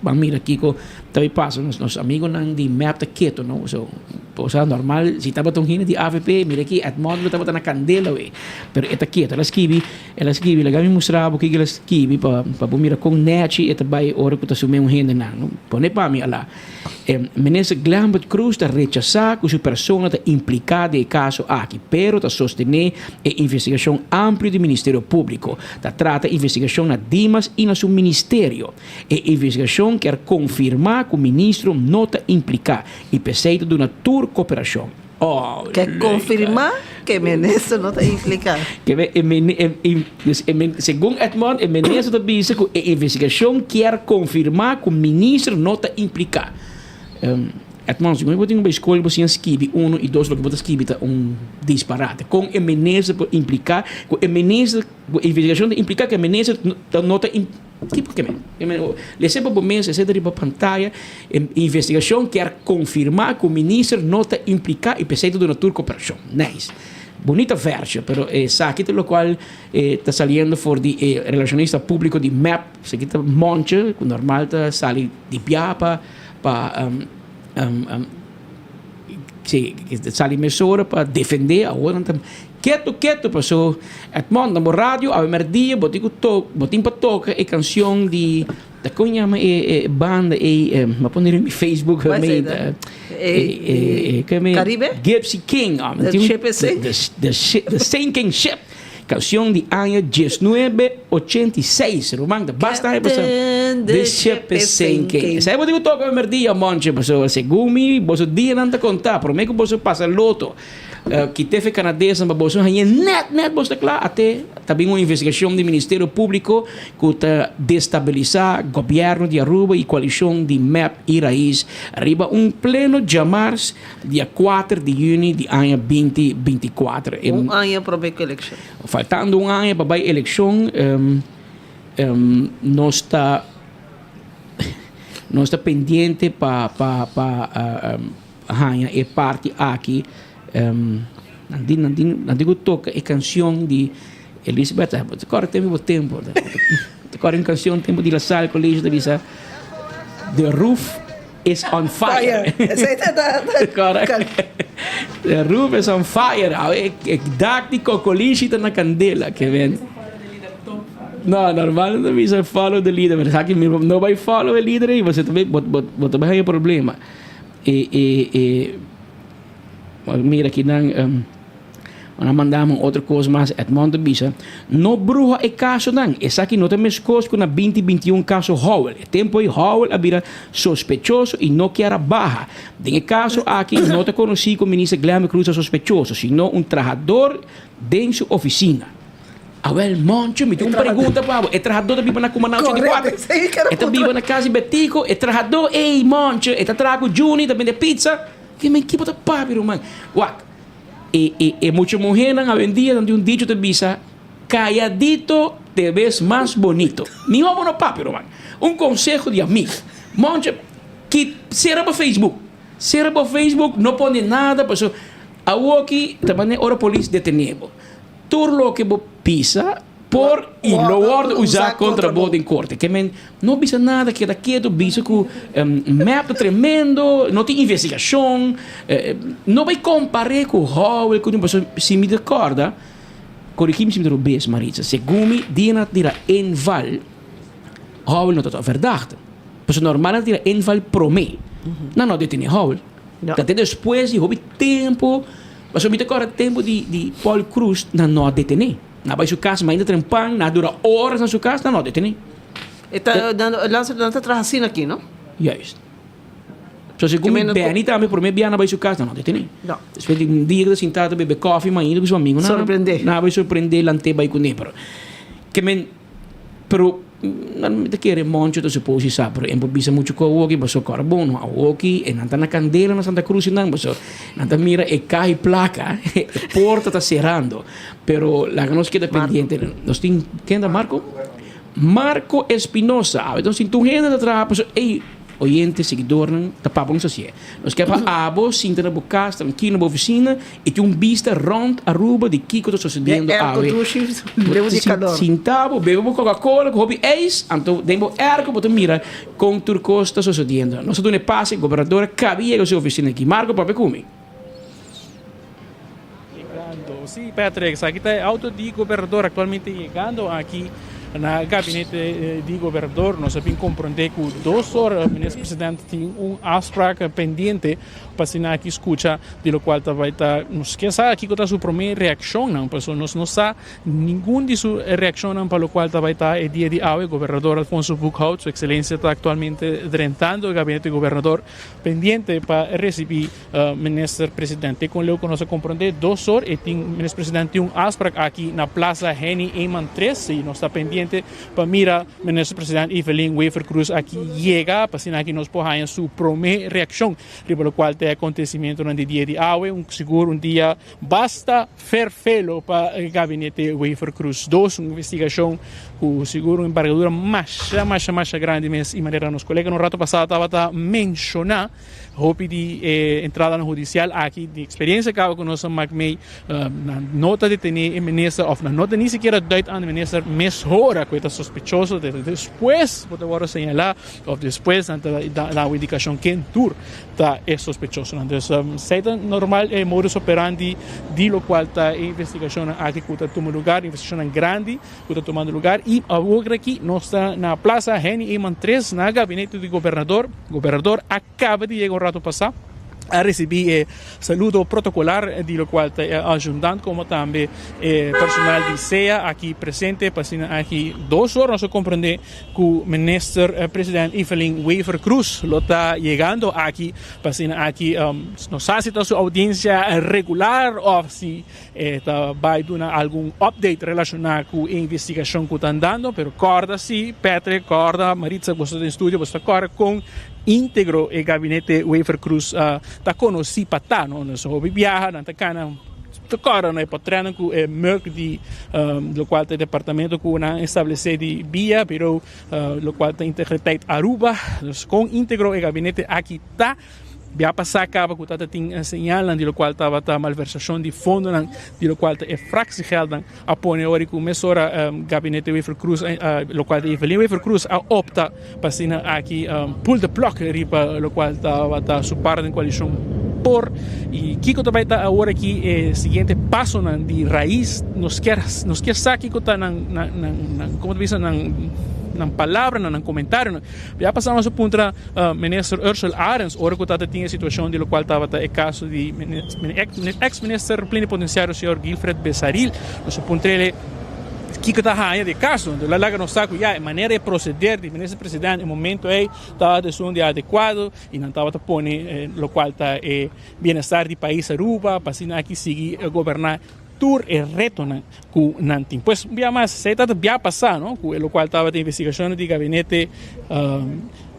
Speaker 14: Ban mira kiko ta bay pasa. Nos nos amigonan di mep ta keto no. So, osea normal si tabata un hende di avp mira aki Edmond lo tabata na candela wey. Pero e ta keto. El a skibi, el a skibi laga mi mustra bo kiko el a skibi pa pa bo mira kon nechi e ta bay ora ku ta sum'e un hendenan no. Pone pa mi ala. E minister Glenbert Croes ta rechasa ku su persona ta impliká den e kaso aki, pero ta sostené e investigashon amplio di Ministerio Públiko. Ta trata investigashon na Dimas i na su ministerio. E investigashon kier konfirmá ku ministro no ta impliká i p'esei ta duna tur koperashon. Oh,
Speaker 20: Ke konfirmá ku e minister no ta impliká.
Speaker 14: Segun Edmond, e minister ta bisa ku e investigashon kier konfirmá ku minister no ta impliká. Edmond, segun bo tin un bai skol bo siña skibi uno i dos loke bo ta skibi ta un disparate. Kon e minister por impliká ku e minister ku e investigashon ta impliká ku e minister no ta Tipo ke men? Lese pa bo mes, esei ta riba pantaya. E investigashon kier konfirmá ku minister no ta impliká i p'esei ta duna tur koperashon. Nice. Bunita vèrsio, pero esaki ta lokual ta saliendo for di e relashonista públiko di mep, esaki ta Monche, ku normal ta sali di bia pa pa si, sali mesora pa defendé, awor nan ta ketu ketu paso Edmond na bo radio awe merdia bo tin ku to bo tin pa toka e kanshon di ta kon yama e e banda ei mi a pone riba mi Facebook
Speaker 20: Cual
Speaker 14: mi
Speaker 20: ta?
Speaker 14: e e
Speaker 20: Caribe?
Speaker 14: Gypsy King
Speaker 20: The ship is sink?
Speaker 14: The the the sinking ship kanshon di aña diesnuebe ochenta i seis ruman ta basta aña pasa
Speaker 20: Captain,
Speaker 14: the ship is sinking esei bo tin ku toka awe merdia Monchi pasobra segun mi boso dianan ta konta prome ku boso pasa loto Ki tefe Canadesnan pa boso hañ'é nèt nèt boso ta kla ate ta bin un investigashon di Ministerio Públiko ku ta destabilisá gobièrnu di Aruba i koalishon di mep i Raiz riba un pleno djamars dia kuater di yüni di aña binti 24.
Speaker 20: Un aña promé ku elekshon.
Speaker 14: Faltando un aña pa bai elekshon nos ta nos ta pendiente pa pa pa Haña e parti aki nan tin nan tin nan tin ku toka e kanshon di Elisabeth bo ta kòrda tempu bo tempu bo ta kòrda un kanshon tempu di La Salle College ta bisa the roof is on fire the roof is on fire awe e dak di Cocolishi ta na kandela ke men no normal nan ta bisa follow the leader pero esaki no bai follow e leader ei bo ta bai haña problema. E e e mira aki nan um, nan manda mi otro kos mas Edmond ta bisa no bruha e kasonan esaki no ta meskos ku na binti 21 kaso Howell e tempo ei Howell a bira sospechoso i no kier a baha den e kaso aki no ta konosí ku minister Glenbey Croes ta sospechoso sino un trahador den su ofisina. Awel, Moncho, mi tin un pregunta pa bo. E trahadó ta biba na Cumaná 84? E ta biba na cas di Betico? E trahadó, ey, Moncho, e ta traha cu Juni, ta bende pizza. Ke men kibo ta papia, ruman? Wak, e, e, e mucha muhernan awendia nan tin un dicho ta bisa, Calladito te ves mas bonito. Mihó bo no papia, ruman. Un conseho di amigo. Moncho, ki, cera bo Facebook. Cera bo Facebook, no pone nada, paso awoki ta mane ora polis detene bo. Tur loke bo bisa por y lo wordo usa contra bo den corte. Ke men no bisa nada, keda keto, bisa cu mep ta tremendo, no tin investigacion, no bay compare cu Howell, cu pasobra si mi ta corda, corigi mi si mi ta robes Maritza, segun mi dia nan a tira inval, Howell no ta verdachte. Pasobra normal nan ta tira inval prome, nan no a detene Howell. Ta te despues di hopi tempo, pasobra mi ta kòrda tempo di di Paul Croes, nan no a detené. Nan a bai su kas mainta trempan, nan a dura oras na su kas, nan no a detené.
Speaker 20: E ta, nan, nan ta traha asina aki, no?
Speaker 14: Juist. So segun mi Benny tambe promé bia nan a bai su kas, nan no a detené.
Speaker 20: No.
Speaker 14: Despues di un dia ku ta sintá ta bebe kòfi mainta ku su amigonan,
Speaker 20: Sorprendé.
Speaker 14: nan a bai sorprendé, lant'é bai kuné, pero ke men. Pero nan mi ta kere Moncho ta supos di sa, pero en por bisa mucho ku awoki paso kòrda bon no awoki e nan ta na kandela na Santa Cruz nan paso nan ta mira e kaha i plaka e porta ta serando pero laga nos keda pendiente nos tin ken ta Marco? Marco Espinosa awe nos tin tur hende ta traha paso ey oyente siguidornan ta papia nos hasié nos ke pa abo sinta na bo kas trankilo na bo ofisina I tin un bista rond Aruba di kiko ta sucediendo
Speaker 20: Den airco
Speaker 14: awe.
Speaker 20: dushi, leu di calor.
Speaker 14: Sinta bo, bebe bo Coca-Cola cu hopi ijs, anto den bo airco bo ta mira con tur cos ta sucediendo. Nos ta duna e pase, gobernador a caba di yega su oficina aki. Marco, papia cu mi.
Speaker 19: Yegando, si Patrick, esaki ta e auto di gobernador actualmente yegando aki na gabinete di gobernador. Nos a bin comprende cu dos ora minister president tin un afspraak pendiente. Pa asina aki skucha di lokual ta bai ta. Nos ke sa kiko ta su promé reakshonnan, pasobra nos no sa ningun di su reakshonnan pa lokual ta bai ta e dia di awe. Gobernador Alfonso Boekhoudt, su ekselensia ta aktualmente drentando e gabinete di gobernador pendiente pa risibí minister president. Te kon leu ku nos a komprondé dos or e tin minister president tin un afsprak aki na Plaza Henny Eman tres i nos ta pendiente pa mira Minister President Evelyn Wever-Croes aki yega pa asina aki nos por haña su prome reaccion riba locual ta e acontecimentonan di dia di awe, un sigur un dia basta ferfelo pa Gabinete Wever-Croes dos, un investigacion cu sigur un embargadura masha masha masha grandi mes y manera nos colega un rato pasa tabata menciona hopi di e entradanan hudicial aki di experiencia caba cu nos a mak mey Nan no ta detene e minister of nan no ta ni sikiera duit aan de minister meshora ku e ta sospechoso. Despues bo ta wòrdu señalá of despues nan ta da un indikashon ken tur ta e sospechosonan. Dus esei ta normal e modus operandi di lokual ta e investigashonnan aki ku ta tuma lugar, investigashonnan grandi ku ta tumando lugar. I awor aki nos ta na Plaza Henny Eman tres na gabinete di gobernador. Gobernador a kaba di yega un rato pasá. A recibi e saludo protocolar di locual ta e adjundant como tambe e personal di sea aki presente pa asina aki dos or nos a comprende cu Minister President Evelyn Wever Croes lo ta yegando aki pa asina aki no sa si ta su audiencia regular of si e ta bay duna algun update relaciona cu e investigacion cu ta andando pero corda si Patrick corda Maritza boso ta den studio boso ta corda con Integro e gabinete Wever Croes ta conoci pa ta no nos hopi biaha nan ta cana ta cora no e potrenan cu e merk di locual ta e departamento cu nan establece di bia pero locual ta Integriteit Aruba dus con integro e gabinete aki ta. Bia pasá kaba ku tabata tin señalnan di lokual tabata malversashon di fondonan di lokual ta e fractiegeldnan a pone ora ku mesora gabinete Wever Croes lokual ta Evelyn Wever Croes a opta pa asina aki pull the plug riba lokual tabata su parti den koalishon por i kiko ta bai ta awor aki e siguiente pasonan di rais nos kier nos kier sa kiko ta nan nan komo ta bisa nan nan palabranan nan komentarionan. Ya pasá nos a puntra Minister Ursell Arends ora ku tabata tin e situashon di lokual tabata e kaso di eks minister plenipotensiario señor Guilfred Besaril. Nos a puntr'el kiko ta haña di e kaso. Enton el a laga nos sa ku ya e manera di proseder di minister president e momento ei tabata esun di adekuado i nan tabata pone lokual ta e bienestar di pais Aruba pa asina aki sigui goberná. tur e retonan ku nan tin. Pues un bia mas, esei ta bia pasá, no, ku e lokual tabata investigashonnan di gabinete,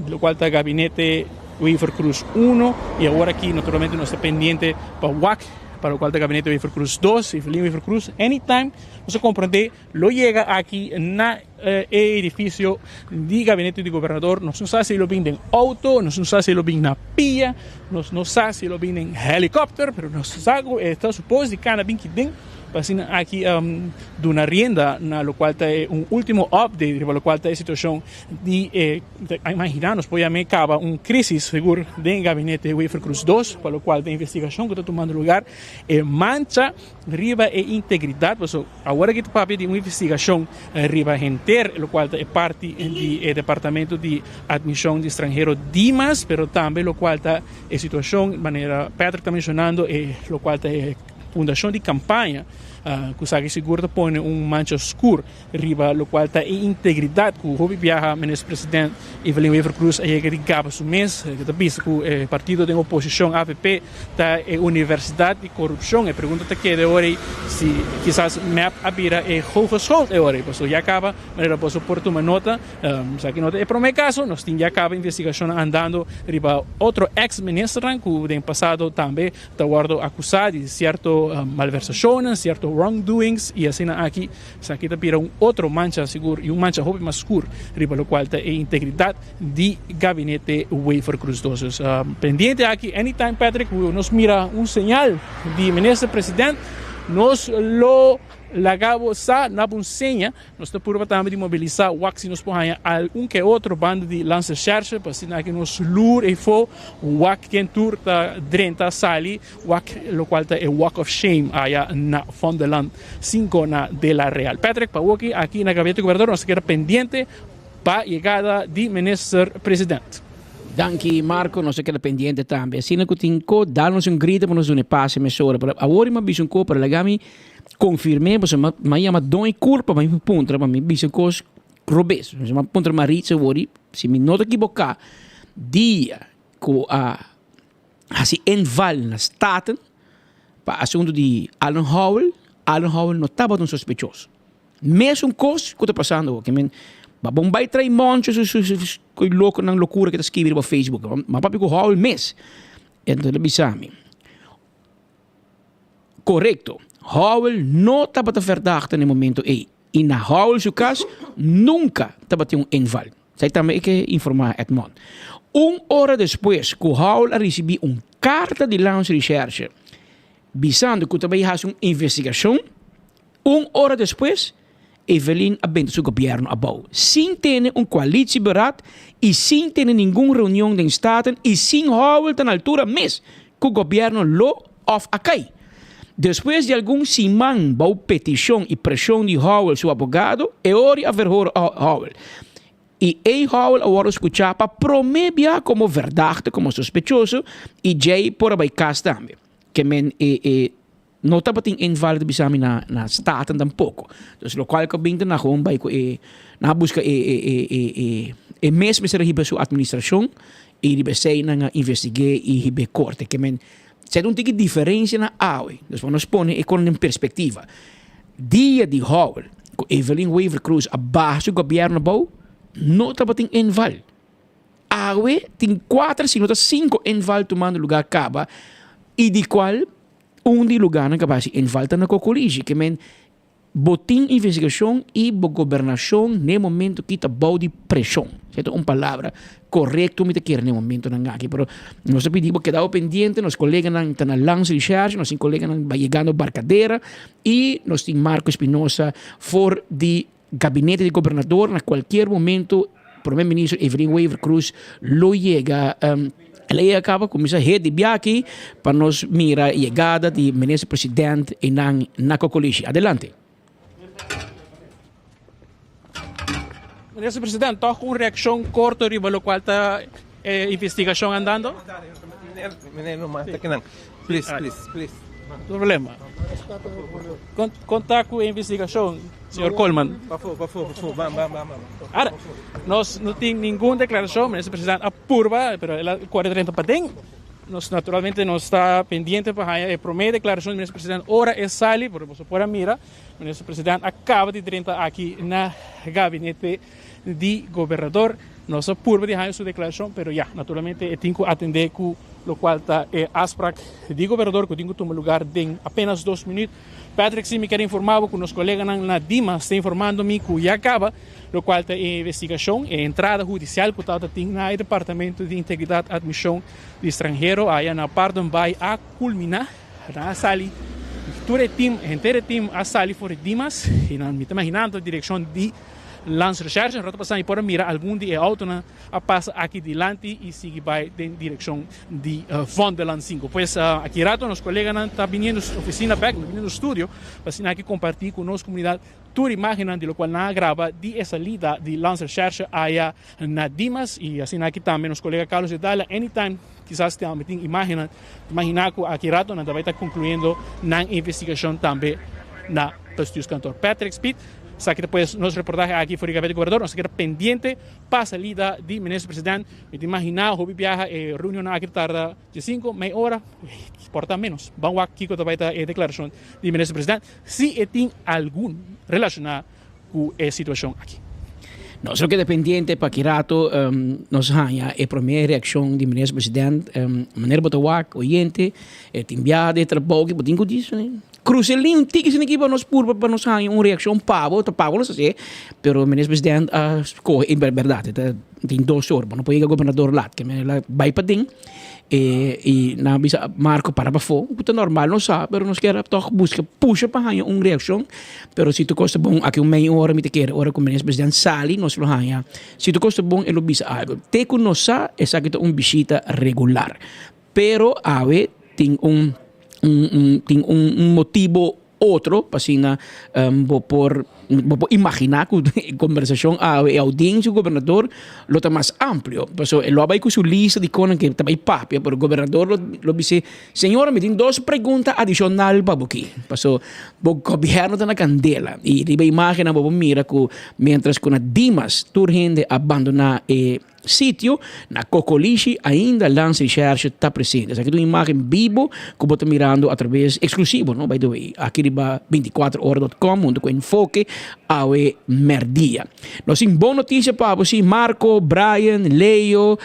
Speaker 19: lokual ta gabinete Wever-Croes uno, i awor aki naturalmente nos ta pendiente pa wak pa lokual ta gabinete Wever-Croes dos, Evelyn Wever-Croes, anytime nos a komprendé lo yega aki na e edifisio di gabinete di gobernador. Nos no sa si lo bin den auto, nos no sa si lo bin na pia, nos no sa si lo bin den helikòpter, pero nos sa ku e ta supos di kana bin kiden pa asina aki duna rienda na lokual ta e un ultimo update riba lokual ta e situashon di e imagina nos por yam'e kaba un krisis sigur den gabinete Wever-Croes dos pa lokual ta e investigashon ku ta tumando lugar e mancha riba e integridat pasobra awor aki ta papia di un investigashon riba henter lokual ta e parti di e departamento di admishon di stranhero Dimas pero tambe lokual ta e situashon manera Patrick ta menshonando e lokual ta e fundashon di kampaña ku esaki sigur ta pone un mancha skur riba lokual ta e integridat ku hopi biaha Minister President Evelyn Wever-Croes a yega di gaba su mes. E ta bisa ku e partido den oposishon avp ta e universidat di korupshon. E pregunta ta keda e ora ei si kisas mep a bira e hogeschool e ora ei. Pasobra ya kaba manera boso por tuma nota esaki no ta e prome kaso. Nos tin ya kaba investigashonnan andando riba otro eks ministernan ku den pasado tambe ta wòrdu akusá di sierto malversashonnan, sierto wrongdoings i asina aki. Esaki ta bira un otro mancha sigur y un mancha hopi mas skur riba locual ta e integridad di Gabinete Wever-Croes dos. Dus pendiente aki anytime Patrick cu nos mira un señal di Minister President nos lo laga bo sa na bo un seña. Nos ta purba tambe di mobilisa wak si nos por haña algun ke otro banda di Landsrecherche pa asina aki nos lur eyfo wak ken tur ta drenta sali. Wak locual ta e walk of shame aya na Vondelland 5 na De La Real. Patrick Pawoki aki na Gabinete Gobernador nos ta keda pendiente pa yegada di Minister President.
Speaker 14: Danki Marco, nos ta keda pendiente tambe. Asina cu tin co, dal nos un grito pa nos duna e pase mesora. Pero awor mi a bisa un co, pero laga mi confirme, pasobra mi a yama Don e Curpa pa mi puntra, pa mi bisa un cos robes. Mi a puntra Maritza awor, si mi no ta ekiboca, dia cu a hasi inval na Staten pa asuntu di Allen Howell, Allen Howell no tabata un sospechoso. Mesun kos ku ta pasando awor, ke men ba bon bai trae moncho su su su ku lokonan lokura ke ta skibi riba Facebook. Ma papia ku Howell mes, enton el a bisa mi, korekto, Howell no tabata verdachte na e momento ei i na Howell su kas nunka tabatin un inval. Esei tambe e ke informá Edmond. Un ora despues ku Howell a risibí un karta di Landsrecherche bisando ku ta bai hasi un investigashon, un ora despues Evelyn a benta su gobièrnu abou, sin tene un koalitieberaad i sin tene ningun reunion den Staten i sin Howell ta na altura mes ku gobièrnu lo òf a kai. Despues di algun siman bou petishon i preshon di Howell su abogado, e ori a verhoor Howell. I ei Howell a wòrdu skuchá pa promé bia komo verdachte, komo sospechoso, i djei por a bai kas tambe. Ke men e e no tabatin inval ta bisa mi na na Staten tampoko. Dus lokual ku a bin ta na gewoon bai ku e nan a buska e e e e e e mes mester a hiba su administrashon i riba esei nan a investig'é i hib'é korte. Ke men Seta un tiki diferencia na awe. Dus pa nos pone e con den perspectiva. Dia di Howell cu Evelyn Wever Croes a baha su gobierno abou, no tabatin inval. Awe tin cuater si no ta cinco inval tumando lugar caba y di cual un di lugarnan cu a baha si inval ta na Cocolishi. Ke men Bo tin investigashon i bo gobernashon n'e momento ki ta bou di preshon. Esei ta un palabra korekto mi ta kere n'e momentonan aki, pero nos ta pidi bo keda bo pendiente, nos koleganan ta na Landsrecherche, nos tin koleganan bai yegando Barcadera i nos tin Marco Espinosa for di gabinete di gobernador na kualkier momento Prome Minister Evelyn Wever Croes lo yega. El a yega caba cuminsa het di biaha pa nos mira yegada di Minister President einan na Cocolishi. Adelante.
Speaker 19: Minister President, toch un reaccion corto riba locual ta e investigacion andando?
Speaker 3: Meneer, no mata kinan. Please, please, please.
Speaker 19: No problema. Con ta cu e investigacion, señor Koolman?
Speaker 3: Pafo, pafo, pafo. Bam, bam, bam, bam.
Speaker 19: Ara, nos no tin ningun declaracion, Minister President a purba, pero el a core drenta paden. Nos naturalmente nos ta pendiente pa haña e promé deklarashon di Minister President ora e sali, pero boso por a mira, Minister President a kaba di drenta aki na gabinete di Gobernador. Nos a purba di haña su deklarashon, pero ya, naturalmente e tin ku atendé ku lokual ta e afsprak di Gobernador ku tin ku tuma lugar den apenas dos minüt. Patrick, si mi kier informa bo ku nos koleganan na Dimas ta informando mi ku ya kaba lokual ta e investigashon, e entrada hudisial ku tabata tin na e Departamento di Integridat Atmishon di Stranhero aya na Paardenbaai a kulminá. Nan a sali, tur e tim, henter e tim a sali for di Dimas i nan mi ta imaginá nan ta direkshon di Landsrecherche. Rato pasá mi por a mira algun di e outonan a pasa aki dilanti i sigui bai den direkshon di Vondellaan sinku. Pues aki rato nos koleganan ta biniendo ofisina bèk, biniendo studio pa asina aki kompartí ku nos komunidat Tur imagennan di locual nan a graba di e salida di Landsrecherche aya na Dimas y asina aki tambe nos colega Carlos de Dala anytime kisas tambe tin imagennan imagina cu aki rato nan ta bay ta concluyendo nan investigacion tambe na Bestuurskantoor. Patrick Speed, esaki ta pues nos reportahe aki for di Gabinete Gobernador, nos ta keda pendiente pa salida di Minister President. Mi ta imagina hopi biaha e reunionnan aki ta tarda diescinco, mei ora, por ta menos. Ban wak kico ta bay ta e declaracion di Minister President. Si e tin algun relashoná ku e situashon aki.
Speaker 14: Nos lo keda pendiente pa ki rato nos haña e promé reakshon di Minister President. Manera bo ta wak, oyente, e tin biaha den e trabou ki bo tin ku di krusa e lin un tiki esaki pa nos purba pa nos haña un reakshon pa bo, ta pa bo nos hasié, pero Minister President a skohe, e bèrdat e ta tin dos or, bo no por yega gobernador lat, ke manera el a bai paden. E i nan a bisa Marco para pafó, ku ta normal nos sa, pero nos kier a tòg buska pusha pa haña un reakshon. Pero si tur kos ta bon, aki un mei ora mi ta kere ora ku Minister President sali nos lo haña. Si tur kos ta bon e lo bisa algu. Te ku nos sa esaki ta un bishita regular. Pero awe tin un un tin un motibo Otro, pa asina bo por bo por imaginá ku e kombersashon awe, e oudiensia ku gobernador lo ta mas amplio. Pasobra e lo a bai ku su lista di konan ke ta bai papia, pero gobernador lo lo bis'é, Señora, mi tin dos pregunta adishonal pa bo aki. Pasobra bo gobièrnu ta na kandela i riba e imágennan bo por mira ku miéntras ku na Dimas tur hende a bandoná e Sitio, Na Cocolishi ainda Landsrecherche ta presente. Esaki ta un imagen bibo ku bo ta mirando atraves, eksklusivo no, by the way, aki riba binticuater ora dot com hunto ku Enfoke awe merdia. Nos tin bon notisia pa bo si, Marco, Brian, Leo,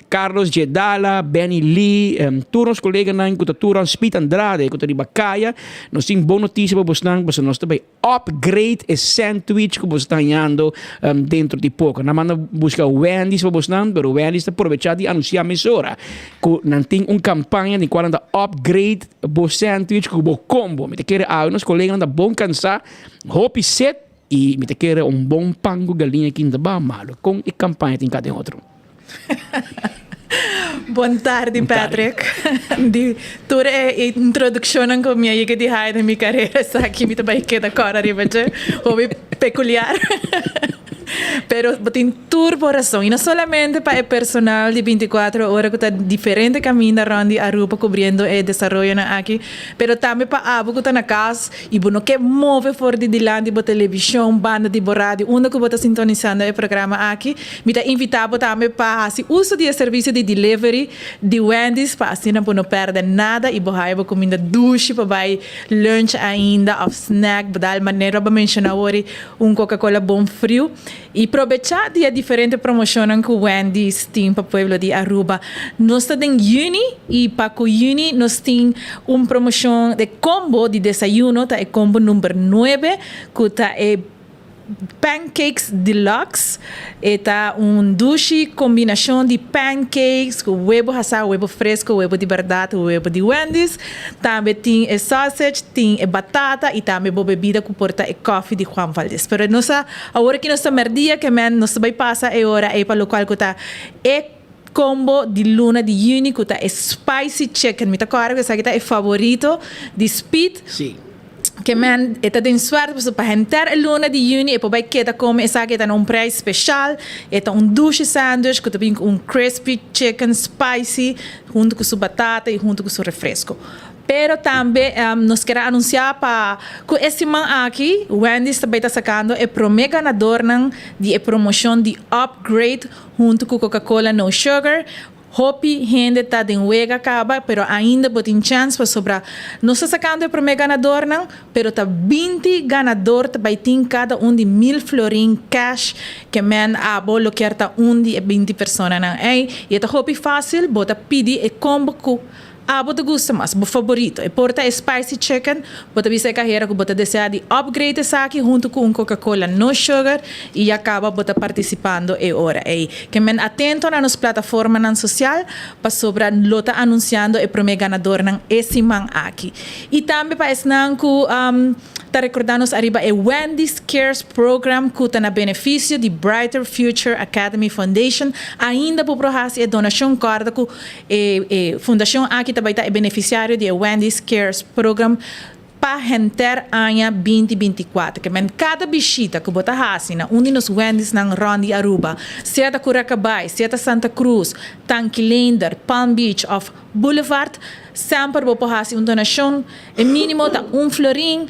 Speaker 14: Carlos Jedala, Benny Lee, tur nos koleganan ku ta tur an Speed Andrade ku ta riba kaya. Nos tin bon notisia pa bosnan pasobra nos ta bai Upgrade e sandwich ku bo sta hañando dentro di poko. Nan manda buska Wendy's pa bosnan, pero Wendy's ta probecha di anunsia mesora ku nan tin un kampaña den kual nan ta upgrade bo sandwich ku bo kombo. Mi ta kere awe nos koleganan ta bon kansa, hopi set i mi ta kere un bon pan ku galiña kinta ba malo. Kon e kampaña tin ka den otro?
Speaker 5: Bon tardi Patrick. Di tur e introduccionnan cu mi a yega di haya den mi carera esaki mi ta bay keda cora riba dje. Hopi peculiar. Pero bo tin tur bo razon y no solamente pa e personal di binticuatro ora cu ta diferente caminda rond di Aruba cubriendo e desaroyonan aki, pero tambe pa abo cu ta na cas y bo no ke move for di dilanti bo television, banda di bo radio, unda cu bo ta sintonisando e programa aki. Mi ta invitá bo tambe pa hasi uso di e servisio di delivery di Wendy's pa asina bo no pèrdè nada i bo haya bo kuminda dushi pa bai lunch ainda òf snack. Bo dal manera bo menshoná wori un Coca-Cola bon friu i probechá di e diferente promoshonnan ku Wendy's tin pa pueblo di Aruba. Nos ta den yüni i pa ku yüni nos tin un promoshon de kombo di desayuno ta e kombo number nuebe ku ta e Pancakes Deluxe, e ta un dushi kombinashon di pancakes ku webo hasá, webo fresko, webo di bèrdat, webo di Wendy's. Tambe tin e sausage, tin e batata i tambe bo bebida ku por ta e kòfi di Juan Valdez. Pero nos a awor aki nos ta mèrdia ke men nos ta bai pasa e ora ei pa lokual ku ta e kombo di luna di yüni ku ta e spicy chicken. Mi ta kòrda ku esaki ta e favorito di Speed. Ke men e ta den suerte pasobra pa henter e luna di yüni e por bai keda kome esaki e ta na un prijs speshal. E ta un dushi sandwich ku ta bin ku un crispy chicken spicy huntu ku su batata i huntu ku su refresco. Pero tambe nos kier a anunsiá pa ku e siman aki Wendy's ta bai ta sakando e promé ganadornan di e promoshon di Upgrade huntu ku Coca-Cola No Sugar. Hopi hende ta den wega caba, pero ainda bo tin chance pasobra nos ta sacando e prome ganadornan, pero ta 20 ganador ta bay tin cada un di 1000 florin cash ke men abo lo kier ta un di e 20 personanan ey. Y e ta hopi facil, bo ta pidi e combo cu abo ta gusta mas, bo favorito. E por ta e spicy chicken, bo ta bisa e cahera cu bo ta desea di upgrade esaki hunto cu un Coca-Cola no sugar y ya caba bo ta participando e ora ey. Ke men atento na nos plataformanan social pasobra lo ta anunciando e prome ganadornan e siman aki. Y tambe pa esnan cu ta recorda nos ariba e Wendy's Cares Program cu ta na beneficio di Brighter Future Academy Foundation, ainda bo por haci e donacion corda cu E e fundashon aki ta bai ta e benefisiario di e Wendy's Cares Program pa henter aña 2024. Ke men kada bishita ku bo ta hasi na un di nos Wendy'snan rònt di Aruba, sea ta Curacabai, sea ta Santa Cruz, Tanki Leendert, Palm Beach òf Boulevard, semper bo por hasi un donashon. E mínimo ta un florin.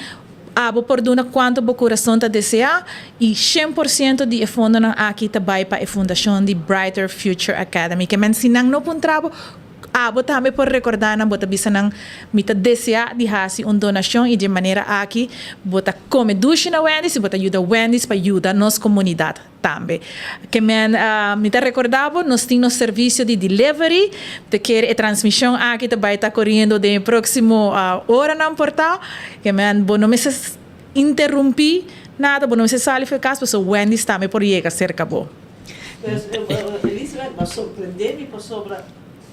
Speaker 5: Abo por duna kuantu bo kurason ta deseá i 100% di e fondonan aki ta bai pa e fundashon di Brighter Future Academy. Ke men si nan no puntra bo, abo tambe por rekordá nan, bo ta bisa nan, Mi ta deseá di hasi un donashon i di e manera aki bo ta kome dushi na Wendy's i bo ta yuda Wendy's pa yuda nos komunidat Tambe. Ke men mi ta recorda bo, nos tin nos servicio di delivery. Te kere e transmision aki ta bay ta coriendo den e proximo oranan por ta. Ke men bo no mester interumpi nada, bo no mester sali for e cas pasobra Wendy's tambe por yega cerca bo.
Speaker 20: Elizabeth, bo a sorprende mi pasobra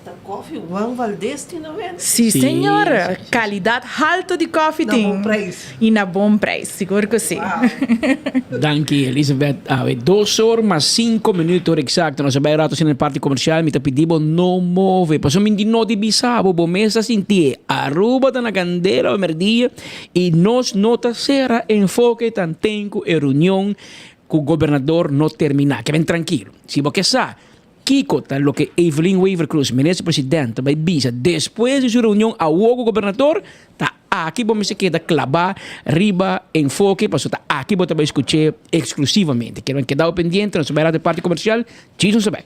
Speaker 20: Ta koffie Juan Valdez tin na wende?
Speaker 5: Si señor, calidad halto di koffie tin.
Speaker 20: Na bon prijs.
Speaker 5: Y na bon prijs, sigur cu si.
Speaker 14: Danki Elizabeth. Awe dos or mas cinco minuut ora exacto. Nos a bay rato asina na e parti comercial. Mi ta pidi bo no move. Pasobra mi di no di bisa bo, bo mes ta sinti e. Aruba ta na candela awe merdia y nos no ta cera enfoke tanten cu e reunion cu gobernador no termina. Keben trankilo. Si bo ke sa Kiko ta loke Evelyn Wever-Croes, Minister President, ta bai bisa despues di su reunion awo ku Gobernador? Ta aki bo mester keda klabá riba enfoke pasobra ta aki bo ta bai skuch'é eksklusivamente. Kier keda bo pendiente, nos ta bai rato e parti komersial, djis nos ta bai.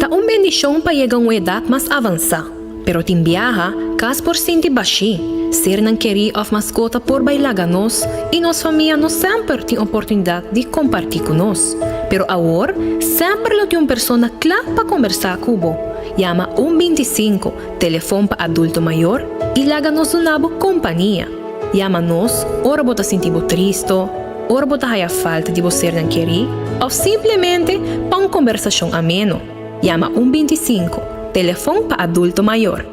Speaker 15: Ta un bendishon pa yega un edat mas avansá, pero tin biaha, kas por sinti bashí, sernan kerí òf maskota por bai laga nos i nos famia no semper tin oportunidat di kompartí ku nos. Pero awor, semper lo tin un persona kla pa kombersá ku bo. Yama un 25, telefon pa adulto mayor, i laga nos duna bo kompania. Yama nos ora bo ta sinti bo tristo, ora bo ta haya falta di bo sernan kerí òf simplemente pa un kombersashon ameno. Yama un 25, telefon pa adulto mayor.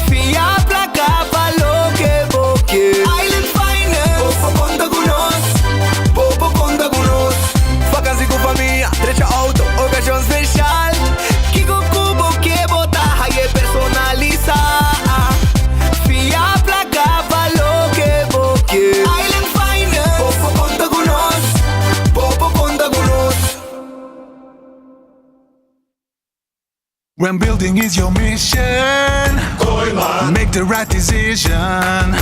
Speaker 6: Fia placa pa loke bo kier. Island Finance. Bo por conta cu nos. Bo por conta cu nos. Vakantie cu famia, drecha auto, ocasion special. Kico cu bo kier bo ta haye personalisa. Fia placa pa loke bo kier. Island Finance. Bo por conta cu nos. Bo por conta cu nos.
Speaker 16: When building is your mission, make the right decision.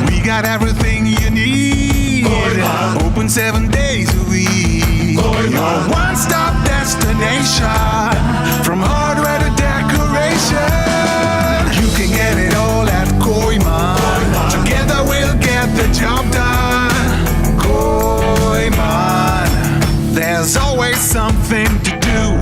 Speaker 16: We got everything you need. Open 7 days a week. Your one stop destination. From hardware to decoration. You can get it all at Kooiman. Together we'll get the job done. Kooiman. There's always something to do.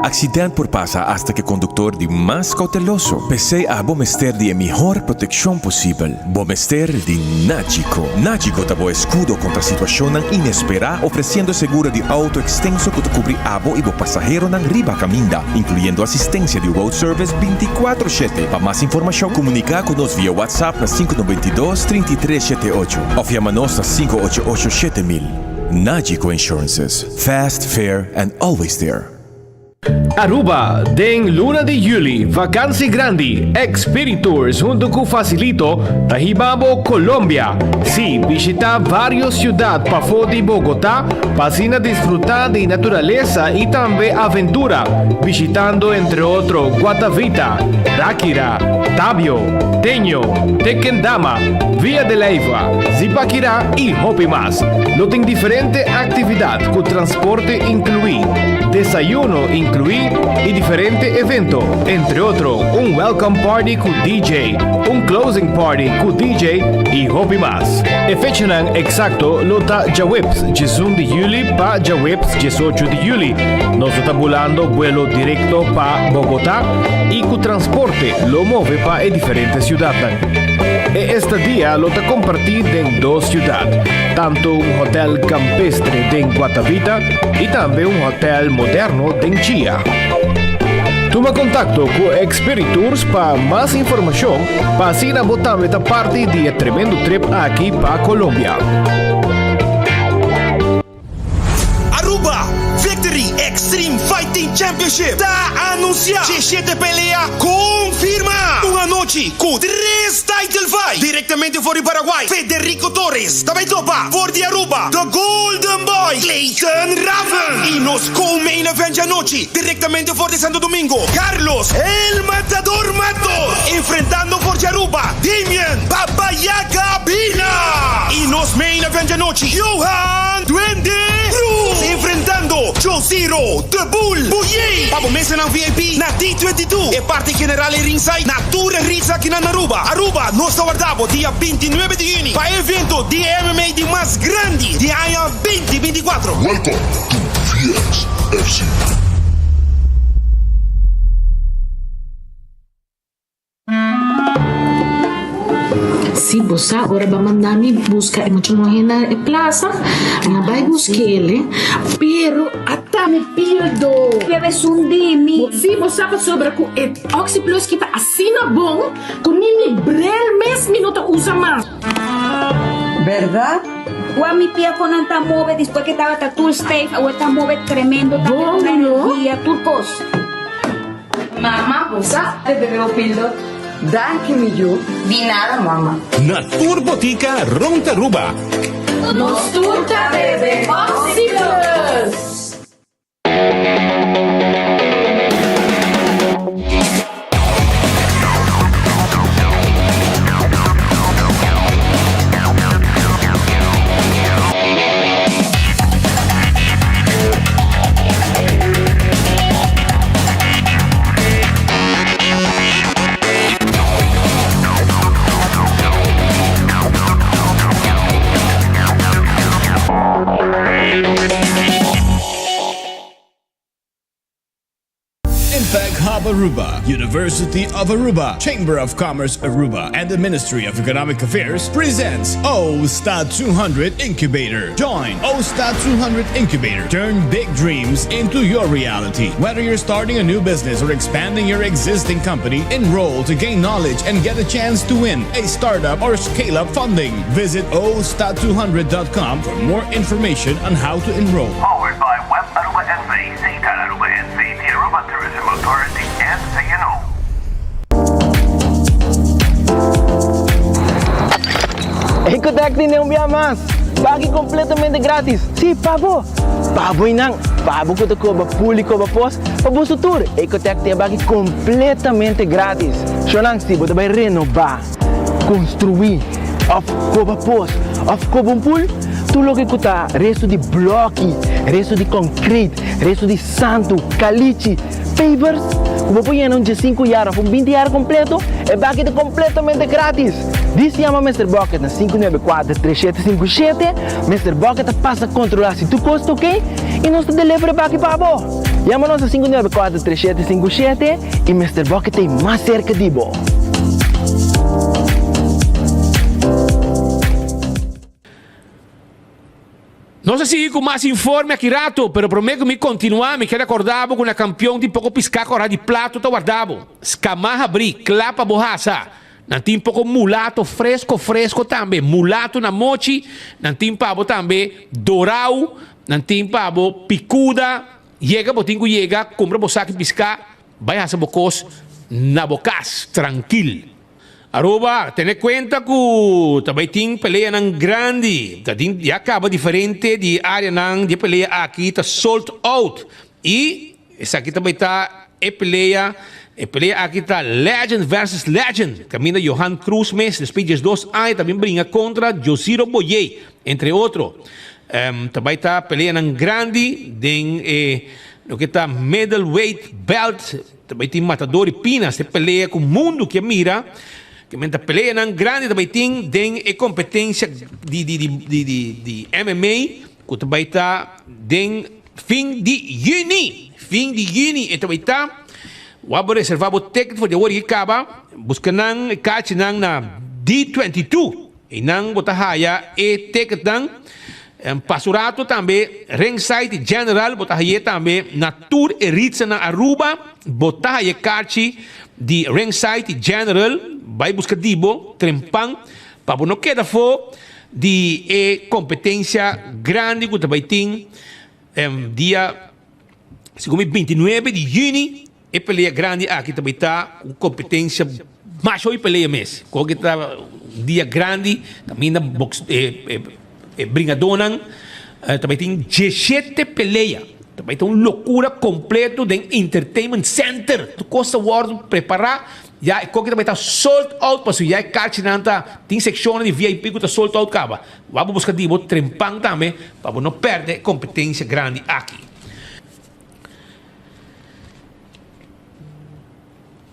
Speaker 17: Accident por pasa hasta cu e conductor di mas cauteloso. P'esey abo mester di e mihor proteccion posibel. Bo mester di Nagico. Nagico ta bo escudo contra situacionnan inespera, ofreciendo seguro di auto extenso cu ta cubri abo y bo pasaheronan riba caminda, incluyendo asistencia di road service 24/7. Pa mas informacion, comunica cu nos via WhatsApp na 592 3378 of yama nos na 588 7000. Nagico Insurances. Fast, fair and always there.
Speaker 18: Aruba, Den luna di juli, vakantie grandi, Expiritours hunto cu Facilito ta hiba bo Colombia. Sí, bishita varios ciudad pafó di Bogotá pa asina disfruta di naturalesa y tambe aventura, bishitando entre otro Guatavita, Ráquira, Tabio, Teño, Tequendama, Villa de Leyva, Zipaquirá y hopi mas. Lo tin diferente actividad cu transporte inclui, desayuno inclui y diferente evento, entre otro un welcome party cu DJ, un closing party cu DJ y hopi mas. E fechanan exacto lo ta djaweps 11 di juli pa djaweps 18 di juli. Nos lo ta bulando buelo directo pa Bogota y cu transporte lo move pa e diferente ciudadnan. E estadia lo ta comparti den dos ciudad, tanto un hotel campestre den Guatavita y tambe un hotel moderno den Chia. Tuma contacto cu Expiritours pa mas informacion pa asina bo tambe ta parti di e tremendo trip aki pa Colombia.
Speaker 7: Aruba Victory Extreme Fighting Championship ta anuncia Djeshete pelea confirma! Un anochi cu tres title fight directamente for di Paraguay, Federico Torres ta bay topa for di Aruba, The Golden Boy Clayton Raven y nos co-main event djanochi directamente for di Santo Domingo, Carlos El Matador Matos enfrentando for di Aruba, Damian Baba Yaga Bina y nos main event djanochi, Johan Duende Cruz enfrentando Josiro The Bull Buyey pa bo mesanan VIP na D22 e parti general e ringside na tur e rings aki na Aruba. Aruba nos ta warda bo dia 29 di juni pa e evento di MMA di mas grandi di aña 2024.
Speaker 8: Welcome to VXFC.
Speaker 23: Si bo sa ora ba manda mi busca e mucha muhe na e plaza, mi a bay busquele, pero ata mi pildo.
Speaker 24: Bebe sun di mi.
Speaker 23: Si bo sa pasobra cu e Oxi Plus ki ta asina bon cu ni mi bril mes mi no ta usa mas.
Speaker 24: Berdad? Wak mi pia con nan ta move despues que tabata tur stijf awor ta move tremendo tambe
Speaker 23: Bon
Speaker 24: con
Speaker 23: no?
Speaker 24: energia tur cos.
Speaker 25: Mama, bo sa de bebe bo pildo?
Speaker 9: Danki mi yu.
Speaker 25: Di nada, mama.
Speaker 17: Na tur botica rond Aruba.
Speaker 25: Nos tur ta bebe Oxi Plus!
Speaker 26: Impact Hub Aruba, University of Aruba, Chamber of Commerce Aruba, and the Ministry of Economic Affairs presents OSTA 200 Incubator. Join OSTA 200 Incubator. Turn big dreams into your reality. Whether you're starting a new business or expanding your existing company, enroll to gain knowledge and get a chance to win a startup or scale up funding. Visit osta200.com for more information on how to enroll.
Speaker 27: Powered by Web Aruba NV, Setar Aruba NV, the Aruba Tourism Authority, and CNO.
Speaker 28: Ecotec tin un bia mas! Baki completamente gratis! Si, pa bo! Pa bo y nan! Pa bo cu ta coba pool y coba pos, pa boso tur! Ecotec tin e baki completamente gratis! Shonan, si bo ta bay renoba, construi, of coba pos, of coba un pool, tur loke cu ta resto di bloki, resto di concrete, resto di santo, calichi, pavers, cu bo por yena un diescinco yard of un binti yard completo, e baki ta completamente gratis! Dis yama Mister Bucket na 594 3757, Mister Bucket ta pasa controla si tur cos ta ok y nos ta deliver e baki pa bo. Yama nos na 594 3757 y Mister Bucket ta ey mas cerca di bo.
Speaker 13: Nos a sigui cu mas informe aki rato, pero prome cu mi continua, mi kier acorda bo cu na campeon tin poco pisca cora di plato ta warda bo. Scama habri, cla pa bo hasa. Nan tin poco mulato fresco fresco tambe, mulato na mochi, nan tin pa bo tambe dorao, nan tin pa bo picuda. Yega bo tin ku yega, kumpra bo saki piská, bai hasi bo kos na bo kas trankil. Aruba, tene kuenta ku ta bai tin peleanan grandi. Ta tin ya kaba diferente di areanan di e pelea aki ta sold out. I esaki ta bai ta e pelea, e pelea aki ta legend versus legend, kaminda Johan Cruz mes despues 12 aña ta bin bringa kontra Josiro Boyé, entre otro. Ta bai ta peleanan grandi den e loke ta middleweight belt. Ta bai tin matador di pinas te pelea ku mundu ke mira ke men ta peleanan grandi ta bai tin den e kompetensia di di di di di di MMA ku ta bai ta den fin di yüni fin di yüni e ta bai ta wak bo reserva bo ticket for di awor i kaba buska nan e kachinan na D22. Einan bo ta haya e ticketnan. Pasa un rato tambe Ringside General bo ta haye tambe na tur e ritsa na Aruba bo ta haye karchi di Ringside General bai buska di bo trempan pa bo no keda afo di e competencia grandi cu ta bai tin dia segun mi 29 di juni. E pelea grandi aki ta bay ta un competencia masha hopi pelea mes. Koke ta un dia grandi caminda box e e bringadonan ta bay tin diesshete pelea. Ta bay ta un locura completo den Entertainment Center. Tur cos ta wordo prepara ya e koke ta bay ta sold out pasobra ya e karchinan ta tin seccionnan di VIP cu ta sold out caba. Wak bo busca di bo trempan tambe pa bo no perde e competencia grandi aki.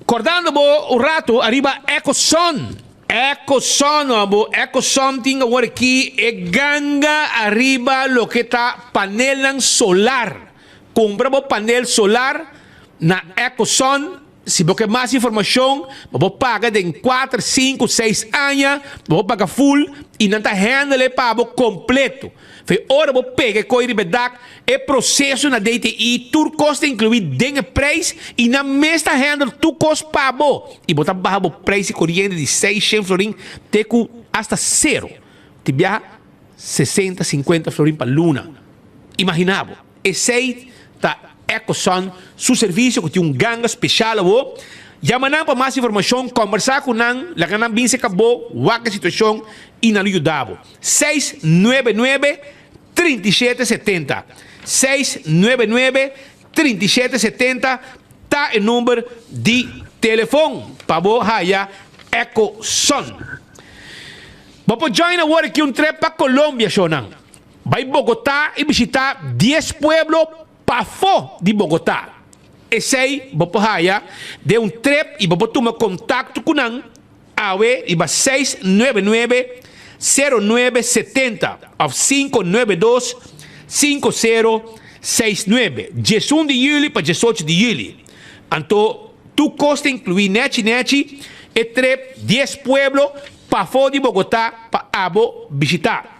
Speaker 13: Kordando bo un rato ariba Ecoson. Ecoson abo, Ecoson tin awor aki e ganga ariba loke ta panelnan solar. Kumpra bo panel solar na Ecoson. Si bo ke mas informashon, bo por paga den kuater, sinku, seis aña, bo por paga full i nan ta handle e pa bo kompleto. Fe ora bo pega e koi riba e dak, e proseso na DTI, tur kos ta inkluí den e preis i nan mes ta handle tur kos pa bo i bo ta baha bo preis di koriente di seishen florin te ku asta sero. Ti biaha sesenta, sinkuenta florin pa luna. Imaginá bo. Esei ta Ecosun su servisio ku tin un ganga speshal awo. Yama nan pa mas informashon, kombersá ku nan, laga nan bin serka bo, wak e situashon i nan lo yuda bo. 699 37 70 699 37 70 ta e number di telefon pa bo haya Ecosun. Bo por join awor aki un trip pa Colombia shownan. Bai Bogotá i bishitá dies pueblo pafó di Bogotá. Esei bo por haya den un trip i bo por tuma kontakto ku nan awe riba 699 0970 òf 592 5069, 11 di yüli pa 18 di yüli. Anto tur kos ta inkluí nèchi nèchi e trip dies pueblo pafó di Bogotá pa abo bishitá.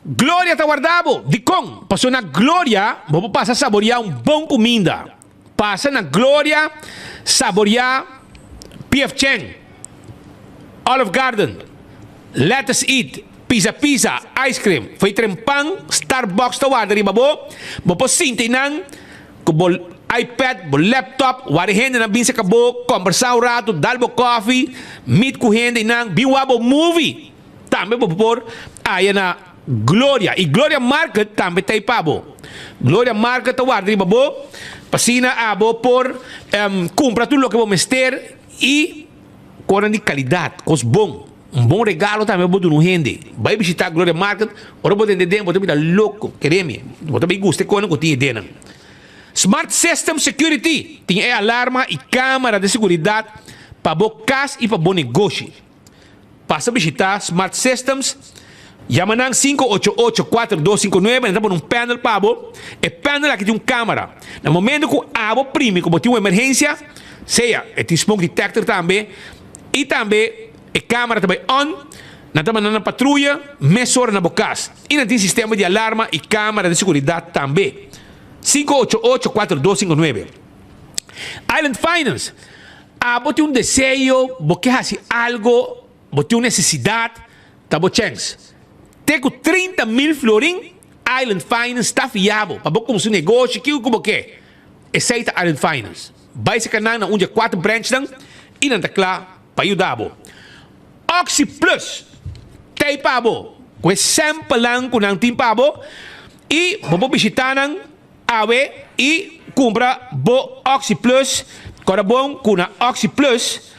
Speaker 13: Gloria ta warda bo. Dikon? Pasobra na Gloria bo por pasa saboriá un bon kuminda. Pasa na Gloria saboriá PF Chang, Olive Garden, Lettuce Eat, Pizza Pizza, Ice Cream. Fo'i trempan Starbucks ta warda riba bo. Bo por sinta einan ku bo iPad, bo laptop, warda hendenan bin serka bo, kombersá un ratu, dal bo kòfi, meet ku hende einan, bin wak bo movie. Tambe bo por haya na Gloria y Gloria Market tambe ta ei pa bo. Gloria Market ta warda riba bo pa asina abo por cumpra tur loke bo mester y cosnan di calidad, cos bon. Un bon regalo tambe bo duna un hende. Bay bishita Gloria Market, ora bo tende den bo ta bira loco, kere mi, bo ta bay gusta e cosnan cu tin e dennan. Smart System Security tin e alarma y camera di seguridad pa bo cas y pa bo negoshi. Pasa bishita Smart Systems, yama nan 588-4259, nan ta pone un panel pa bo. E panel aki tin un camera. Na momento cu abo primi cu bo tin un emergencia, sea e tin smoke detector tambe y tambe e camera ta bay on, nan ta manda nan patruya mesora na bo cas. Y nan tin sistema di alarma y camera di seguridad tambe. 588-4259. Island Finance. Abo tin un deseo, bo ke hasi algo, bo tin un nesesidat, ta bo chèns. Te ku 30 mil florin, Island Finance ta fia bo pa bo kumsa un negoshi kiko ku bo ke. Esei ta Island Finance. Bai seka nan na un di e kuater branchnan i nan ta kla pa yuda bo. Oxi Plus t'ei pa bo ku e sèmpelnan ku nan tin pa bo i bo por bishitá nan awe i kumpra bo Oxi Plus. Kòrda bon ku na Oxi Plus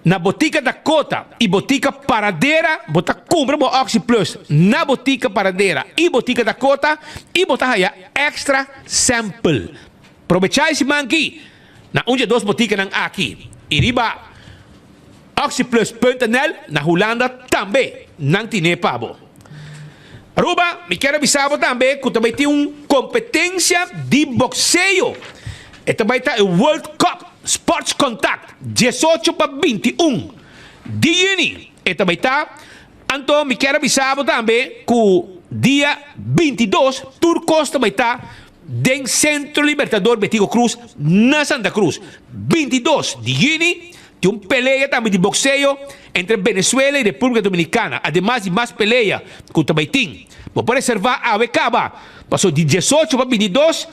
Speaker 13: na Botika Dakota i Botika Paradera bo ta kumpra bo Oxi Plus na Botika Paradera i Botika Dakota i bo ta haya èkstra sèmpel. Probechá e siman aki na un dje dos botikanan aki i riba oxyplus.nl na Hulanda tambe nan tine pa bo. Aruba, mi kier a bisa bo tambe ku ta bai tin un kompetensia di bokseo. E ta bai ta e World Cup Sports Contact 18 pa 21 di yüni e ta bai ta. Anto mi kier a bisa bo tambe ku dia 22 tur kos ta bai ta Den Centro Libertador Betico Croes na Santa Cruz, 22 di juni, tin un pelea tambe di boxeo entre Venezuela y República Dominicana, ademas di mas pelea cu ta bay tin. Bo por reserva awe caba, paso di 18 pa 22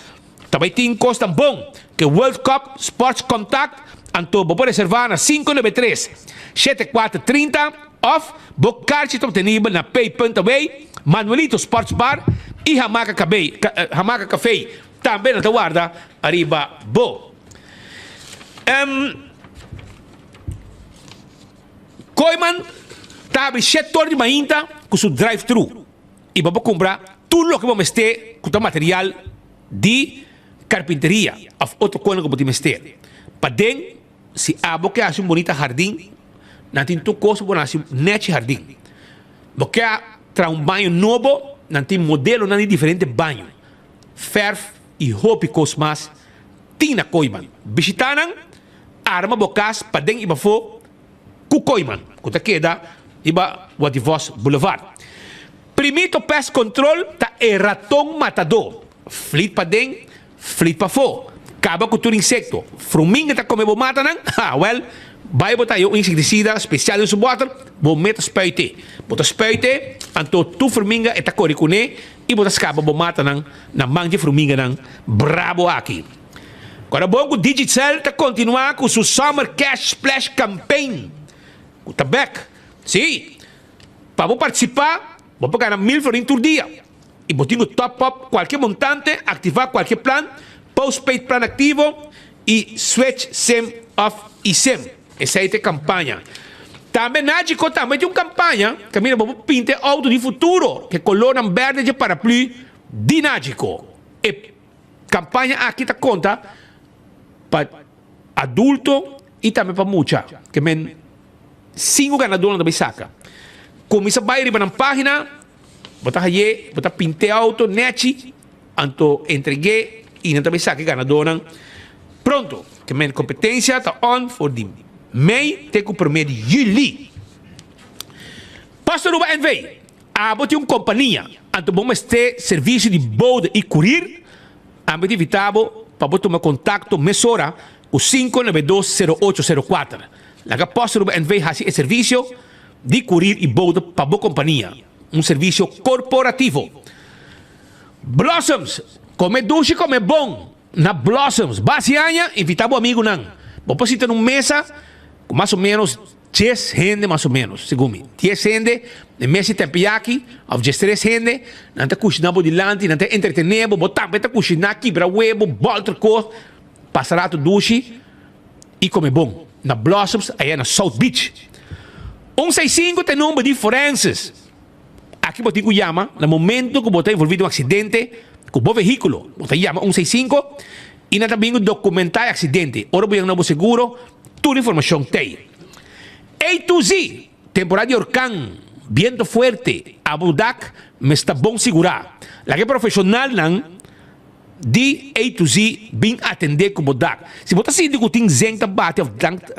Speaker 13: ta bay tin cosnan bon cu e World Cup Sports Contact, anto bo por reserva na 593 7430 of bo karchi ta obtenibel na pay.away. Manuelito Sports Bar y Hamaca Cabey, Hamaca Café tambe nan ta warda ariba bo. Um, Kooyman ta habri shet tor di mainta cu su drive-thru y bo por cumpra tur loke bo mester cu ta material di carpinteria of otro cosnan cu bo tin mester. Paden Si abo ke hasi un bunita hardin, nan tin tur kos pa bo hasi nechi hardin. Bo ke traha un baño nobo, nan tin modelonan di diferente baño, fèrf i hopi kos mas tin na Kooiman. Bishitá nan, arma bo kas paden i pafó ku Kooiman, ku ta keda riba Wadivos Boulevard. Primito Pest Control ta e raton matadó. Flit paden, Flit pafó, kaba ku tur insekto. Fruminga ta kome bo matanan? Ha, wèl, bai bo ta haña un insektisida spesial den su bòter, bo meta spuit'é. Bo ta spuit'é, anto tur fruminga e ta kore kuné i bo ta skapa bo matanan na man dje fruminganan brabo aki. Kòrda bon ku Digicel ta kontinuá ku su Summer Cash Splash Campaign ku ta bèk. Sí, pa bo partisipá, bo por gana mil florin tur dia. I bo tin ku top up kualke montante, aktivá kualke plan, postpaid plan aktivo i switch sim òf eSIM. Esei ta e kampaña. Tambe Nagico tambe tin un kampaña kaminda bo por pinta e outo di futuro ku e kolornan bèrdè dje paraplü di Nagico. E kampaña aki ta konta pa adulto i tambe pa mucha. Ke men sinku ganadónan ta bai saka. Kuminsá bai riba nan página. Bo ta haye, bo ta pint'e auto nechi, anto entreg'é y nan ta bay saca e ganadornan pronto. Ke men competencia ta on for di mei te cu primer di juli. Post Aruba NV, abo tin un compania, anto bo mester servicio di bode y curir, ami ta invita bo pa bo tuma contacto mesora cu 592 0804. Laga Post Aruba NV haci e servicio. Di kurir i bouda pa bo kompania, un servisio korporativo. Blossoms, Kome dushi kome bon na Blossoms. Basi aña, invitá bo amigunan. Bo por sinta na un mesa ku mas o ménos dies hende mas o ménos, segun mi. Dies hende, e mesa di tempiyaki, òf diestres hende, nan ta kushiná bo dilanti, nan ta entretené bo, bo tambe ta kushiná, kibra webo, bòlter kos, pasa ratu dushi. i kome bon na Blossoms aya na South Beach. Un seis sinku ta e number di forenses. Aki bo tin ku yama na momento ku bo ta envolvi den un aksidente ku bo vehíkulo. Bo ta yama un seis sinku i nan ta bin ku dokumentá e aksidente. Ora bo yega na bo seguro, tur informashon t'ei. A to Z, Temporada di orkan, biento fuerte, abo dak mester ta bon sigurá. Laga e profeshonalnan. Di A to Z bin atendé ku bo dak. Si bo ta sinti ku tin zen ta bati òf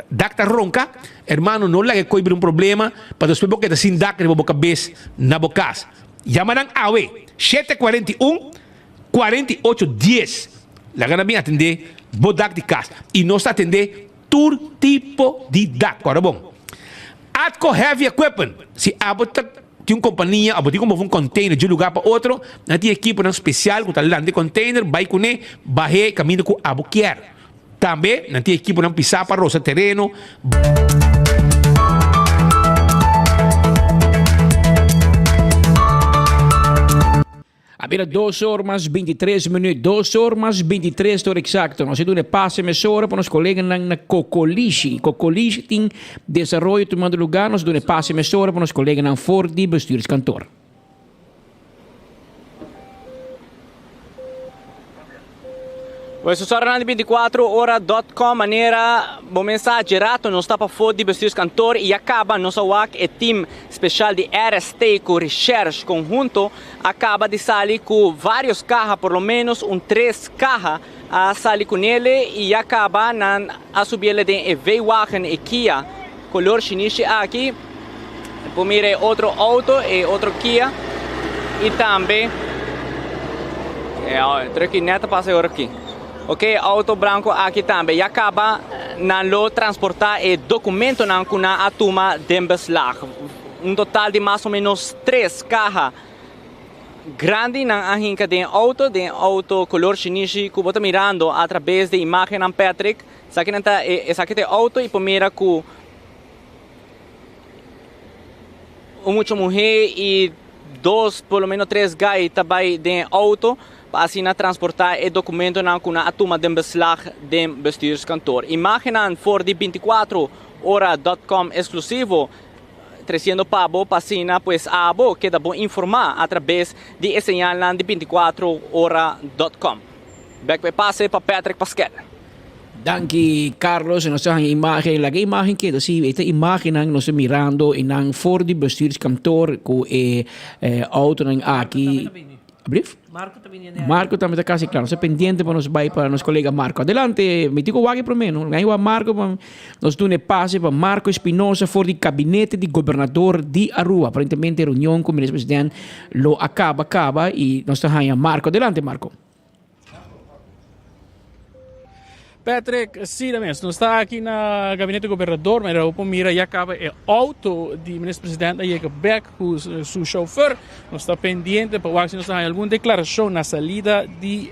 Speaker 13: dak ta ronka, hermano no laga e koi bira un problema pa despues bo keda sin dak riba bo kabes na bo kas. Yama nan awe, 7 41, 48 10. Laga nan bin atendé bo dak di kas. I nos ta atendé tur tipo di dak. Kòrda bon. Atco Heavy Equipment, si abo ta. tin un kompania òf bo tin ku move un container di un lugá pa otro, nan tin ekiponan spesial ku ta lanta e container bai kuné bah'é kaminda ku abo kier. Tambe nan tin ekiponan pisá pa rosa tereno.
Speaker 14: A bira dos or mas bintitres minuut, dos or mas bintitres tor exacto. Nos a duna e pase mesora pa nos coleganan na Cocolishi. Cocolishi tin desaroyo tumando lugar, nos a duna e pase mesora pa nos coleganan for di bestuurskantoor.
Speaker 1: Pues nos ora di 24 ora dot com manera bo mens sa dje rato nos ta pafó di bestuurskantoor y ya caba nos a wak e team special di RST cu Recherche conhunto a caba di sali cu varios caha por lo menos un tres caha a sali cu nele y ya caba nan a subiele den e V-wagen e Kia color shinishi aki por mira e otro auto e otro Kia y tambe e truck net a pasa e ora aki ok e auto blanco aki tambe ya caba nan lo transporta e documentonan cu nan a tuma den beslag. Un total di mas o menos tres kaha grandi nan a hinka den auto, den auto color shinishi cu bo ta mirando a traves di imagennan Patrick. Esaki nan ta esaki ta e auto y por mira cu un mucha muhe y dos por lo menos tres guy ta bay den e auto pa asina transporta e documentonan cu nan a tuma den beslag den bestuurskantoor. Imagennan for di 24 ora dot com exclusivo. Treciendo pa bo pa asina pues abo keda bon informa a traves di e señalnan di 24 ora dot com. Bek pa e pase pa Patrick Pasquel.
Speaker 14: Danki Carlos, nos ta haña imagen, laga e imagen keda si, e ta imagennan nos ta mirando e nan for di bestuurskantoor ku e autonan aki. Ablief?
Speaker 2: Marco ta bini ene.
Speaker 14: Marco tambe ta casi cla. Nos ta pendiente pa nos bai pa nos colega Marco. Adelante, mi tin cu wak e prome, no? Nan wak Marco pa nos duna e pase pa Marco Espinosa for di gabinete di gobernador di Aruba. Aparentemente reunion cu minister president lo a caba caba y nos ta haya Marco. Adelante, Marco.
Speaker 19: Patrick, sí ta mes. Nos ta aki na gabinete gobernador, manera bo por mira ya caba e auto di minister president a yega bek cu su chauffeur. Nos ta pendiente pa wak si nos ta haña algun declaracion na salida di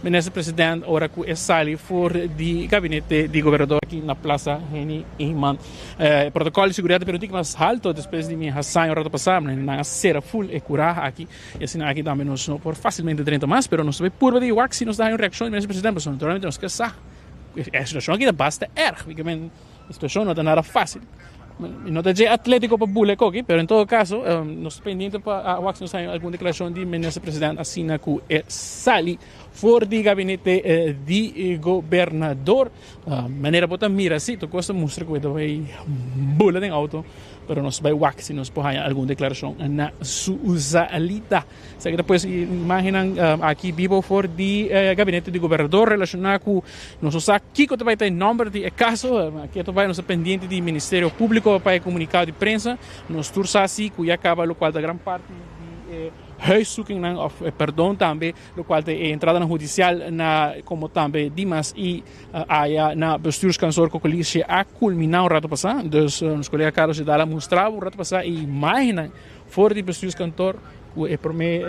Speaker 19: minister president ora cu e sali for di gabinete di gobernador aki na Plaza Henny Eman. E protocol di seguridad ta pero un tiki mas halto despues di mi hasaña un rato pasa, nan a cera full e cura aki. Y asina aki tambe nos no por facilmente drenta mas, pero nos ta bay purba di wak si nos ta haña un reaccion di minister presidente, pasobra naturalmente nos ke sa e situacion aki ta basta erg, mi ke men e situacion no ta nada facil. Mi no ta dje atletico pa bula e koki, pero en todo caso nos ta pendiente pa wak si nos ta haña algun declaracion di minister presidente asina cu e sali for di gabinete di gobernador. Manera bo ta mira si, tur cos ta mustra cu e ta bay bula den auto. Pero nos bai wak si nos por haña algun deklarashon na su salida. Esaki ta pues imagennan aki bibo for di gabinete di gobernador relashoná ku nos no sa kiko ta bai ta e nòmber di e kaso. Aki ta bai nos ta pendiente di Ministerio Públiko pa e komunikado di prensa. Nos tur sa si ku ya kaba lokual ta gran parti di e huiszoekingnan òf perdon tambe lokual ta e entradanan hudisial na komo tambe Dimas i Aya na Bestuurskantoor Cocolische a culmina un rato pasa. Dus nos colega Carlos Jedal a mustra un rato pasa e imagennan for di Bestuurskantoor cu e prome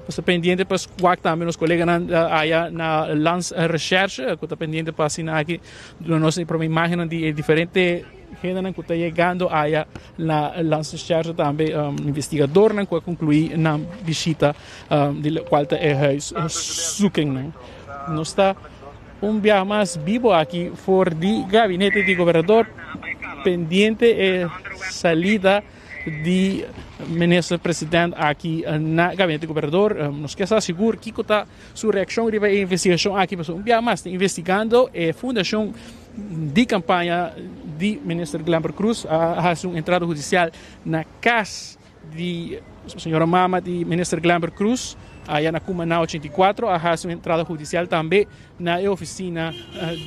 Speaker 19: Nos ta pendiente pa wak tambe nos coleganan aya na Landsrecherche cu ta pendiente pa asina aki duna nos e prome imagennan di e diferente Hendenan ku ta yegando aya na Landsrecherche tambe investigadornan ku a konkluí nan bishita di lokual ta e huiszoekingnan. Nos ta un biaha mas bibo aki for di gabinete di gobernador pendiente e salida di minister president aki na gabinete di gobernador. Nos ke sa sigur kiko ta su reakshon riba e investigashon aki pasobra un biaha mas ta investigando e fundashon di campaña di minister Glenbert Croes a haci un entrada hudicial na cas di señora mama di minister Glenbert Croes. Aya na Cumaná 84 a hasi un entrada hudisial tambe na e ofisina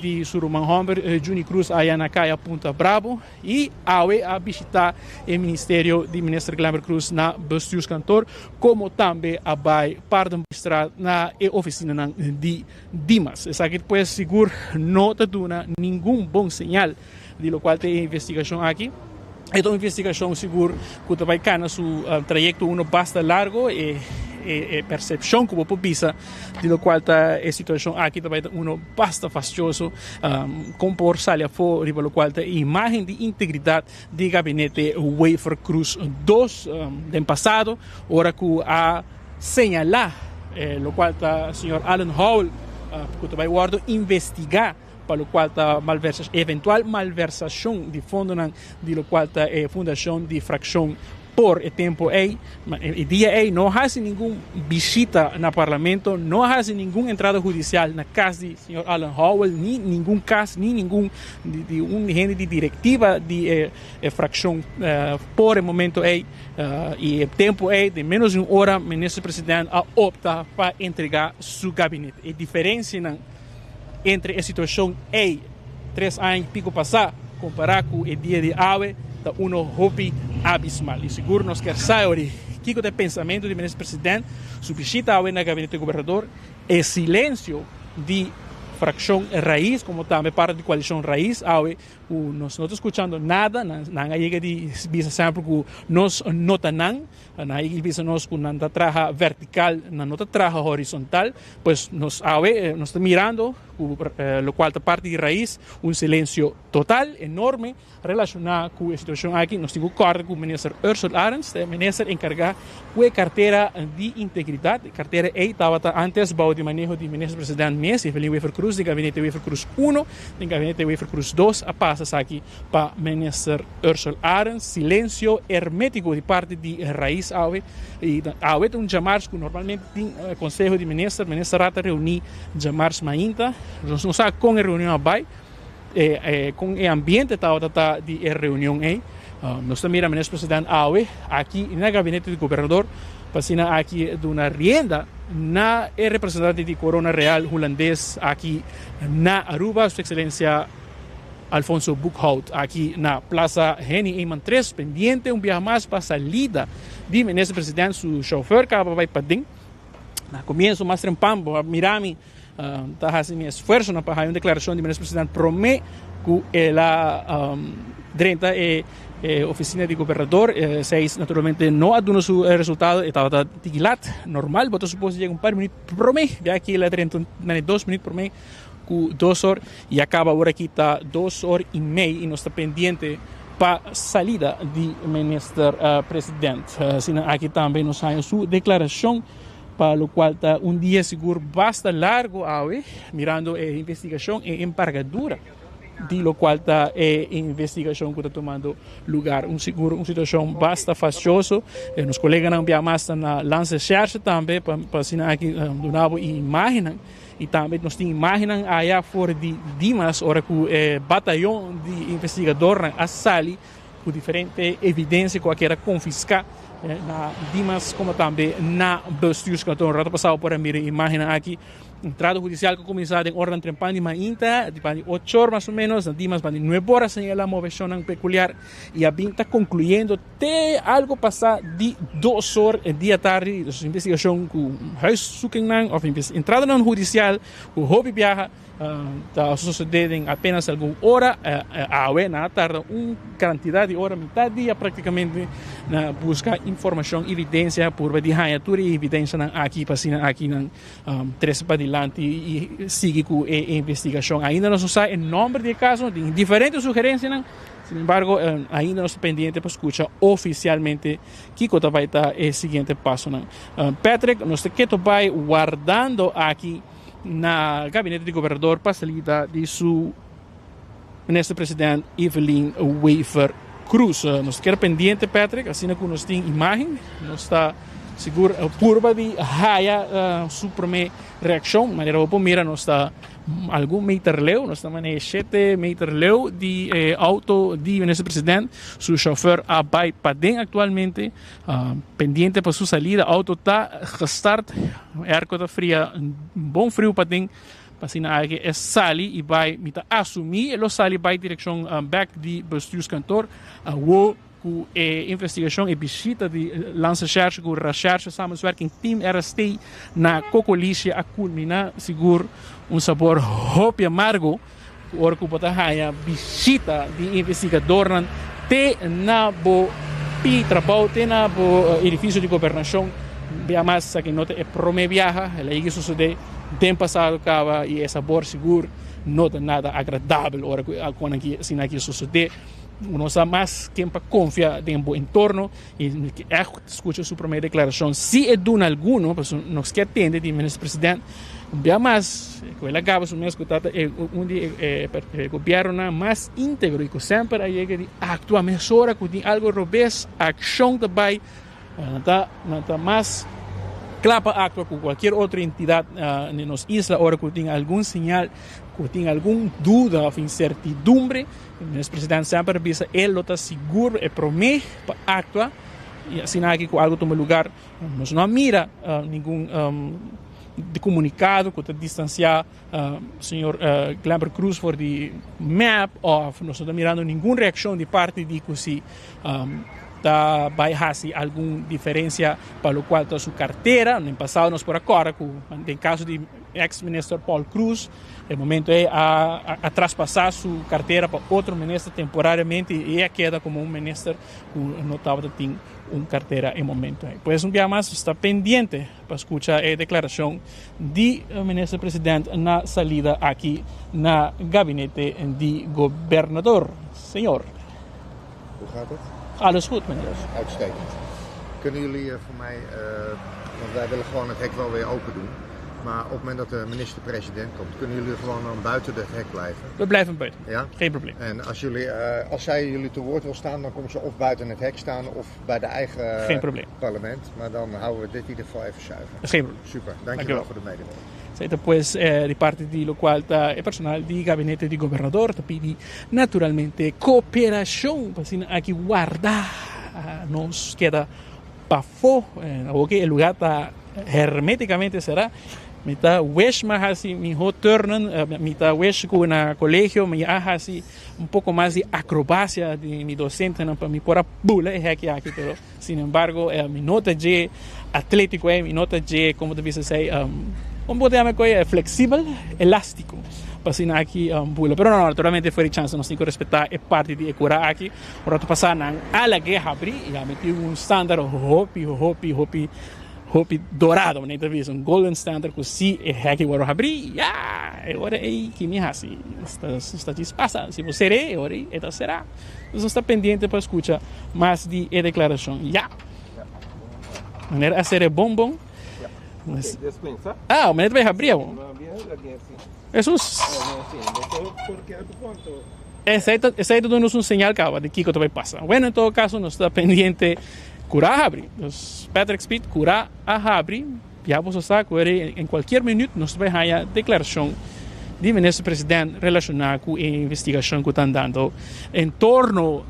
Speaker 19: di su ruman hòmber Juni Cruz aya na Kaya Punta Brabo i awe a bishitá e ministerio di Minister Glenbert Cruz na Bestuurskantoor komo tambe a bai Paardenstraat na e ofisinanan di Dimas. Esaki pues sigur no ta duna ningun bon señal di lokual ta e investigashon aki. E ta un investigashon sigur ku ta bai kana su trayekto uno basta largo. E e persepshon ku bo por bisa di lokual ta e situashon aki ta bai ta uno basta fastioso kon por sali afó riba lokual ta e imágen di integridat di gabinete Wever-Croes dos den pasado ora ku a señalá lokual ta señor Allen Howell ku ta bai wòrdu investigá pa lokual ta eventual malversashon di fondonan di lokual ta e fundashon di frakshon por e tempu ei. E dia ei no hasi ningun bishita na parlamento, no hasi ningun entrada hudisial na kas di señor Allen Howell, ni ningun kas, ni ningun di un hende di direktiva di e frakshon por e momento ei. I e tempu ei, den ménos di un ora, minister president a opta pa entregá su gabinete. E diferensianan entre e situashon ei tres aña i piko pasá kompará ku e dia di awe ta uno hopi abismal. I sigur nos kier sa ori kiko ta e pensamentu di minister president, su bishita awe na gabinete di gobernador, e silensio di frakshon Raiz komo tambe parti di koalishon Raiz awe ku nos no ta skuchando nada, nan a yega di bisa semper ku nos no ta nan, nan a yega di bisa nos ku nan ta traha vertikal, nan no ta traha horizontal, pues nos awe nos ta mirando ku lokual ta parti di Raiz un silensio total, enorme. Relashoná ku e situashon aki nos tin ku kòrda ku Minister Ursula Arends ta e minister enkargá ku e kartera di integridat. E kartera ei tabata ántes bou di maneho di Minister President mes, Evelyn Wever-Croes, di Gabinete Wever-Croes uno. Den Gabinete Wever-Croes dos a pasa esaki pa Minister Ursula Arends. Silensio hermétiko di parti di Raiz awe. I awe ta un djamars ku normalmente tin Konseho di Minister. Ministerraad ta reuní djamars mainta. Nos no sa kon e reunion a bai. E con e ambiente tabata ta di e reunion ey. Nos ta mira Minister President awe aki na Gabinete di Gobernador pa asina aki duna rienda na e representante di Corona Real Hulandes aki na Aruba, Su Excelencia Alfonso Boekhoudt aki na Plaza Henny Eman 3 pendiente un biaha mas pa salida di Minister President su chauffeur caba bay paden. Na comienzo mas trempan bo a mira mi Ta hasi mi esfuersonan pa haña un deklarashon di Minister President promé ku el a drenta e ofisina di gobernador. Esei naturalmente no a duna su resultado, e tabata tiki lat. Normal bo ta supos di yega un par di minüt promé, ya ki el a drenta un dos minüt promé ku dos or i a kaba ora ki ta dos or i mei i nos ta pendiente pa salida di Minister President. Asina aki tambe nos haña su deklarashon. Pa locual ta un dia sigur basta largo awe, mirando e investigacion e empargadura di locual ta e investigacion cu ta tumando lugar. Un sigur un situacion basta fastioso. Nos coleganan bia mas ta na Landsrecherche tambe pa asina aki duna bo e imagennan y tambe nos tin imagennan aya for di Dimas ora cu e batayon di investigadornan a sali ku diferente evidensia ku a keda konfiská na Dimas komo tambe na Bestuurskantoor. Un rato pasado por a mira e imágennan aki. Entrada hudisial ku kuminsá den oranan trempan di mainta, di banda di ocho or mas o ménos, na Dimas banda di nuebe or a señalá moveshonnan pekuliar i a bin ta konkluyendo te algu pasá di dos or e dia tardi. Investigashon ku huiszoekingnan òf entradanan hudisial ku hopi biaha. Ta sosodé den apenas algun ora. Awe nan a tarda un kantidat di ora, mitad dia praktikamente, na buska informashon, evidensia, purba di haña tur e evidensianan aki pa asina aki nan trese padilanti i sigui ku e investigashon. Ainda nos no sa e nòmber di e kaso, tin diferente sugerensianan, sin embargo ainda nos ta pendiente pa skucha ofisialmente kiko ta bai ta e siguiente pasonan. Patrick, nos ta keto bai wardando aki. Na gabinete di gobernador pa salida di su minister president Evelyn Wever Croes. Nos ta keda pendiente Patrick, asina cu nos tin imagen nos ta. Sigur purba di haya su prome reaccion. Manera bo por mira nos ta algun meter leu, nos ta maneha shete meter leu di e auto di minister president. Su chauffeur a bay paden actualmente pendiente pa su salida. Auto ta gestart, airco ta fria bon friu paden pa asina aki e sali y bay. Mi ta asumi e lo sali bay direccion bek di bestuurskantoor. Awo Ku e investigashon e bishita di Landsrecherche ku Recherche Samenwerking Team, RST, na Kokolishi a kulminá sigur un sabor hopi amargo ku ora ku bo ta haña bishita di investigadornan te na bo pi trabou, te na bo edifisio di gobernashon. Bia mas esaki no ta e promé biaha, el a yega sosodé den pasado kaba i e sabor sigur no ta nada agradabel ora ku alkonan asina aki sosodé. Bo no sa mas ken pa konfia den bo entorno i ègt skucha su promé deklarashon si e duna alguno, pasobra nos ke tende di minister president un bia mas ku el a gaba su mes ku ta un di e gobièrnunan mas íntegro i ku semper a yega di aktua mesora ku tin algu robes akshon ta bai. Nan ta nan ta mas kla pa aktua ku kualkier otro entidat den nos isla ora ku tin algun señal ku tin algun duda òf insertidumbre. Minister President semper a bisa e lo ta sigur e promé pa aktua i asina aki ku algu tuma lugar nos no a mira ningun komunikado ku ta distansiá señor Glenbert Croes for di mep òf nos no ta mirando ningun reakshon di parti di ku si ta bai hasi algun diferensia pa lokual ta su kartera. Den pasado nos por a kòrda ku den kaso di eks minister Paul Croes e momento ei a a traspasá su kartera pa otro minister temporariamente i a keda komo un minister ku no tabata tin un kartera e momento ei. Pues un bia mas nos ta pendiente pa skucha e deklarashon di minister president na salida aki na gabinete di gobernador. Señor.
Speaker 2: Hoe gaat het?
Speaker 19: Alles goed, meneer.
Speaker 2: Uitstekend. Kunnen jullie voor mij, want wij willen gewoon het hek wel weer open doen. Maar op het moment dat de minister-president komt, kunnen jullie gewoon dan buiten het hek blijven?
Speaker 19: We blijven buiten.
Speaker 2: Ja?
Speaker 19: Geen probleem.
Speaker 2: En als, jullie, als zij jullie te woord wil staan, dan komen ze of buiten het hek staan of bij de eigen
Speaker 19: Geen probleem.
Speaker 2: parlement. Maar dan houden we dit in ieder geval even zuiver.
Speaker 19: Geen probleem.
Speaker 2: Super, dankjewel,
Speaker 19: Dankjewel.
Speaker 2: voor de medewerking.
Speaker 19: Esei ta pues di parti di locual ta e personal di gabinete di gobernador ta pidi naturalmente cooperacion pa asina aki warda nos keda pafo. Awor ke e lugar ta hermeticamente cera. Mi ta wish mi a haci miho turnen, mi ta wish cu na colegio mi a haci un poco mas di acrobacia di mi docentenan pa mi por a bula e heki aki, pero sin embargo mi no ta dje atletico ei, mi no ta dje como ta bisa esei, como bo ta yama e coe, flexibel, elastico pa asina aki bula. Pero no, naturalmente fuera di chance nos tin cu respeta e parti di e cura aki. Un rato pasa nan a lag'e habri y a meti un standaard hopi, hopi, hopi. Hopi dorado, manera ta bisa, un golden standard ku si e hèki wòrdu habrí, ya! E ora ei ki mi hasi? Nos ta djis pasa. Si bo ser'é, e ora ei e ta será. Nos ta pendiente pa skucha mas di e deklarashon. Ya! Manera a ser'é bon bon. Ah, manera ta bai habrí awor. Hesus! Esei ta, esei ta duna nos un señal kaba di kiko ta bai pasa. Bueno, en todo kaso nos ta pendiente. Kura a habri. Dus Patrick Speed, kura a habri. Ya boso sa ku en kualkier minüt nos ta bai haña deklarashon di minister president relashoná ku e investigashon ku ta andando en torno,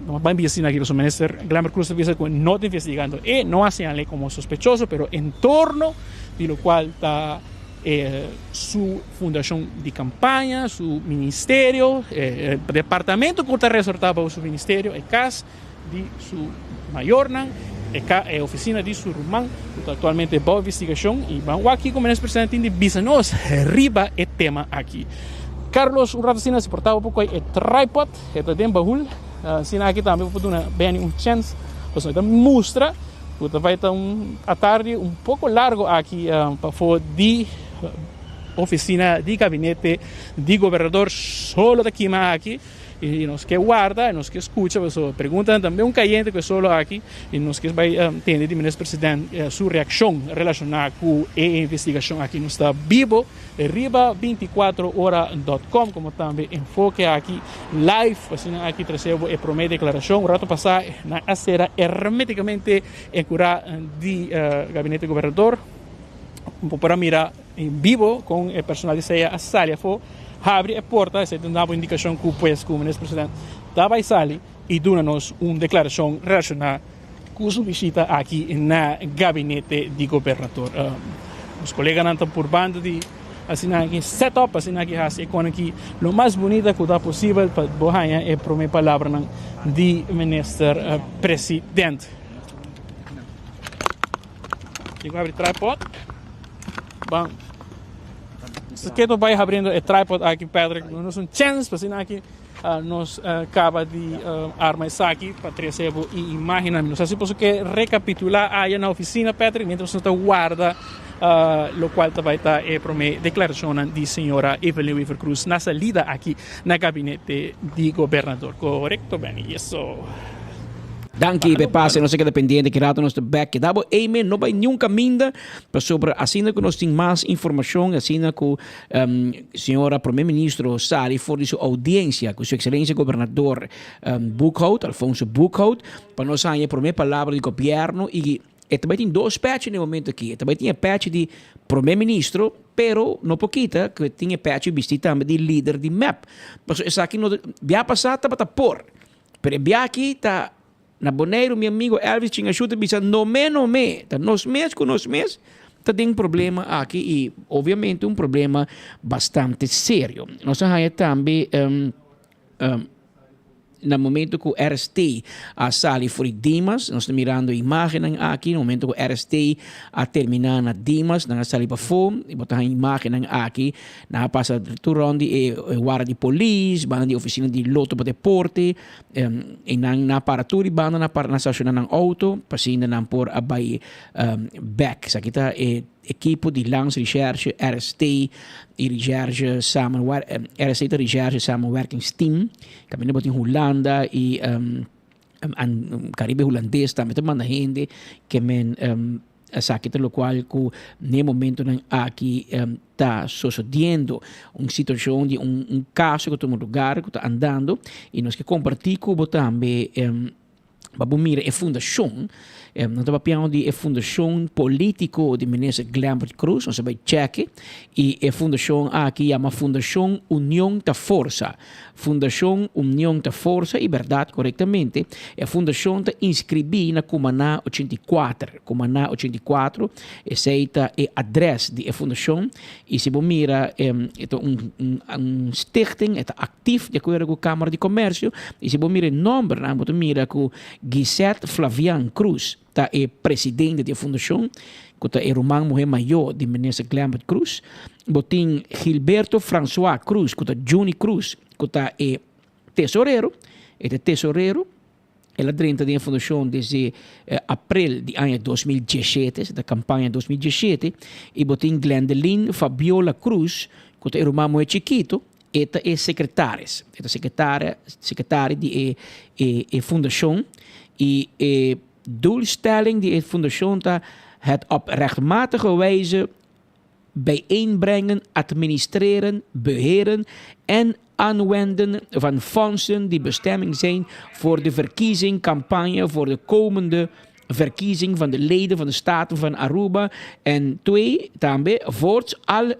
Speaker 19: no bai bisa asina aki pasobra minister Glenbert Croes ta bisa ku no ta investigando e, no a señal'é komo sospechoso, pero en torno di lokual ta e su fundashon di kampaña, su ministerio, e departamento ku ta resortá bou su ministerio, e kas. di su mayornan, e ka e oficina di su ruman cu ta actualmente bao investigacion y ban wak kico Minister Presidente tin di bisa nos riba e tema aki. Carlos un rato asina si por taba por coy e tripod e ta den bahul asina aki tambe por duna Benny un chance pasobra e ta mustra cu ta bay ta un atardi un poco largo aki pafo di. oficina di gabinete di gobernador. Solo ta kima aki y nos ke warda y nos ke scucha pasobra preguntanan tambe un cayente cu e solo aki y nos ke bay tende di minister president su reaccion relaciona cu e investigacion aki. Nos ta bibo riba binticuatro ora dot com como tambe enfoke aki live asina aki trece bo e prome declaracion. Un rato pasa nan a cera hermeticamente e cura di gabinete gobernador. Bo por a mira en bibo con e personal di sea a sali afo, habri e porta, esey ta duna bo indicacion cu pues cu Minister President ta bay sali y duna nos un declaracion relaciona cu su bishita aki na gabinete di Gobernador. Nos coleganan ta purbando di asina aki set up, asina aki haci e con aki lo mas bunita cu ta posibel pa bo haya e prome palabranan di Minister President. Tin ku habri tripod. Ban. Si keto bai habriendo e tripod aki Patrick, nos un chance pa asina aki uh, nos uh, kaba di uh, arma esaki pa trece bo i imaginan. Nos hasi poso ke rekapitula aya na oficina Patrick mientras nos ta warda uh, lo cual ta bai ta e prome declaracionnan di señora Evelyn Wever-Croes na salida aki na gabinete di gobernador. Correcto Benny? Yeso.
Speaker 14: Danki p'e pase, nos a keda pendiente ki rato nos ta bek. Keda bo amen, no bai niun kaminda, pasobra asina ku nos tin mas informashon, asina ku señora Prome Ministro sali for di su oudiensia ku su Ekselencia Gobernador Boekhoudt, Alfonso Boekhoudt, pa nos haña e prome palabra di gobièrnu i e ta bai tin dos pèchi na e momento aki. E ta bai tin e pèchi di Prome Ministro, pero no por kita ku e tin e pèchi bisti tambe di lider di mep. Pasobra esaki no ta, bia pasá tabata por. Pero e biaha ta na Boneiru mi amigo Elvis Chingashu ta bisa no me no me, ta nos mes ku nos mes ta den problema aki i obviamente un problema bastante serio. Nos a haña tambe na momento ku RST a sali for di Dimas, nos ta mirando e imagennan aki, na momento ku RST a termina na Dimas, nan a sali pafó i bo ta haña imagennan aki. Nan a pasa tur rond di e warda di polis, banda di oficina di Lotto pa Deporte, y nan na para tur di banda na para na staciona nan auto, pa asina nan por a bay bek. Esaki ta e ekipo di Landsrecherche, RST y Recherche Samenwer RST ta Recherche Samenwerkingsteam, caminda bo tin Hulanda y Caribe Hulandes tambe ta manda hende ke men Esaki ta locual cu n'e momentonan aki ta sosodiendo. Un situacion di un un caso cu tuma lugar, cu ta andando y nos ke comparti cu bo tambe pa bo mira e fundacion. Nos ta papiando di e fundacion politico di Minister Glenbert Croes, nos a bay cheke y e fundacion aki yama Fundacion Union ta Forsa. Fundashon Union ta Forsa i Bèrdat korektamente, e fundashon ta inskribí na Cumaná 84, Cumaná 84, esei ta e adrès di e fundashon i si bo mira e ta un un stichting, e ta aktif di akuerdo ku Kámara di Komèrsio i si bo mira e nòmbernan bo ta mira ku Gisette Flavian Cruz ta e presidente di e fundashon ku ta e ruman muhé mayó di minister Glenbert Cruz. Bo tin Gilberto Francois Cruz ku ta Juni Cruz ku ta e tesorero, e ta tesorero, el a drenta den e fundashon desde april di aña 2017, esei ta kampaña 2017, i bo tin Glendeline Fabiola Cruz ku ta e ruman muhé chikito, E ta e sekretaris, e ta sekretaria, sekretaria di e e e fundashon i e doelstelling di e fundashon ta het op rechtmatige wijze bijeenbrengen, administreren, beheren en aanwenden van fondsen die bestemming zijn voor de verkiezing, campagne voor de komende verkiezing van de leden van de Staten van Aruba en twee, tambe voorts al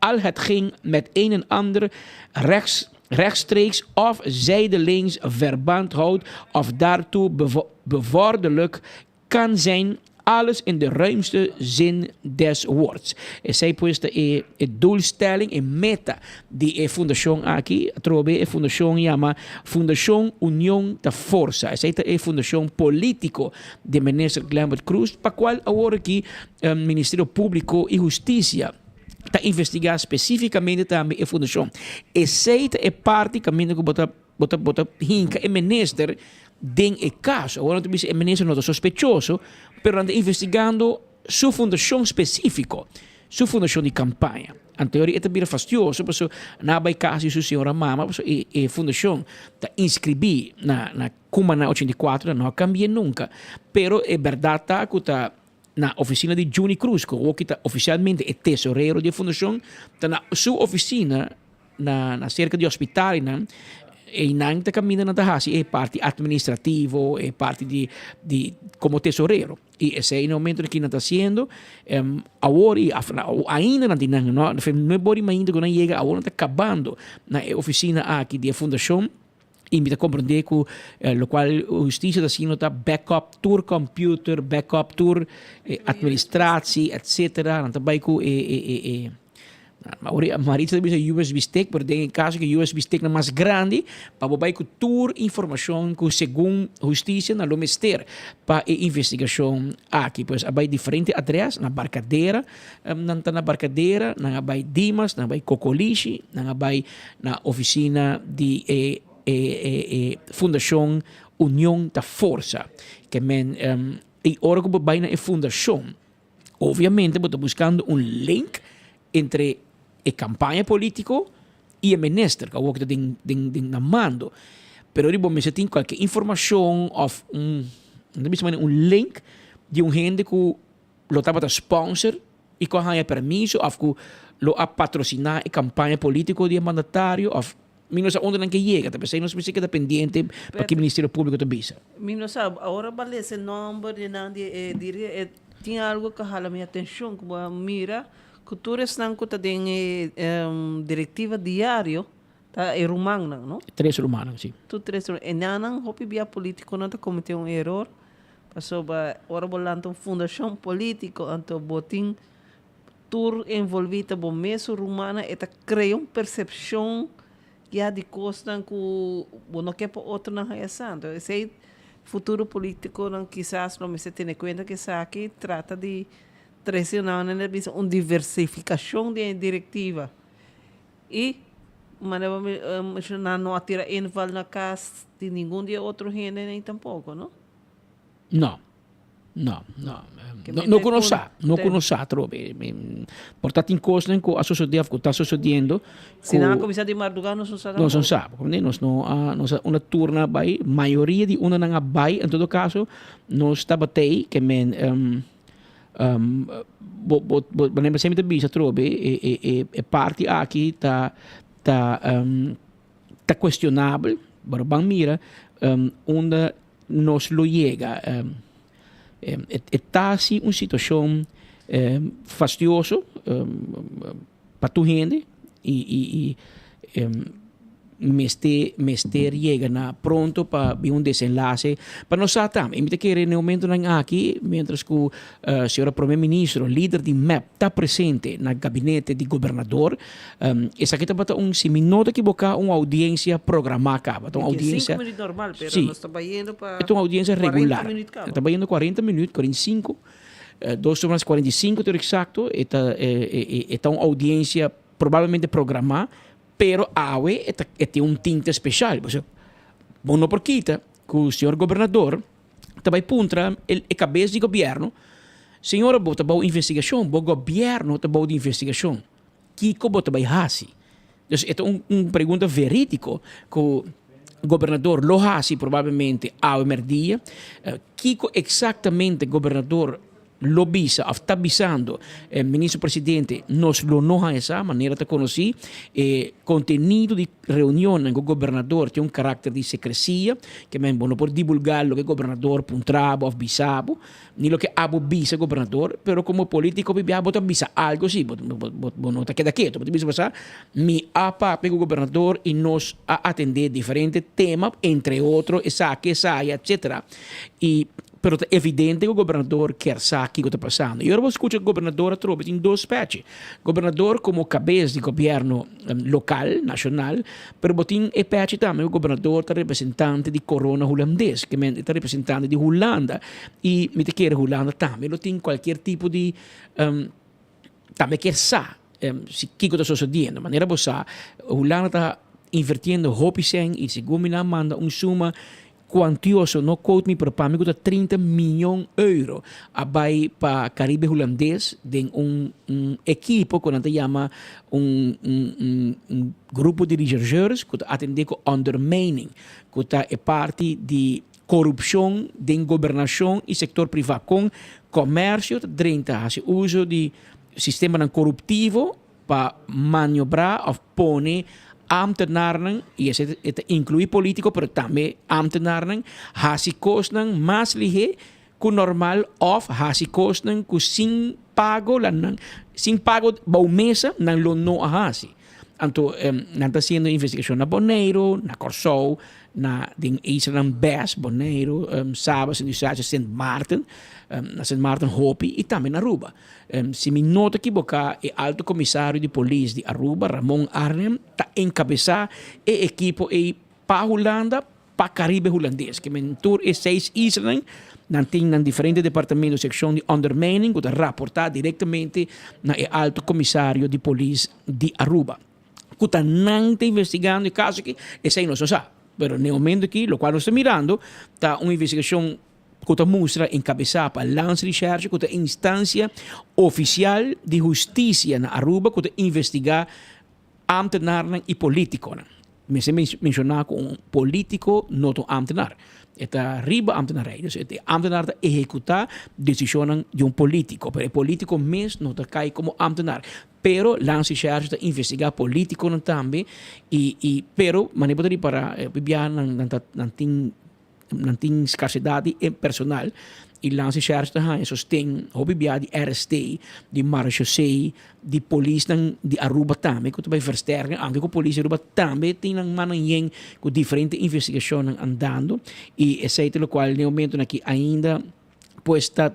Speaker 14: Al hetgeen met een en ander rechts, rechtstreeks of zijdelings verband houdt of daartoe bevorderlijk kan zijn, alles in de ruimste zin des woords. Esei pues ta e e doelstelling, e meta di e fundashon aki. Atrobe e fundashon yama Fundashon Union ta Forsa. Esei ta e fundashon politico di Minister Glenbert Croes, pa cual awor aki Ministerio Publico y Husticia ta investiga specificamente tambe e fundacion. Esey ta e parti caminda cu bo ta bo ta bo ta hinca e minister den e caso. Awor nan ta bisa e minister no ta sospechoso, pero nan ta investigando su fundacion specifico, su fundacion di campaña. Anto e ta bira fastioso paso nan a bai kas di su señora mama paso e e fundashon ta inskribí na na Cumaná 84 nan no a kambi'é nunka. Pero e bèrdat ta ku ta na ofisina di Juni Cruz ku awoki ta ofisialmente e tesorero di e fundashon ta na su ofisina na na serka di hospitalnan einan ta kaminda nan ta hasi e parti administrativo e parti di di komo tesorero. I esei na momento ki nan ta hasiendo awor i ainda nan tin nan no no e bori mainta ku nan yega awor nan ta kabando na e ofisina aki di e fundashon i mi ta komprende ku lokual hustisia ta hasiendo ta backup tur computer backup tur administratie etcetera nan ta bai ku e e Maritza ta bisa usb stick, pero den e caso cu usb stick na mas grandi, pa bo bay cu tur informacion cu segun husticia nan lo mester pa e investigacion aki. Pues a bay diferente adres, na Barcadera, nan ta na Barcadera, nan a bay Dimas, nan a bay Cocolishi, nan a bay na oficina di e e fundacion Union ta Forsa. Ke men y ora cu bo bay na e fundacion, Obviamente bo ta buscando un link entre e campaña politico y e minister cu awor ta den den den na mando. Pero riba bo mester tin cualkier informacion of un no ta bisa manera un link di un hende cu lo tabata sponsor y cu a haya permiso of cu lo a patrocina e campaña politico di e mandatario of Mi no sa unda nan ke yega, ta p'esei nos mester keda pendiente pa ki Ministerio Públiko ta bisa.
Speaker 3: Mi no sa, awor a balese nomber di nan di e diri e tin algo ku hala mi atenshon ku bo a mira ku tur esnan ku ta den e direktiva diario ta e rumannan no?
Speaker 14: Tres rumannan si.
Speaker 3: Tur tres ruman e nannan hopi bia politikonan ta komete un eror pasobra ora bo lanta un fundashon politiko anto bo tin Tur envolví ta bo mesun rumannan, e ta krea un persepshon ya di kosnan ku bo no ke pa otronan haña sa. Anto esei futuro politikonan kisas lo mester tene kuenta ku esaki, trata di trese una manera di bisa un diversifikashon den e direktiva. I manera bo menshoná no a tira inval na kas di ningun di e otro hendenan tampoko, no?
Speaker 14: No. No, no. No, no ku nos sa, no ku nos sa atrobe. Por ta tin kosnan ku a sosodé òf ku ta sosodiendo.
Speaker 3: Si nan a kuminsá di mardugá nos no sa
Speaker 14: tampoco. Nos no sa, comprende? Nos no a, nos a unda turna bai, mayoria di unda nan a bai en todo kaso nos tabat'ei ke men bo bo bo manera mi ta bisa atrobe e e e e parti aki ta ta ta kuestionabel, pero ban mira unda nos lo yega. E ta si un situacion fastioso pa tur hende y mester mester yega na pronto pa bin un desenlace pa nos sa tambe. Y mi ta kere na e momentonan aki mientras cu señora Prome Ministro, lider di mep ta presente na gabinete di gobernador, Esaki tabata un, si mi no ta ekiboká, un audiencia programá kaba. Ta un audiencia.
Speaker 3: Cinco minuut normal, pero
Speaker 14: Sí.
Speaker 3: nos ta bayendo pa
Speaker 14: E ta un audiencia
Speaker 3: 40
Speaker 14: regular.
Speaker 3: minuut kaba.
Speaker 14: E ta bayendo 40 minuut, 45, dos horas 45 tur exacto. E ta, e, e, e ta un audiencia probablemente programá, pero awe e ta, e tin un tinte special. Pasobra bo no por kita ku señor gobernador ta bai puntra e e kabes di gobierno, Señora bo ta bou investigashon, bo gobierno ta bou di investigashon. Kiko bo ta bai hasi? Dus e ta un un pregunta verídiko ku gobernador lo hasi probablemente awe mèrdia. Kiko eksaktamente gobernador lo bisa òf ta bisando minister presidente nos lo no haña sa, manera ta konosí e kontenido di reunionnan ku gobernador tin un karakter di sekresia, ke men bo no por divulgá loke gobernador puntra bo òf bisa bo. Ni loke abo bisa gobernador, pero como politico bibia bo ta bisa algo si, bo, bo, bo, bo no ta keda keto. Bo ta bisa basa, mi a papia cu gobernador y nos a atende diferente tema, entre otro esaki, esaya, etcetera. Y, pero ta evidente cu gobernador kier sa kico ta pasando. Y ora bo scucha gobernador atrobe tin dos specie. Gobernador como cabes di gobierno local, nacional, pero bo tin e pechi tambe cu gobernador ta representante di corona hulandes, ke men e ta representante di Hulanda y mi ta kere Hulanda tambe lo tin cualkier tipo di tambe kier sa si kico ta sosodiendo. Manera bo sa Hulanda ta invertiendo hopi cen y segun mi nan manda un suma. cuantioso, no quote me, pero pa mi cu ta 30 miyon euro a bay pa Caribe Hulandes den un un ekipo cu nan ta yama un un un un grupo di rechercheurs cu ta atende cu ondermijning, cu ta e parti di corupcion den gobernacion y sector priva con comercio ta drenta haci uzo di sistemanan coruptivo pa maniobrá òf pone ámtenarnan, i esei e ta inkluí polítiko pero tambe ámtenarnan, hasi kosnan mas lihé ku normal òf hasi kosnan ku sin pago la nan sin pago bou mesa nan lo no a hasi. Anto nan ta hasiendo investigashon na Boneiru, na Kòrsou, na den islanan bes, Boneiru, Saba, Sint Eustatius, Sint Maarten, na Sint Maarten hopi i tambe na Aruba. Si mi no ta kiboká, e Alto Komisario di Polis di Aruba, Ramon Arnhem, ta enkabesá e ekipo ei pa Hulanda, pa Karibe Hulandes. Ke men tur e seis islanan, nan tin nan diferente departamento, sekshon di ondermijning ku ta raportá direktamente na e Alto Komisario di Polis di Aruba. Ku ta nan ta investigando e kaso aki, esei nos no sa. Pero n'e momento aki, lokual nos ta mirando ta un investigashon ku ta mustra enkabesá pa Landsrecherche ku ta instansia ofisial di hustisia na Aruba ku ta investigá ámtenarnan i polítikonan. Mester menshoná ku un polítiko no ta un ámtenar, e ta riba ámtenarij. Dus e ámtenar ta ehekutá desishonnan di un polítiko, pero e polítiko mes no ta kai komo ámtenar. Pero Landsrecherche ta investigá polítikonan tambe i i pero manera bo ta ripará hopi biaha nan ta nan tin Nan tin skarsedat di personal i Landsrecherche ta haña sosten hopi bia di RST, di Marechaussee, di polisnan di Aruba tambe ku ta bai versterken, aunke ku polis di Aruba tambe tin nan mannan yen ku diferente investigashonnan andando i esei ta lokual den e momentonan aki ainda pues ta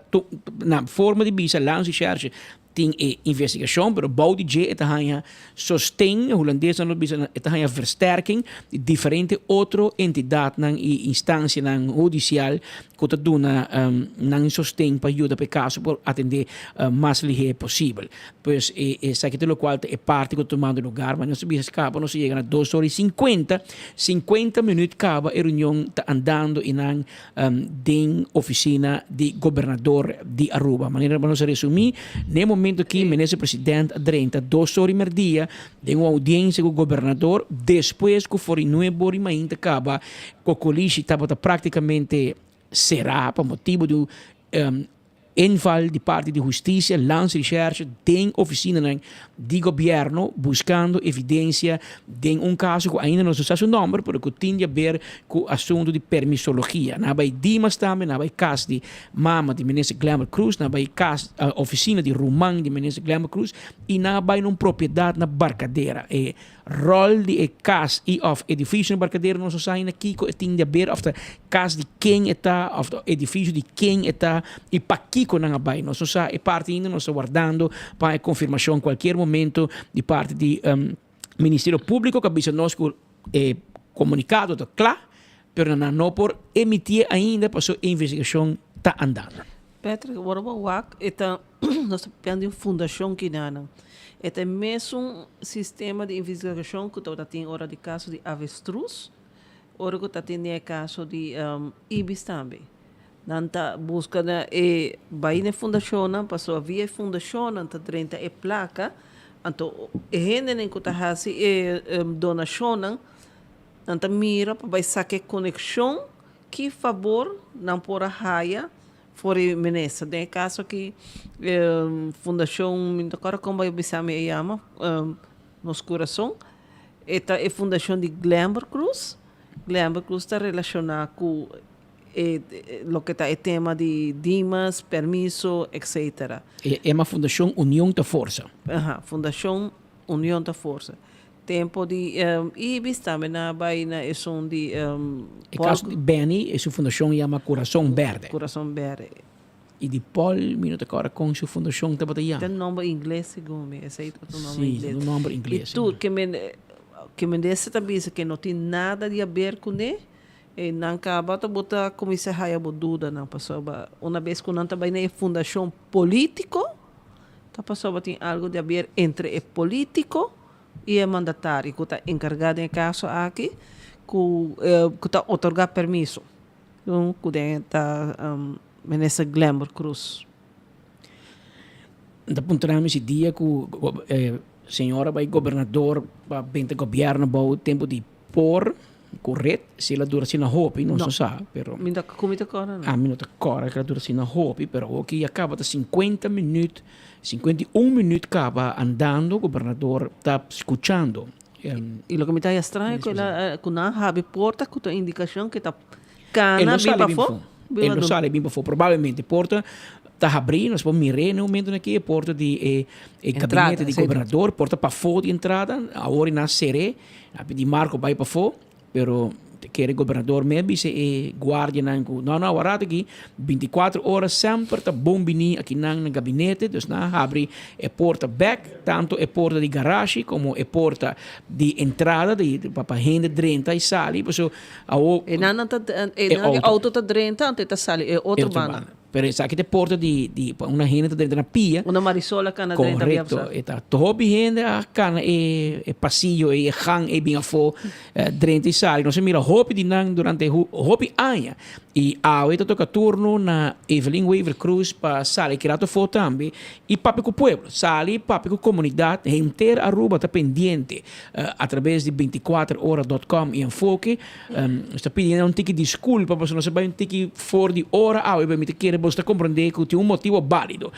Speaker 14: na forma di bisa Landsrecherche Tin e investigashon, pero bou di dje e ta haña sosten, hulandesnan lo bisa e ta haña versterking di diferente otro entidatnan i instansianan hudisial ku ta duna nan sosten pa yuda pa e kaso por atendé mas lihé posibel. Pues esaki ta lokual ta e parti ku ta tumando lugar, ma nos ta bisa kaba nos a yega na dos ora i sinkuenta, sinkuenta minüt kaba e reunion ta andando i nan den oficina di gobernador di Aruba. Manera nos a resumi, n'e momento aki Minister President a drenta dos ora y merdia den un audiencia cu gobernador despues cu for di nuebe ora y mainta caba Cocolishi tabata practicamente cera pa motibo di un Inval di parti di husticia, Landsrecherche den oficinanan di gobierno buscando evidencia den un caso cu ainda no sa su nomber pero cu tin di haber cu asunto di permisologia. Nan a bay Dimas tambe, nan a bay cas di mama di minister Glenbert Croes, nan a bay cas, oficina di ruman di minister Glenbert Croes y nan a bay na un propiedad na Barcadera. E Ròl di e kas i òf edifisio na Barkadero nos no sa ainda kiko e tin di aber òf ta kas di ken e ta òf ta edifisio di ken e ta i pakiko nan a bai. Nos no sa e parti ainda, nos ta wardando pa e konfirmashon kualkier momento di parti di Ministerio Públiko ku a bisa nos ku e komunikado ta kla pero nan no por emitié ainda pasobra e investigashon ta andando.
Speaker 3: Patrick, ora bo wak e ta nos ta papia di un fundashon kinanan. E ta e mesun sistema di investigashon ku tabata tin ora di kaso di avestruz, ora ku ta tin den e kaso di ibis tambe. Nan ta buska na e bai na e fundashonnan pasobra via e fundashonnan ta drenta e plaka, anto e hendenan ku ta hasi e donashonnan nan ta mira pa bai saka e konekshon Ki fabor nan por a haya for e minister? Den e kaso aki fundashon, mi no ta kòrda kon bo a bisa mi e yama, Nos Kurason, e ta e fundashon di Glenber Cruz. Glenber Cruz ta relashoná ku e loke ta e tema di Dimas, permiso, etcetera.
Speaker 14: E yama Fundashon Union ta Forsa.
Speaker 3: Aha, Fundashon Union ta Forsa. Tempo di Ibis tambe nan a bai na esun di
Speaker 14: E kaso di Benny e su fundashon yama Kurason Berde.
Speaker 3: Kurason Berde.
Speaker 14: I di Paul mi no ta kòrda kon su fundashon tabata yama.
Speaker 3: Ta nomber ingles segun mi, esei tabata un nomber ingles.
Speaker 14: Si, un nomber ingles.
Speaker 3: I tur ke men ke minister ta bisa ke no tin nada di haber kuné, e nan kaba ta bo ta kuminsá haya bo dudanan pasobra una bes ku nan ta bai na e fundashon polítiko ta pasobra tin algu di haber entre e polítiko i e mandatario ku ta enkargá den e kaso aki ku ku ta otorgá permiso. Ku den ta Minister Glenbert Croes.
Speaker 14: N ta puntra mi si dia ku señora bai gobernador pa benta gobierno bou tempo di por ku red si el a dura asina hopi nos no sa pero
Speaker 3: Mi ta ku mi ta kòrda no.
Speaker 14: Ami no ta kòrda ku el a dura asina hopi pero awoki a kaba ta sinkuenta minüt 51 minüt kaba andando gobernador ta skuchando.
Speaker 3: I loke mi ta haya straño ku el a ku nan habri porta ku ta indikashon ku e ta Cana bin pafó?
Speaker 14: E lo sali bin pafó. Probablemente porta ta habrí, nos por mir'é na e momentonan aki, e porta di e e gabinete di gobernador, porta pafó di entrada, awor i nan ser'é, a pidi Marco bai pafó, pero ta kere gobernador mes bisa e guardianan ku no no awor aki bintikuater ora semper ta bon bini akinan na gabinete, dus nan a habri e porta bèk, tanto e porta di garashi komo e porta di entrada di pa pa hende drenta i sali, pasobra Awo
Speaker 3: E nan nan ta e nan di auto ta drenta anto e ta sali e otro banda.
Speaker 14: Pero esaki ta e porta di di pa una hende ta drenta na pia.
Speaker 3: Una Marisol a cana drenta bia
Speaker 14: Correcto. E ta hopi hende a cana e e pasillo ei e gang ei bin afo drenta y sali. Nos a mira hopi di nan durante hopi aña. Y awe ta toca turno na Evelyn Wever Croes pa sali ki rato afo tambe y papia cu pueblo. Sali papia cu comunidad. Henter Aruba ta pendiente. A traves di 24 ora dot com y Enfoke. Nos ta pidi un tiki disculpa pasobra nos a bai un tiki for di ora awe, pero mi ta kere boso ta comprende cu tin un motibo valido.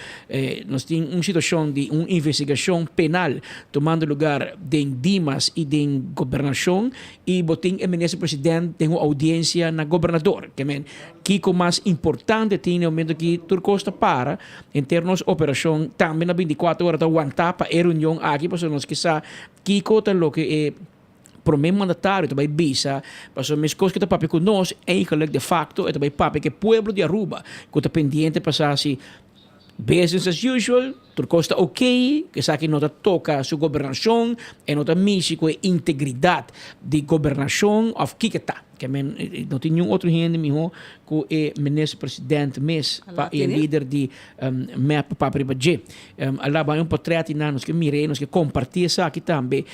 Speaker 14: Nos tin un situacion di un investigacion penal tomando lugar den Dimas y den Gobernacion y bo tin e minister president den un audiencia na Gobernador. Ke men kico mas importante tin na e momento aki tur cos ta para. Henter nos operashon tambe na bintikuater ora ta wantá pa e reunion aki pasobra nos ke sa kiko ta loke e prome mandatario ta bai bisa pasobra meskos ku e ta papia ku nos eigenlijk de facto e ta bai papia ku e pueblo di Aruba ku ta pendiente pa sa si business as usual tur kos ta ok ku esaki no ta toka su gobernashon e no ta mishi ku e integridat di gobernashon òf kiko ta. Ke men no tin niun otro hende mihó ku e minister president mes pa e lider di mep pa papia riba dje. A laba un potret i nan nos ke mir'é, nos ke kompartí esaki tambe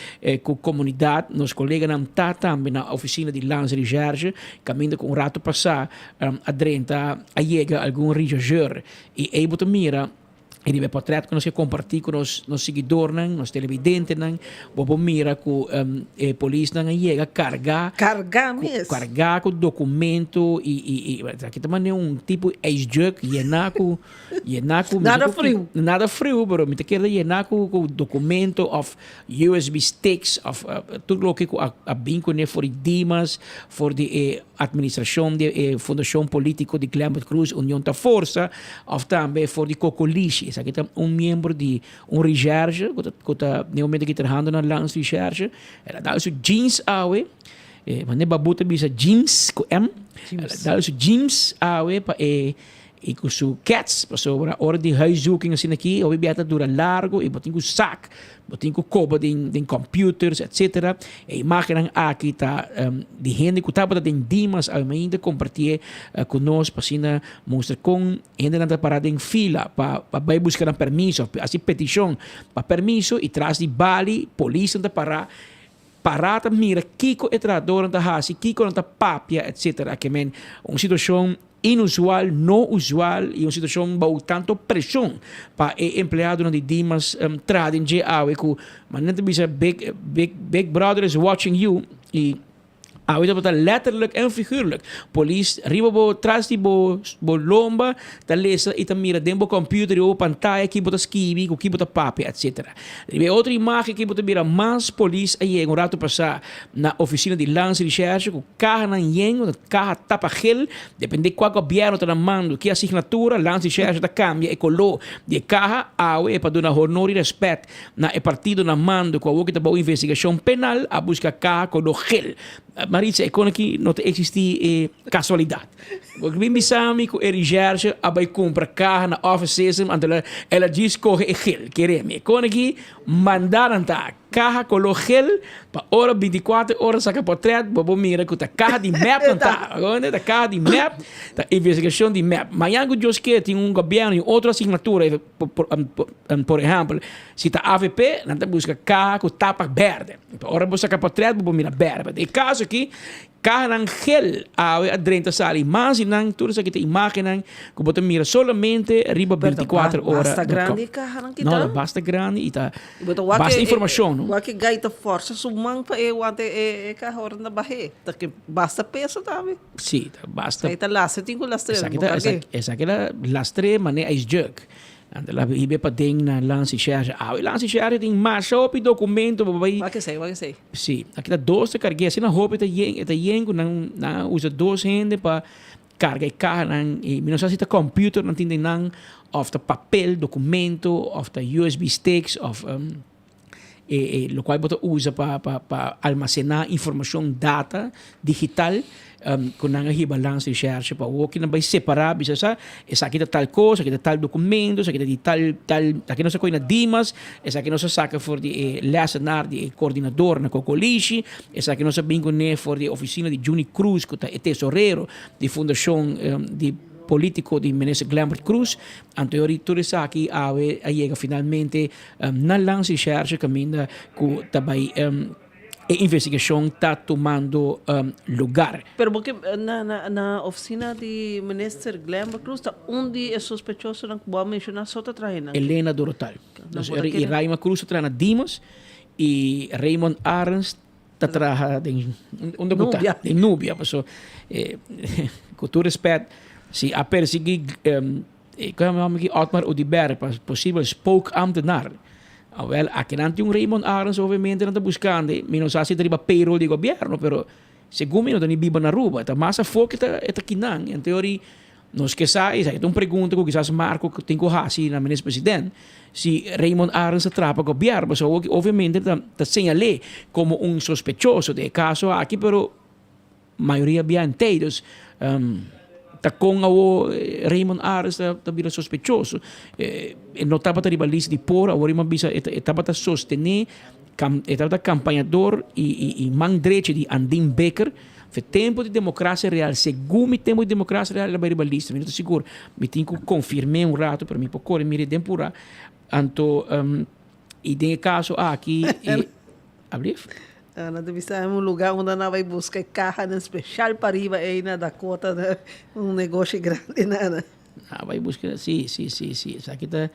Speaker 14: ku komunidat. Nos koleganan ta tambe na ofisina di Landsrecherche kaminda ku un rato pasá a drenta a yega algun rechercheur i ei bo ta mira. I riba e portret ku nos ke kompartí ku nos nos siguidornan, nos televidentenan, bo por mira ku e polisnan a yega kargá
Speaker 3: Kargá mes.
Speaker 14: kargá ku dokumento i i i aki ta manera un tipo ijsjuk yená ku yená ku
Speaker 3: Nada friu.
Speaker 14: Nada friu, pero mi ta kere yená ku ku dokumento òf USB sticks òf tur loke ku a a bin kuné for di Dimas, for di e administrashon di e fundashon polítiko di Glenbert Croes Union ta Forsa òf tambe for di Kokolishi. Esaki ta un miembro di un recherche ku ta ku ta den momento aki trahando na Landsrecherche. El a dal su jeans awe, manera Babu ta bisa jeans ku M, el a dal su jeans awe pa e i ku su kets pasobra ora di huiszoeking asina aki hopi bia ta dura largo i bo tin ku sak. Bo tin ku koba den den computers etcetera. E imagennan aki ta di hende ku tabata den Dimas awe mainta kompartié ku nos pa asina mustra kon hendenan ta pará den fila pa pa bai buska nan permiso òf hasi petishon pa permiso i tras di bali polisnan ta pará pará ta mira kiko e trahadornan ta hasi kiko nan ta papia etcetera. Ke men un situashon Inusual, no usual y un situacion bou tanto presion pa e empleadonan di Dimas traha den dje awe cu manera ta bisa big big big brother is watching you y awe tabata letterlijk en figuurlijk polis riba bo tras di bo bo lomba ta lesa y ta mira den bo computer riba bo pantaya ki bo ta skibi cu ki bo ta papia etc. Riba e otro imagen aki bo ta mira mas polis a yega un rato pasa na oficina di Landsrecherche cu Kahanan yen, unda kaha tapa gel, depende kua gobièrnu ta na mando ki asignatura, Landsrecherche ta kambia e koló di e kaha, awe e pa duna honor i rèspèt na e partido na mando ku awor ki ta bou investigashon penal a buska kaha koló gel. Maritza, e kon aki no ta eksistí e kasualidat. Bo bin bisa mi ku e recherche a bai kumpra kaha na Office System anto el a djis kohe e gel. Kere mi, e kon aki mandanan ta. kaha koló gel pa ora 24 ora saka portret bo por mira ku ta kaha di mep nan ta. Akonde ta kaha di mep, ta investigashon di mep. Mañan ku Dios ke tin un gobièrnu i otro asignatura, por ehèmpel si ta avp nan ta buska kaha ku tapa bèrdè. Pa ora bo saka portret bo por mira bèrdè. Den e kaso aki Kahanan gel awe a drenta sali mas di nan tur esaki ta imagennan ku bo ta mira solamente riba 24 ora.
Speaker 3: Basta grandi e kahanan ki
Speaker 14: No,
Speaker 3: ta.
Speaker 14: ta basta grandi i ta
Speaker 3: I bo ta wak
Speaker 14: basta
Speaker 3: e- e-
Speaker 14: informashon, no?
Speaker 3: Wak e gai ta forsa su man pa e wanta e e kaha ora nan ta bah'é. Ta ke basta peso tambe.
Speaker 14: Sí, ta basta.
Speaker 3: Esaki ta lastre tin ku lastr'é,
Speaker 14: Esaki
Speaker 3: bo
Speaker 14: ta
Speaker 3: karg'é.
Speaker 14: esaki esaki ta lastr'é manera ijsjuk. Nan ta laga hiba paden na Landsrecherche. Awe Landsrecherche tin masha hopi documento pa bai.
Speaker 3: Wak esei, wak esei.
Speaker 14: Si, aki ta dos ta cargu'é. Asina hopi ta yen, e ta yen cu nan nan a usa dos hende pa carga e cahanan. Y mi no sa si ta computer nan tin den nan of ta papel, documento, of ta usb sticks of e e locual bo ta usa pa pa pa almacena informacion, data digital cu nan a hiba Landsrecherche pa awor nan bay separa bisa sa esaki ta tal cos, esaki ta tal documento, esaki ta di tal tal, esaki nos a coge na Dimas, esaki nos a saca for di e lessenaar di e coordinador na Cocolishi, esaki nos a bin cune for di e oficina di Juni Cruz cu ta e tesorero di fundacion di politico di minister Glenbert Cruz. Anto yori tur esaki awe a yega finalmente na Landsrecherche caminda cu ta bay e investigacion ta tumando lugar.
Speaker 3: Pero bo ke na na na oficina di minister Glenbert Cruz ta un di e sospechosonan cu bo a menciona so ta traha nan?
Speaker 14: Elena Dorotal.
Speaker 3: No
Speaker 14: Dus
Speaker 3: bo ta
Speaker 14: y
Speaker 3: kere.
Speaker 14: Raima Cruz ta traha na Dimas y Raymond Arends ta traha den unda cu ta?
Speaker 3: Nubia.
Speaker 14: Den Nubia paso cu tur respet si a persigui Cu e homber aki Otmar Oduber pa posibel spookambtenaar. Awel, akinan tin un Raymond Arends obviamente nan ta buscando. Mi no sa si ta riba payroll di gobierno, pero segun mi no ta ni biba na Aruba. Ta mas afo cu e ta kinan. En teorie nos ke sa, esaki ta un pregunta cu kisas Marco tin cu haci na minister president, si Raymond Arends ta traha pa gobierno. Pasobra awor obviamente ta señal'e como un sospechoso den e caso aki, pero Mayoria bia entey, dus ta con awo Raymond Ares ta bira sospechoso. E no tabata riba lista di por, awor mi a bisa e tabata sostene, e tabata campañador y man drechi di Andin Bikker. Fe tempo di Democracia Real, segun mi tempo di Democracia Real el a bay riba lista, mi no ta sigur, mi tin cu confirme un rato, pero mi por core mira den pura. Anto y den e caso aki e. Ablief?
Speaker 3: Nan ta bisa un lugar unda nan bai busca e cahanan special pa riba ey na Dakota, un negoshi grandi nan.
Speaker 14: Nan bai busca, si, si, si, si. Esaki ta,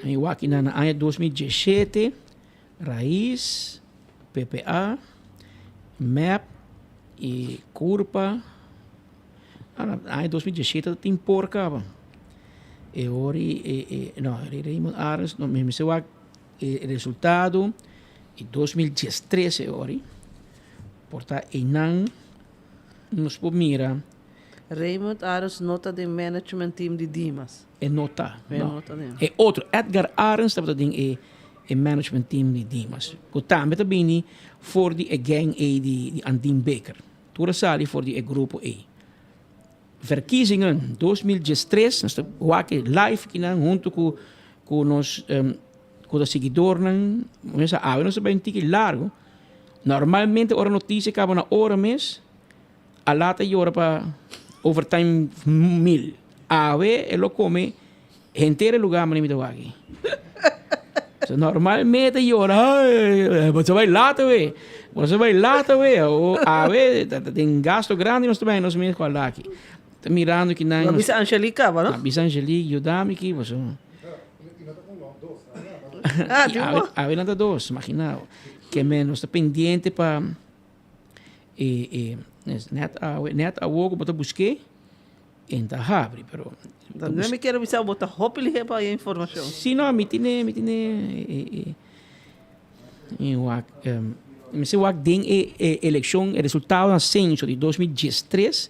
Speaker 14: mi wak na na aña 2017, Raiz, PPA, mep y Curpa. Aña 2017 ta tin por caba. E ori, e, e, no, Raymond Arends, no, mi mester wak E resultado di 2013 e ori por ta einan nos por mira.
Speaker 3: Raymond Arends no ta den management team di Dimas.
Speaker 14: E no ta,
Speaker 3: E
Speaker 14: no.
Speaker 3: no ta den.
Speaker 14: E otro, Edgar Arends tabata den e e management team di Dimas, ku tambe ta bini for di e gang ei di di Andin Baker. Tur a sali for di e grupo ei. Verkiezingen 2013, nos ta wak e live kinan hunto ku ku nos ku ta siguidornan. Mesa awe nos ta bai un tiki largo. Normalmente ora noticia kaba na ora mes, a laat a yora pa overtime mil. Awe e lo kome henter e lugar manera mi ta wak aki. So normalmente yora, ay, bo ta bai laat awe, bo ta bai laat awe. O awe ta tin gasto grandi nos ta bai nos mes ku a laki. Ta mirando ki nan.
Speaker 3: Bo a bisa Angelique kaba, no?
Speaker 14: A bisa Angelique, yuda mi ki, paso.
Speaker 3: Ah, tin un.
Speaker 14: Awe nan ta dos, imagina bo. Ke men nos ta pendiente pa e e net awe, net awo ku bo ta busk'é. En ta habri, pero...
Speaker 3: Dan no mi kier bisa bo ta hopi lihe pa e informacion.
Speaker 14: Si no, mi tine, mi tine e, e, e wak, um, mi se wak den e, e eleccion, e resultado na censo di 2013,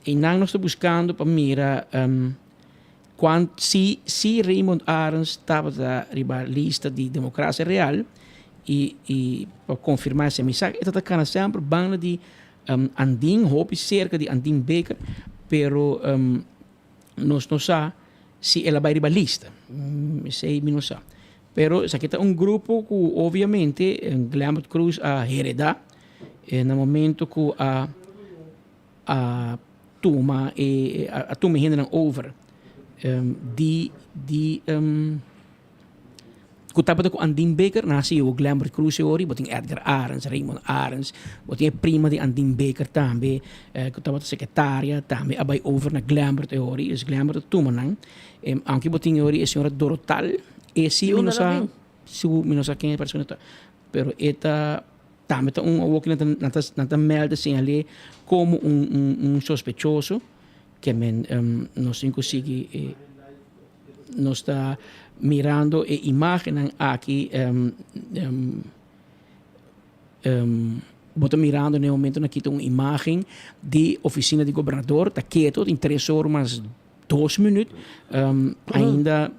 Speaker 14: e nan nos ta buscando pa mira um, cuan, si, si Raymond Arends tabata riba lista di Democracia Real, y, y pa confirma ese mi sa, e ta cana semper banda di Andin, hopi serka di Andin Baker, pero nos no sa si el a bai riba lista. Esei mi no sa. Pero esaki ta un grupo ku obviamente Glenbert Croes a hereda na momento ku a a tuma e a tuma e hendenan over di di ku tabata ku Andin Baker nan a sigui ku Glenbert Croes e ora bo tin Edgar Arends, Raymond Arends, bo tin e prima di Andin Baker tambe ku tabata sekretaria tambe a bai over na Glenbert e ora dus Glenbert a tuma nan aunke bo tin e ora e señora Dorotal e si mi no sa mi no sa ken e persona ta pero e ta Tambe ta un awo ki nan ta nan ta meld señal'é komo un un un sospechoso ke men nos tin ku sigui e nos ta mirando e imagennan aki bo ta mirando na e momentonan aki ta un imagen di ofisina di gobernador ta keto tin tres or mas dos minuut ainda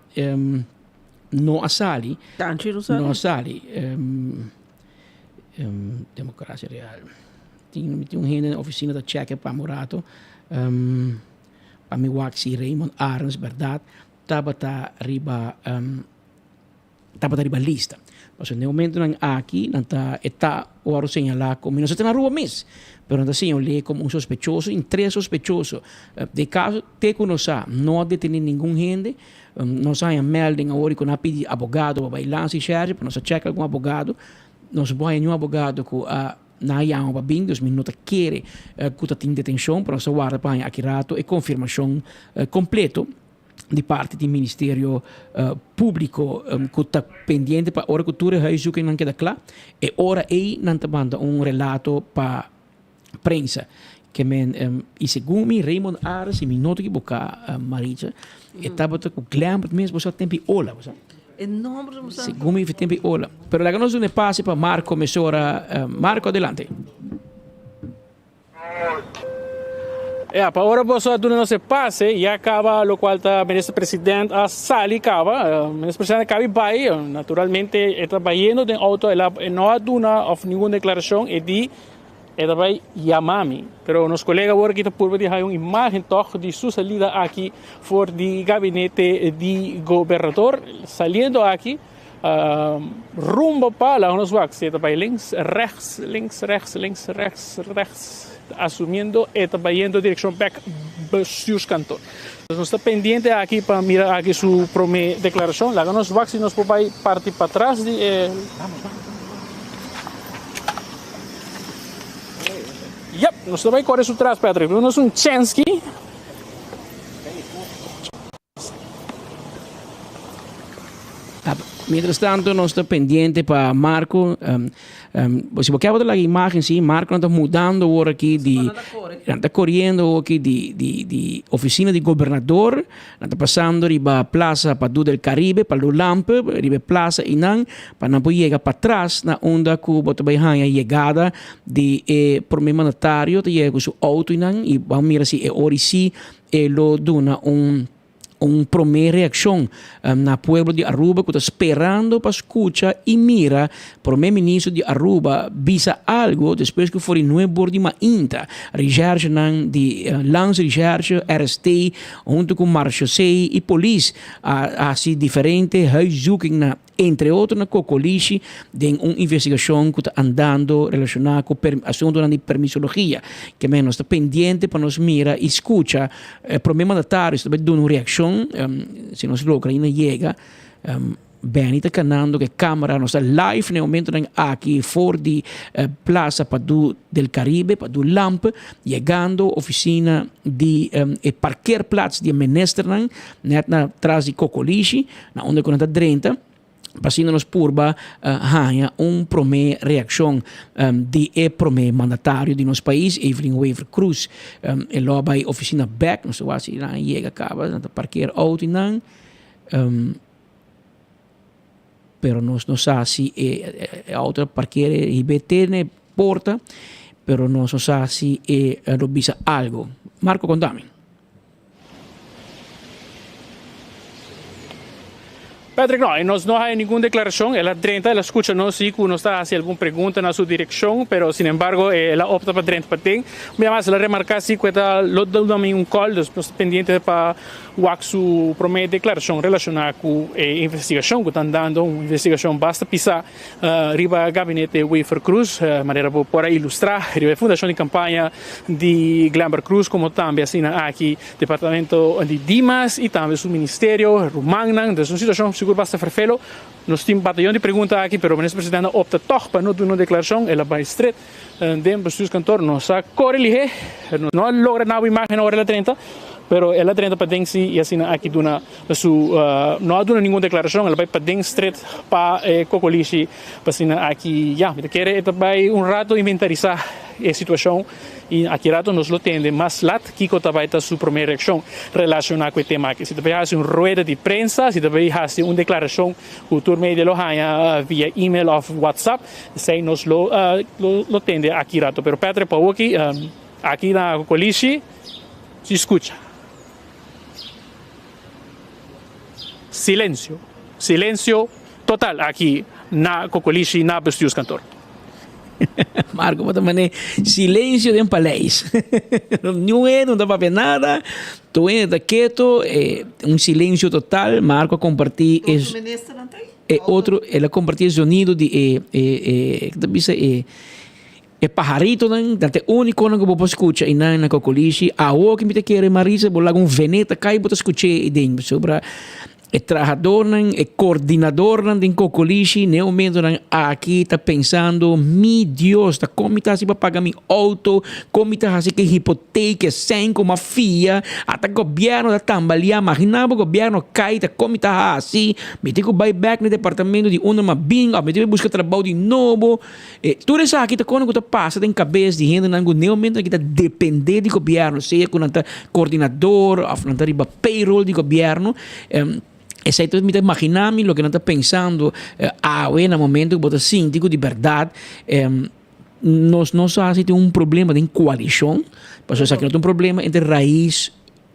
Speaker 14: no a sali.
Speaker 3: Tanchi no sali.
Speaker 14: No a sali. Democracia Real. Tin tin un hende na oficina ta check pa un rato. Pa mi wak si Raymond Arends berdad tabata riba tabata riba lista. Pasobra na e momentonan aki nan ta e ta wòrdu señalá komo, mi no sa ta na Aruba mes, pero nan ta señal'é komo un sospechoso, in tres sospechoso. Den kaso te ku nos sa no a detené ningun hende, nos a haña melding awor ku nan a pidi abogado pa bai lansa i shèrge, pero nos a chèk algun abogado, nos bo haña niun abogado ku a nan a yama pa bin, dus mi no ta kere ku ta tin detenshon, pero nos ta warda pa haña aki rato e konfirmashon kompleto. di parti di Ministerio Públiko ku ta pendiente pa ora ku tur e huiszoekingnan keda kla, e ora ei nan ta manda un relato pa prensa. Ke men i segun mi Raymond Ares, si mi no ta ekiboká Maritza, e tabata ku Glembert mes bo sa tempu i ola bo sa.
Speaker 3: E nomber bo sa.
Speaker 14: Segun mi tempu i ola. Pero laga nos duna e pase pa Marco mesora. Marco adelante.
Speaker 19: Ya, pa ora boso a duna nos e pase, ya caba locual ta Minister President a sali caba. Minister President a caba y bay, naturalmente e ta bayendo den auto, el a, e no a duna of ningun declaracion, e di e ta bay yama mi. Pero nos colega awor aki ta purba di haya un imagen toch di su salida aki for di gabinete di gobernador, saliendo aki. Rumbo pa laga nos wak si e ta bai links, rechts, links, rechts, links, rechts, rechts, asumiendo e ta bayendo direccion bek bestuurskantoor. Nos ta pendiente aki pa mira aki su prome declaracion. Laga nos wak si nos por bai parti patras di e. Yep, nos ta bai core su tras Patrick. Nos un chenski.
Speaker 14: Mientras tanto nos ta pendiente pa Marco. Si bo kier bo ta laga imagen si Marco nan ta mudando awor aki di nan ta coriendo awor aki di di di oficina di gobernador nan ta pasando riba plaza Padu del Caribe pa Lulampe riba e plaza einan pa nan por yega patras na unda cu bo ta bay haya yegada di e prome mandatario ta yega cu su auto einan y bo a mira si e ora y si E lo duna un un prome reaccion na pueblo di Aruba cu ta sperando pa scucha y mira Prome Ministro di Aruba bisa algo despues cu for di nuebe or di mainta recherchenan di Landsrecherche, RST, hunto cu Marechaussee y polis a haci diferente huiszoeking na entre otro na Cocolishi den un investigacion cu ta andando relaciona cu asuntonan di permisologia. Ke men nos ta pendiente pa nos mira y scucha e prome mandatario si ta bay duna un reaccion, si nos logra ainda yega. Benny ta canando cu e camera, nos ta live na e momentonan aki for di Plaza Padu del Caribe, Padu Lampe, yegando oficina di e parkeerplaats di e ministernan net na tras di Cocolishi. Na unda ku nan ta drenta, pa asina nos purba haña un promé reakshon di e promé mandatario di nos pais, Evelyn Wever Croes. E lo a bai ofisina bèk, nos ta wak si nan a yega kaba, nan ta parkeer outo i nan, pero nos no sa si e outo a parkeer e hib'é te na e porta, pero nos no sa si e lo bisa algo. Marco, kontami.
Speaker 19: Patrick, no, nos no haya ningun declaracion. El a drenta, el a scucha nos si cu nos ta haci algun pregunta na su direccion, pero sin embargo el a opta pa drenta paden. Mi amas el a remarca si cu e ta lo duna mi un call, dus nos ta pendiente pa wak su prome declaracion relaciona cu e investigacion cu ta andando, un investigacion basta pisa riba gabinete Wever Croes, manera bo por a ilustra riba e fundacion di campaña di Glenbert Croes como tambe asina aki Departamento di Dimas y tambe su ministerio, rumannan. Entonces un situacion sigur basta ferfelo. Nos tin batayon di pregunta aki, pero Minister Presidente a opta toch pa no duna un declaracion. El a bay stret den bestuurskantoor. Nos a core lihe, nos no a logra nabo imagen ora el a drenta, pero el a drenta paden si y asina aki duna su, no a duna ningun declaracion. El a bay paden stret pa e cocolishi pa asina aki ya. Mi ta kere e ta bay un rato inventarisa e situacion. I aki rato nos lo tende mas lat kiko ta bai ta su promé reakshon relashoná ku e tema aki. Si ta bai hasi un rueda di prensa, si ta bai hasi un deklarashon ku tur media lo haña via email òf whatsapp, esei nos lo lo tende aki rato. Pero Patrick pa awoki aki na Cocolishi si skucha. Silensio, silensio total aki na Cocolishi na Bestuurskantoor.
Speaker 14: Marco bo ta mane silencio den paleis. Niun hende no ta papia nada, tur hende ta keto, un silencio total. Marco a comparti e e otro, el a comparti e zonido di e e e, ta bisa e E paharitonan ta e únikonan ku bo por skucha einan na Kokolishi. Awor ku mi ta kere Marisa bo laga un veneta kai bo ta skuch'é eiden pasobra e trahadornan, e kordinadornan den Kokolishi na e momentonan aki ta pensando, Mi Dios, ta kon mi ta hasi pa paga mi outo? Kon mi ta hasi ku e hipoteka, e sèn ku mi a fia? Ata gobièrnu ta tambaliá. Maginá bo gobièrnu kai, ta kon mi ta hasi? Mi tin ku bai bèk na e departamento di unda mi a bin òf mi tin ku bai buska trabou di nobo. E tur esaki ta kono ku ta pasa den kabes di hendenan ku neomente aki ta depende di gobièrnu, sea ku nan ta koordinador òf nan ta riba payroll di gobièrnu. Esei ta mi ta imaginá mi loke nan ta pensando awe na momento ku bo ta sinti ku di bèrdat nos no sa si tin un problema den koalishon, pasobra esaki no ta un problema entre rais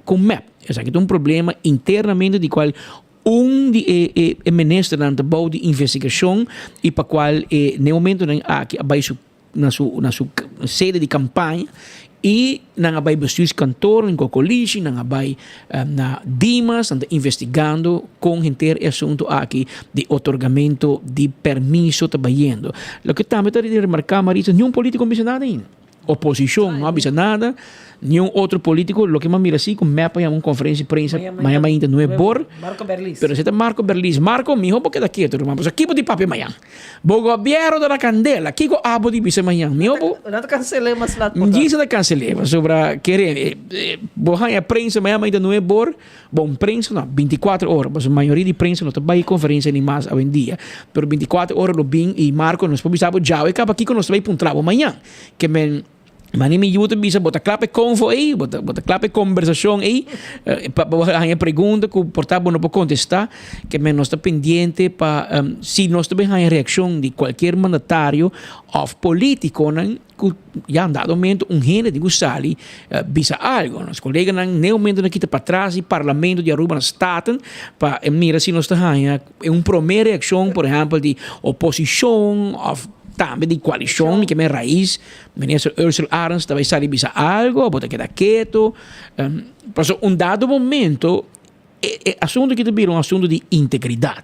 Speaker 14: ku mep, esaki ta un problema internamente di kual Un di e e e ministernan ta bou di investigashon i pa kual e n'e momentonan aki a bai su na su na su sede di kampaña i nan a bai bestuurskantoor den Kokolishi, nan a bai na Dimas, nan ta investigando kon henter e asuntu aki di otorgamento di permiso ta bayendo. Loke tambe ta di remarká Maritza, niun politiko a bisa nada ainda. Oposicion no a bisa nada, niun otro politico, loke mi a mira si cu mep a yama un conferencia di prensa mañan mainta nuebe bor, pero esey ta Marco Berlis. Marco, miho bo keda keto ruman, pasobra kibo di papia mañan? Bo gobierno ta na candela, kico abo di bisa mañan? Miho bo.
Speaker 3: Nan ta cancele mas lat por ta.
Speaker 14: Djis nan ta cancele, pasobra kere, bo haña prensa mañan mainta nuebe bor, Bon, prensa no, binticuatro ora, pasobra mayoria di prensa no ta bai conferencia ni mas awendia, pero binticuatro ora lo bin y Marco nos por bisa bo djawe caba kico nos ta bai puntra bo mañan. Ke men mane mi yu ta bisa bo ta cla pa e convo ey, bo ta bo ta cla pa e conversacion ey, pa bo haña pregunta cu por ta bo no por contesta, ke men nos ta pendiente pa si nos ta bin haña reaccion di cualkier mandatario of politiconan, Ku ya dado momento un hende tin ku sali bisa algo. Nos koleganan n'e momentonan kita patras di Parlamento di Aruba na Staten pa e mira si nos ta haña un promé reakshon por ehèmpel di oposishon òf tambe di koalishon mi ke men rais Minister Ursell Arends ta bai sali bisa algo bo ta keda keto. Pasobra un dado momento e asuntu aki ta bira un asuntu di integridat.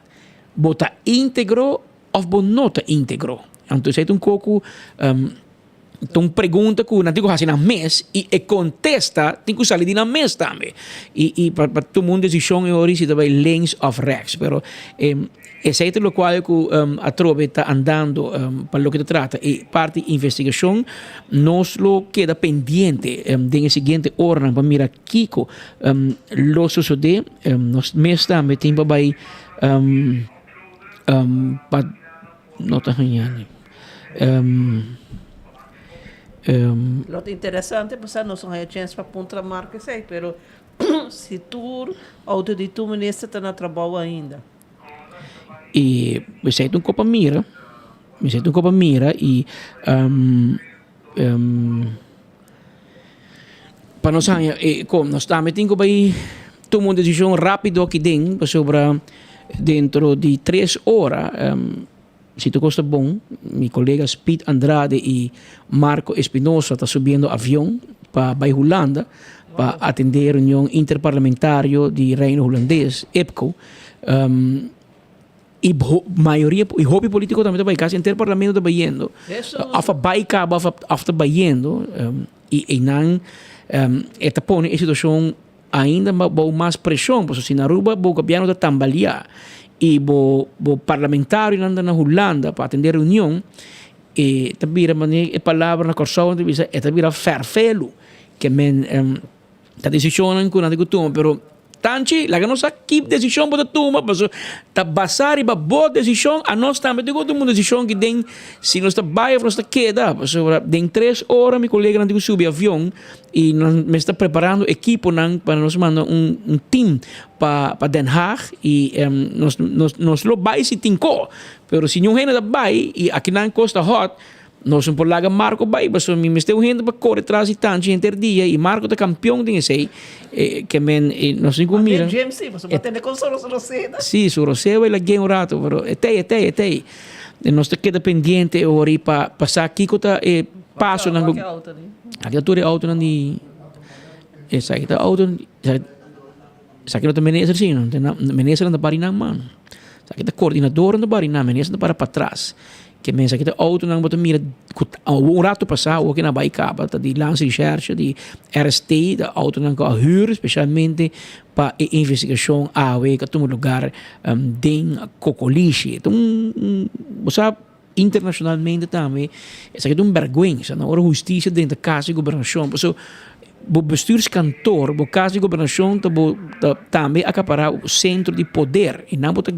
Speaker 14: Bo ta íntegro Of bo no ta íntegro? Anto esei ta un ko ku ta un pregunta ku nan tin ku hasi nan mes i e kontesta tin ku sali di nan mes tambe. I i pa pa tuma un desishon e ora si ta bai links of rechts. Pero esei ta lokual ku atrobe ta andando pa loke ta trata e parti investigashon. Nos lo keda pendiente den e siguiente oranan pa mira kiko lo sosode. Nos mes tambe tin pa bai. Um, pa no ta haña ni. Um, um,
Speaker 3: Lo ta interesante pasá nos no haya chance pa puntra Mark esei, pero si tur auto di tur minister ta na trabou ainda.
Speaker 14: I esei ta un kopa mira, esei ta un kopa mira i um, um, pa nos haña e kon nos tambe tin ku bai. tuma un desishon rápido aki den pasobra dentro di tres ora si tur kos ta bon mi kolega Speed Andrade i Marco Espinosa ta subiendo avion pa bai Hulanda pa atendé reunion interparlamentario di Reino Hulandes, IPCO. I mayoria i hopi politico tambe ta bai casi henter parlamento ta bayendo of a bai caba of ta bayendo i einan e ta pone e situacion ainda bou mas presion pasobra si na Aruba bo gobierno ta tambalia i bo bo parlamentarionan ta na Hulanda pa atende reunion e ta bira manera e palabra na Corsou nan ta bisa e ta bira ferfelu ke men Ta decisionnan cu nan tin cu tuma, pero tanchi laga nos sa ki decision bo ta tuma, pasobra ta basa riba bo decision, anos tambe tin cu tuma un decision ki den si nos ta bay of nos ta keda, pasobra den tres ora mi coleganan tin cu subi avion y nan mester ta preparando ekiponan pa nos manda un un team pa pa Den Haag y nos nos nos lo bay si tin co, pero si niun hende ta bay y akinan cos ta hot. Nos no por laga Marco bai pasobra mi mester un hende pa kore tras di tanchi henter dia i Marco ta kampion den esei ke men nos tin ku mira.
Speaker 3: Mate James si pasobra bo tende kon su rosea ta.
Speaker 14: Si su rosea bai lag'é un rato pero e tei e tei e tei. Nos ta keda pendiente e ora ei pa pa sa kiko ta e pasonan ku. Aki ta tur e autonan di esaki ta auto esaki no ta minister si no ministernan ta para nan man esaki ta koordinadornan ta para nan ministernan ta para patras. Ke mesa ki ta autonan bo ta mira ku un rato pasá awor ke nan bai kaba ta di Landsrecherche di RST ta autonan ku a hür spesialmente pa e investigashon awe ku a tuma lugar den Kokolishi. Ta un bo sa internashonalmente tambe esaki ta un bèrgwensa no ora hustisia drenta kas di gobernashon pasobra bo bestuurskantoor bo kas di gobernashon ta bo ta tambe akapará sentro di poder i nan bo ta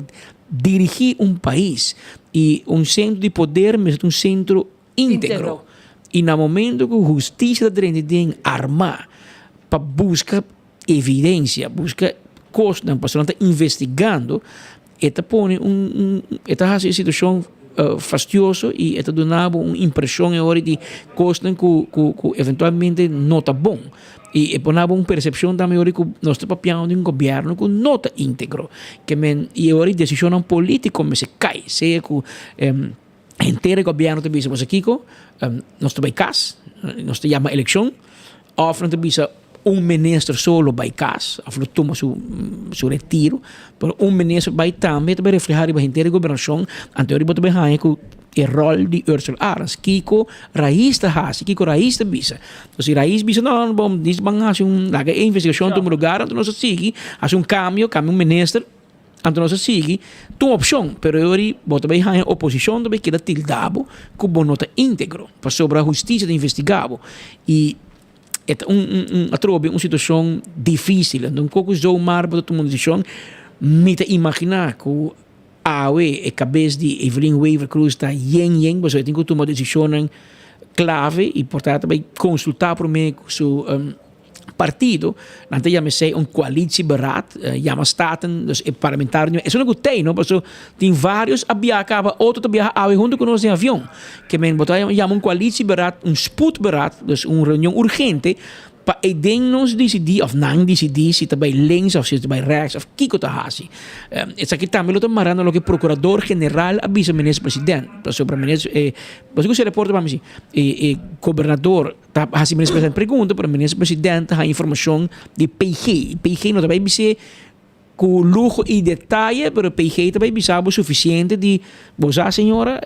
Speaker 14: Dirigí un pais i un sentro di poder mester ta un sentro íntegro. I na momento ku hustisia ta drenta den armá pa buska evidensia, buska kosnan pasobra nan ta investigando, e ta pone un e ta hasi e situashon fastioso i e ta duna bo un impreshon e ora di kosnan ku ku eventualmente no ta bon. I e pone abo un persepshon tambe ora ku nos ta papiando di un gobièrnu ku no ta íntegro. Ke men i e ora e desishonnan polítiko mester kai, sea ku henter e gobièrnu ta bisa boso kiko, nos ta bai kas, nos ta yama elekshon, òf nan ta bisa un minister so lo bai kas òf lo tuma su su retiro, pero un minister bai tambe ta bai reflehá riba henter e gobernashon, anto e ora bo ta bai haña ku E rol di Ursel Arends. Kiko Raiz ta hasi? Kiko Raiz ta bisa? Si Raiz bisa no, no, bon, dis ban hasi un, laga e investigashon tuma lugar, anto nos a sigui, hasi un kambio, kambia un minister, anto nos a sigui, ta un opshon, pero e ora bo ta bai haña oposishon ta bai keda tilda bo ku bo no ta íntegro, pasobra hustisia ta investigá bo. I e ta un, un, un, atrobe un situashon difísil. Anto un koko zomaar bo ta tuma un desishon, mi ta imaginá ku Awe e kabes di Evelyn Wever Croes ta yen yen pasobra e tin ku tuma desishonnan klave i por ta bai konsultá promé ku su partido. Nan ta yama esei un koalitieberaad, yama staten, dus e parlamentarionan. Esun ku tei no pasobra tin vários a biaha kaba, otro ta biaha awe huntu ku nos den avion. Ke men bo ta yama un koalitieberaad, un spoedberaad, dus un reunion urgente Pa e den nos disidí òf nan disidí si ta bai links òf si ta bai rèks òf kiko ta hasi. Esaki tambe lo ta mará na loke Prokurador General a bisa Minister President. Pasobra Minister, pasobra ku se reporte pa mi si, e e gobernador ta hasi Minister President pregunta, pero Minister President ta haña informashon di PG. PG no ta bai bis'é Ku luho i detaye, pero PG ta bai bisa bo sufisiente di bo sa señora,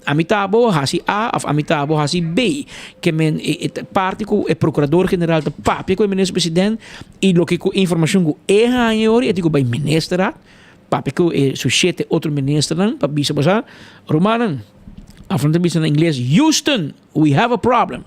Speaker 14: ami ta bo hasi A of ami ta bo hasi B. Ke men e parti ku e prokurador general ta papia ku e minister president i loke ku informashon ku e haña e ora e tin ku bai ministerraad papia ku e su shete otro ministernan pa bisa bo sa rumannan of nan ta bisa na ingles Houston we have a problem.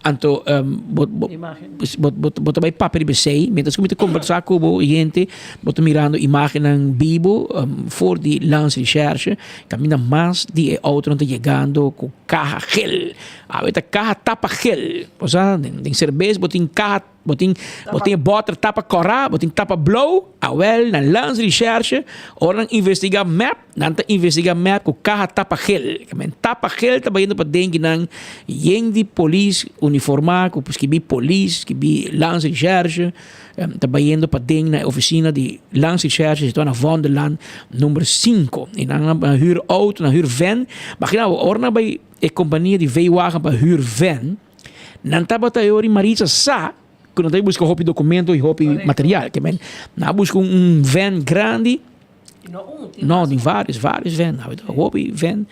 Speaker 14: Anto bo bo bo bo ta bai papia riba esei mientras ku mi ta kombersá ku bo hente bo ta mirando imágennan bibo for di Landsrecherche kaminda mas di e outonan ta yegando ku kaha gel. Awe ta kaha tapa gel. Bo sa den serbes bo tin kaha. Bo tin, bo tin e bòter tapa kòrá, bo tin tapa blou, awèl nan Landsrecherche, ora nan investigá mep, nan ta investigá mep ku kaha tapa gel. Men tapa gel ta bayendo paden ki nan yen di polis uniformá ku skibí polis, skibí Landsrecherche, ta bayendo paden na e ofisina di Landsrecherche situá na Vondellaan number sinku. I nan a hür outo, nan a hür vèn. Magina bo, ora nan bai e kompania di V-wagen pa hür vèn. Nan tabata e ora i Maritza sa ku nan ta buska hopi dokumento i hopi material. Ke men nan a buska un van grandi. No, tin varios, varios van. Hopi van.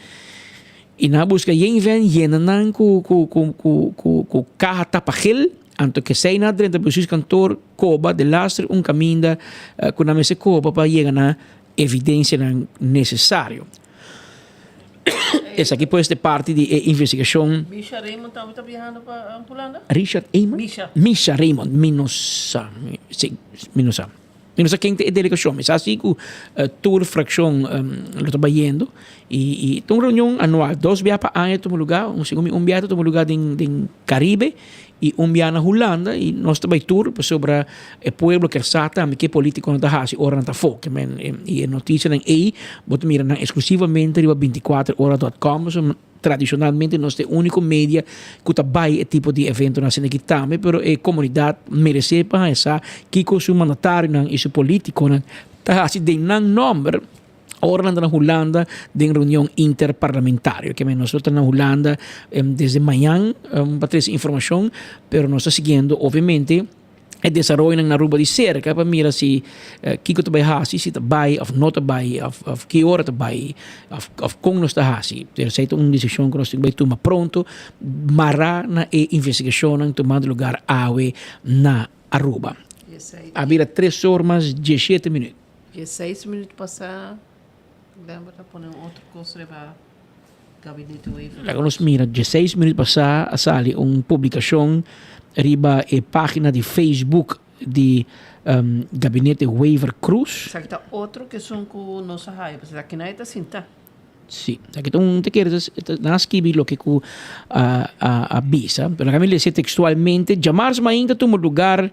Speaker 14: I nan a buska yen van yena nan ku ku ku ku ku ku kaha tapa gel. Anto kesei nan a drenta bestuurskantoor koba delaster un kaminda ku nan mester koba pa yega na evidensianan nesesario. Esaki pues ta parti di e investigacion.
Speaker 3: Misha Raymond tambe ta biahando pa Hulanda?
Speaker 14: Richard Eamon?
Speaker 3: Misha.
Speaker 14: Misha Raymond, mi no sa. Si, mi no sa. Mi no sa ken ta e delegacion. Mi sa si cu tur fraccion lo ta bayendo. Y, y ta un reunion anual. Dos bia pa aña ta tuma lugar. Un segun mi un bia ta tuma lugar den, den Caribe. Y un bia na Hulanda y nos ta bay tur pasobra e pueblo kier sa tambe ke politiconan ta haci ora nan ta afo. Ke men y e noticianan ey bo ta mira nan exclusivamente riba binticuater ora dot com pasobra tradicionalmente nos ta e unico media cu ta bay e tipo di eventonan asina aki tambe pero e comunidad merece pa haña sa kico su mandatarionan y su politiconan ta haci den nan nomber. Ora nan ta na Hulanda den reunion interparlamentario. Ke men nos lo ta na Hulanda desde mañan pa trese informacion, pero nos ta siguiendo obviamente e desaroyonan na Aruba di cerca pa mira si kiko ta bay haci, si ta bay of no ta bay of ki ora ta bay of con nos ta haci. Pero esey ta un decision cu nos tin cu bay tuma pronto mara na e investigacionnan tumando lugar awe na Aruba. A bira tres or mas diesshete minuut.
Speaker 3: Dieseis minuut pasá, Lambert a pone un otro kos riba Gabinete Wever.
Speaker 14: Laga nos mira, dieseis minuut pasá a sali un publikashon riba e página di Facebook di Gabinete Wever Croes.
Speaker 3: Esaki ta otro keson ku nos a haya, pasobra aki nan e ta sintá.
Speaker 14: Sí, esaki ta un, ta kere nan a skibi loke ku a bisa, pero laga mi lese tekstualmente, Djamars mainta tuma lugar.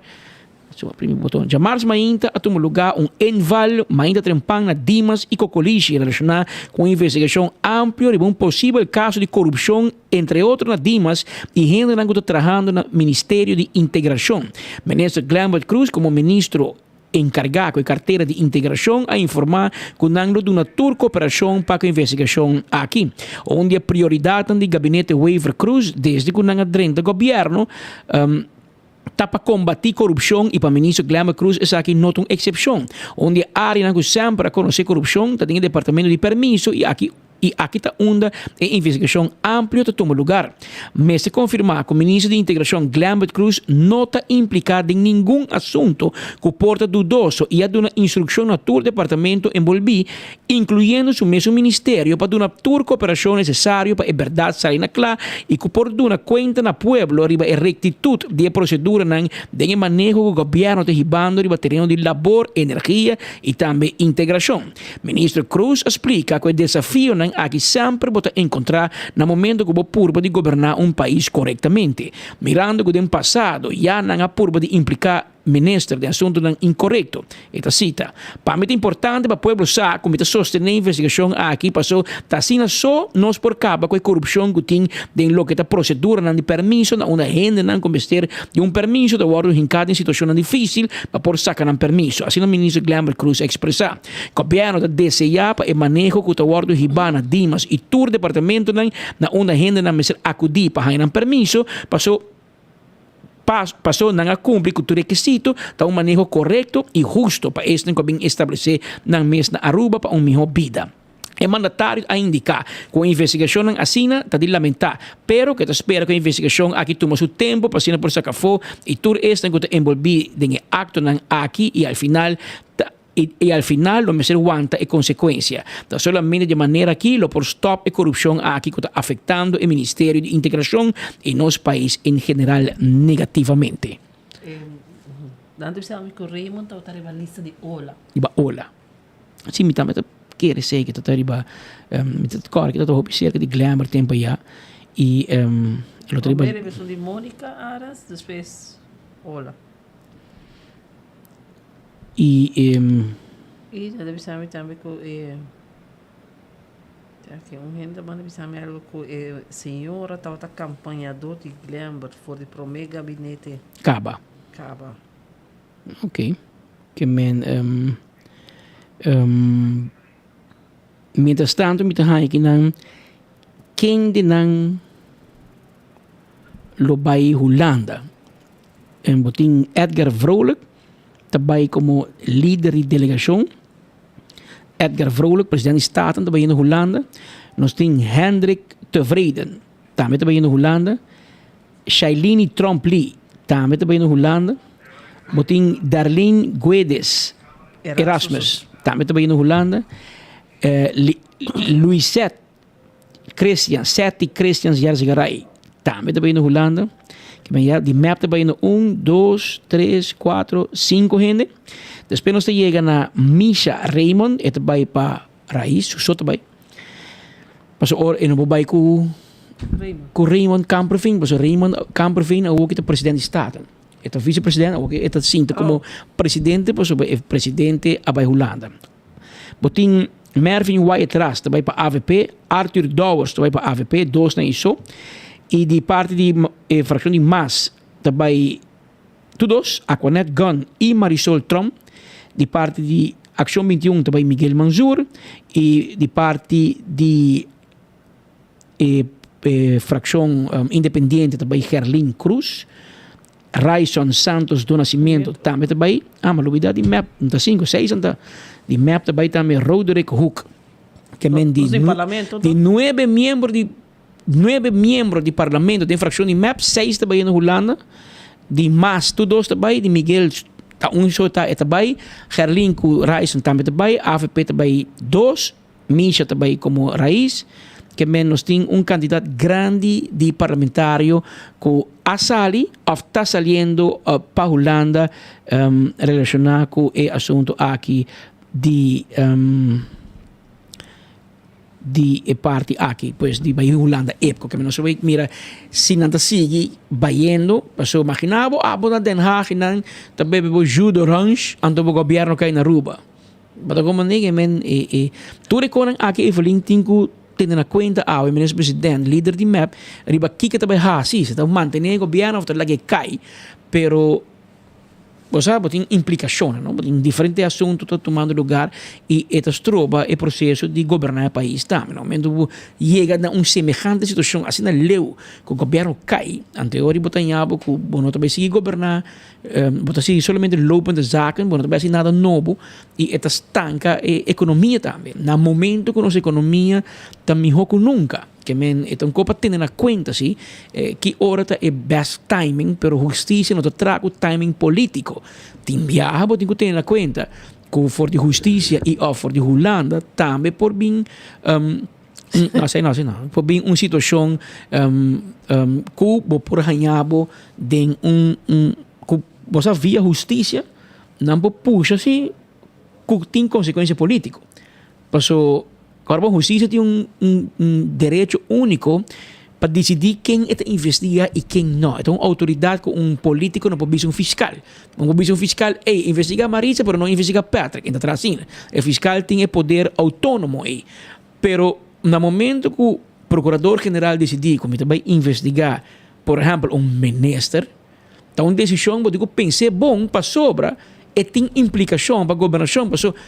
Speaker 14: Su a primi boton. Djamars mainta a tuma lugá un inval mainta trempan na Dimas i Kokolishi relashoná ku un investigashon amplio riba un posibel kaso di korupshon entre otro na Dimas i hendenan ku ta trahando na Ministerio di Integrashon. Minister Glenbert Croes komo ministro enkargá ku e kartera di integrashon a informá ku nan lo duna tur koperashon pa ku e investigashon aki. Un di e prioridatnan di Gabinete Wever-Croes desde ku nan a drenta gobièrnu, Ta pa kombatí korupshon i pa Minister Glenbert Croes esaki no ta un eksepshon. Un di e áreanan ku semper a konosé korupshon ta den e departamento di permiso i aki i aki ta unda e investigashon amplio ta tuma lugar. Mester konfirmá ku Minister di Integrashon Glenbert Croes no ta impliká den ningun asunto ku por ta dudoso i a duna instrukshon na tur departamento enbolbí inkluyendo su mesun ministerio pa duna tur koperashon nesesario pa e bèrdat sali na kla i ku por duna kuenta na pueblo riba e rektitut di e proseduranan den e maneho ku gobièrnu ta hibando riba tereno di labor, energia i tambe integrashon. Minister Croes a splika ku e desafionan aki semper bo ta enkontrá na momento ku bo purba di goberná un pais korektamente, mirando ku den pasado ya nan a purba di impliká Minister den asuntunan inkorekto. E ta sita, Pa mi ta importante pa pueblo sa ku mi ta sostené e investigashon aki paso ta asina so nos por kaba ku e korupshon ku tin den loke ta proseduranan di permiso na unda hendenan ku mester di un permiso ta wòrdu hinká den situashonnan difísil pa por saka nan permiso, asina Minister Glenbert Croes a ekspresá. Gobièrnu ta deseá pa e maneho ku ta wòrdu hibá na Dimas i tur departamentonan na unda hendenan mester akudí pa haña nan permiso paso Paso nan a cumpli cu tur requisito, ta un maneho corecto y husto pa esnan cu a bin establece nan mes na Aruba pa un miho bida. E mandatario a indica cu e investigacionnan asina ta di lamenta, pero cu e ta spera cu e investigacion aki tuma su tempo pa asina por saca afo y tur esnan cu ta enbolbi den e actonan aki y al final ta I al final lo mester wanta e konsekuensia. Ta solamente di e manera aki lo por stòp e korupshon aki ku ta afektando e Ministerio di Integrashon i nos pais en general negativamente.
Speaker 3: Nan ta bisa mi ku Raymond tabata riba lista di ola.
Speaker 14: Riba ola. Si mi tambe ta kere sey ku ta riba mi ta kòrda ku ta hopi serka di Glenbert tempu aya i lo ta riba.
Speaker 3: Promé riba esun di Monica Aras despues ola.
Speaker 14: Y e.
Speaker 3: Y nan ta bisa mi tambe cu e ta un hende ta manda bisa mi algo cu e señora tabata campañador di Glenbert for di prome gabinete.
Speaker 14: Caba.
Speaker 3: Caba.
Speaker 14: Ok. Ke men mientras tanto mi ta haña kinan ken di nan lo bai Hulanda. En bo tin Edgar Vrolijk ta bai komo lider di delegashon. Edgar Vrolijk, president di Staten, ta bai yendo Hulanda. Nos tin Hendrik Tevreden, tambe ta bai yendo Hulanda. Shailini Tromp Lee, tambe ta bai yendo Hulanda. Bo tin Darlene Guedes Erasmus, tambe ta bai yendo Hulanda. Luisette Christian, Setty Christians Yerzigaray, tambe ta bayendo Hulanda. Di mep ta bayendo un, dos, tres, cuatro, cinco hende. Despues nos ta yega na Misha Raymond, e ta bay pa Raiz, su so ta bay. Pasobra ora e no por bay cu cu Raymond Kamperveen, pasobra Raymond Kamperveen awor ki ta president di Staten. E ta vice president, awor ki e ta sinta como presidente pasobra e presidente a bay Hulanda. Bo tin Mervin Wyatt-Ras ta bai pa avp, Arthur Dowers ta bai pa avp, dos nan iso. Y di parti di e fraccion di mas ta bai tur dos, Aquanet Gunn y Marisol Tromp. Di parti di Accion 21 ta bai Miguel Manzoor y di parti di e fraccion independiente ta bai Gerlin Cruz. Ryson Santos do Nascimento tambe ta bai. Ah, ma lubida di mep, no ta cinco, seis anta. Di mep ta bai tambe Roderick Hoek. Ke men di, di nuebe miembro di nuebe miembro di parlamento den fraccion di mep, seis ta bai na Hulanda. Di mas tur dos ta bai, di Miguel ta un so ta e ta bai. Gerlin ku Ryson tambe ta bai. AVP ta bai dos. Misha ta bai komo rais, ke men nos tin un kantidat grandi di parlamentario ku a sali òf ta saliendo pa Hulanda relashoná ku e asuntu aki di di e parti aki, pues di bai Hulanda epko. Ke men nos a bai mira si nan ta sigui bayendo, pasobra imagina bo abo na Den Haag i nan ta bebe bo jus d'orange anto bo gobièrnu kai na Aruba. Bo ta comprende ke men e e tur e konan aki Evelyn tin ku tene na kuenta awe minister president lider di mep riba kiko ta bai hasi si ta mantene e gobierno of ta laga e kai pero bo sa bo tin implikashonnan no bo tin diferente asuntu ta tumando lugar i e ta stroba e proseso di goberna e pais tambe no momento bo yega na un semehante situashon asina leu ku gobierno kai anto e ora bo ta haña bo ku bo no ta bai sigui goberna. Bo ta sigui solamente lopende zaken, bo no ta bai hasi nada nobo y e ta stanca e economia tambe. Na momento cu nos economia ta miho cu nunca, ke men e ta un cos pa tene na cuenta si, ki ora ta e best timing, pero husticia no ta traha cu timing politico. Tin biaha bo tin cu tene na cuenta cu for di husticia y of for di Hulanda tambe por bin. No, así no, así no. Por bin un situacion um, um, cu bo por haña bo den un, un cu bo sa via husticia, nan por pusha así cu tin consecuencia politico. Paso, ora bo husticia tin un, un, un derecho unico pa dicidi ken e ta investiga y ken no. E ta un autoridad cu un politico no por bisa un fiscal. No por bisa un fiscal, ey, investiga Maritza pero no investiga Patrick. E ta traha asina. E fiscal tin e poder autonomo ey. Pero na momento cu Procurador General dicidi cu mi ta bay investiga, por ehempel, un minister, ta un decision bo tin cu pens'e bon pasobra e tin implicacion pa gobernacion. Pasobra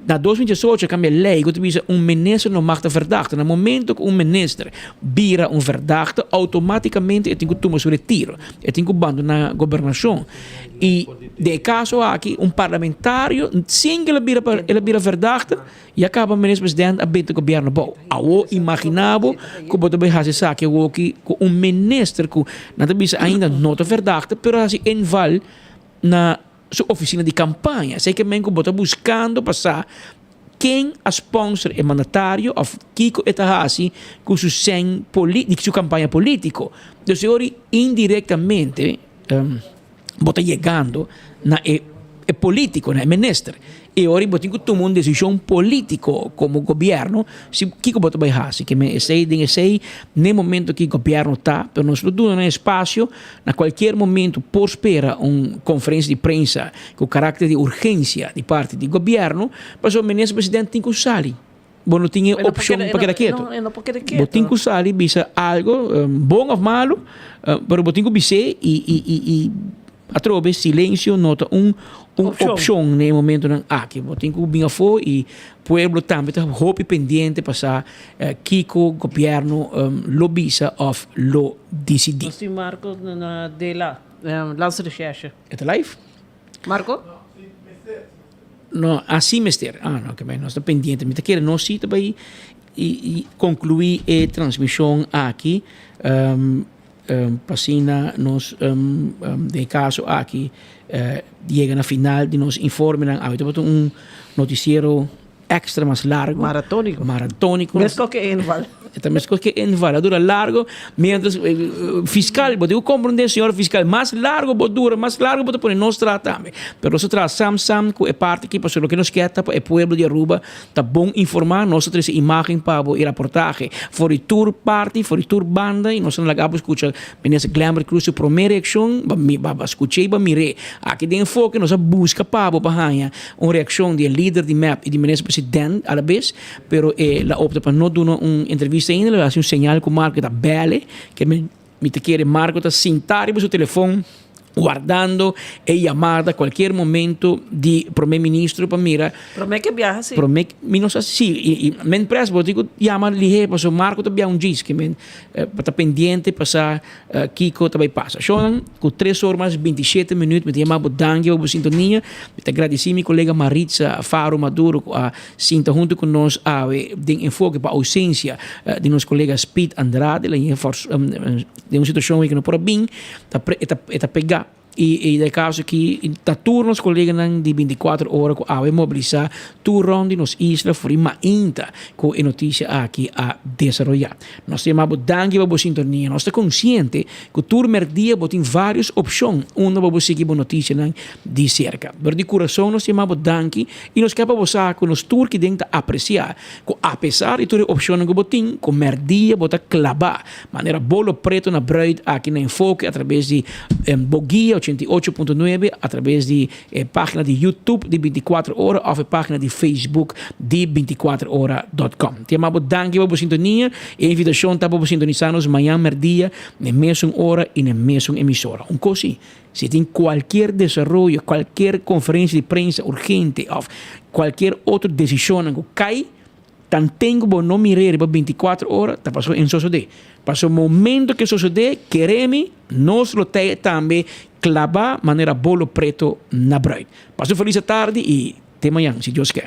Speaker 14: Na 2018 a cambia ley cu ta bisa un minister no mag ta verdachte. Na momento cu un minister bira un verdachte, automaticamente e tin cu tuma su retiro. E tin cu bandona gobernacion. Y den e caso aki un parlamentario sin cu el a bira el a bira verdachte ya caba minister president a benta gobierno abao. Awo imagina bo cu bo ta bay haci esaki awoki cu un minister cu nan ta bisa ainda no ta verdachte pero a haci inval na su oficina di campaña. Esey ke men cu bo ta buscando pa sa ken a sponsor e mandatario of kico e ta haci cu su cen di su campaña politico. Dus e ora indirectamente bo ta yegando na e e politiconan, e minister. E ora bo tin cu tuma un decision politico como gobierno si kico bo ta bay haci. Ke men esey den esey n'e momento ki gobierno ta, pero nos lo duna nan espacio na cualkier momento por spera un conferencia di prensa cu caracter di urgencia di parti di gobierno, pasobra minister president tin cu sali. Bo no tin e opcion pa keda keto. Bo tin cu sali bisa algo, bon of malo, pero bo tin cu bis'é y y y y atrobe silencio no ta un un opcion na e momentonan aki. Bo tin cu bin afo y pueblo tambe ta hopi pendiente pa sa kico gobierno lo bisa of lo dicidi.
Speaker 3: Nos tin Marco na de la Landsrecherche.
Speaker 14: E ta live?
Speaker 3: Marco?
Speaker 14: No, así mester. Ah, no, ke nos ta pendiente. Mi ta kere nos sí ta bai i, i concluí e transmisión aki. Um, um, pasina nos um, um, den caso aki uh, yega na final di nos informenan. Awe tabata un noticiero extra mas largo.
Speaker 3: Maratónico.
Speaker 14: Maratónico.
Speaker 3: Meskos ke inval.
Speaker 14: Ta meskos ke inval. A dura largo. Mientras fiscal, bo tin ku komprendé señor fiscal, mas largo bo dura, mas largo bo ta pone nos traha tambe. Pero nos ta traha sam sam ku e parti aki pasobra loke nos kier ta pa e pueblo di Aruba ta bon informá. Nos ta trese imagen pa bo i raportahe for di tur parti, for di tur banda i nos ta laga bo skucha Minister Glenbert Croes su promé reakshon, bo a skuch'é i bo a mir'é. Aki den enfoke nos a buska pa bo pa haña un reakshon di e lider di mep i di minister president alabes, pero e la opta pa no duna un entrevista ainda, el a hasi un señal ku Marco ta bèl'e, ke mi mi ta kere Marco ta sintá riba su telefon wardando e yamada kualkier momento di prome ministro pa mira.
Speaker 3: Prome ke biaha si.
Speaker 14: Prome, mi no sa si, i men pres bo tin ku yama lihé pasobra Marco ta biaha un djis, ke men pa ta pendiente pa sa Kiko ta bai pasa. Shownan, ku tres or mas 27 minuut mi ta yama bo danki pa bo sintonia. Mi ta gradisí mi kolega Maritza Faro Maduro ku a sinta huntu ku nos awe den enfoke pa ousensia di nos kolega Speed Andrade. El a yega den un situashon ku no por a bin, ta e ta pegá. I den e kaso aki ta tur nos koleganan di 24 ora ku awe mobilisá tur rònt di nos isla for di mainta ku e notisia aki a desaroyá. Nos ta yama bo danki pa bo sintonia. Nos ta konsiente ku tur mèrdia bo tin vários opshon unda bo por sigui bo notisianan di serka. Pero di kurason nos ta yama bo danki i nos ke pa bo sa ku nos tur kiden ta apresiá ku apesar di tur e opshonnan ku bo tin, ku mèrdia bo ta klabá Manera bolo preto na bruid aki na Enfoke atrabes di Boguia 88.9, atrabes di e pagina di YouTube di 24 Ora of e pagina di Facebook di 24 ora dot com. Te yama bo danki pa bo sintonia. E invitacion ta pa bo sintonisa nos mañan merdia n'e mesun ora y n'e mesun emisora. Un cos si, si tin cualkier desaroyo, cualkier conferencia di prensa urgente of cualkier otro decisionnan cu cay, Tanten ku bo no mir'é riba bintikuater ora, ta pasobra e no sosodé. Pasobra momento ku e sosodé, kere mi, nos lo ta tambe klabá manera bolo preto na bruid. Pasa un felis atardi i te mañan, si Dios ke.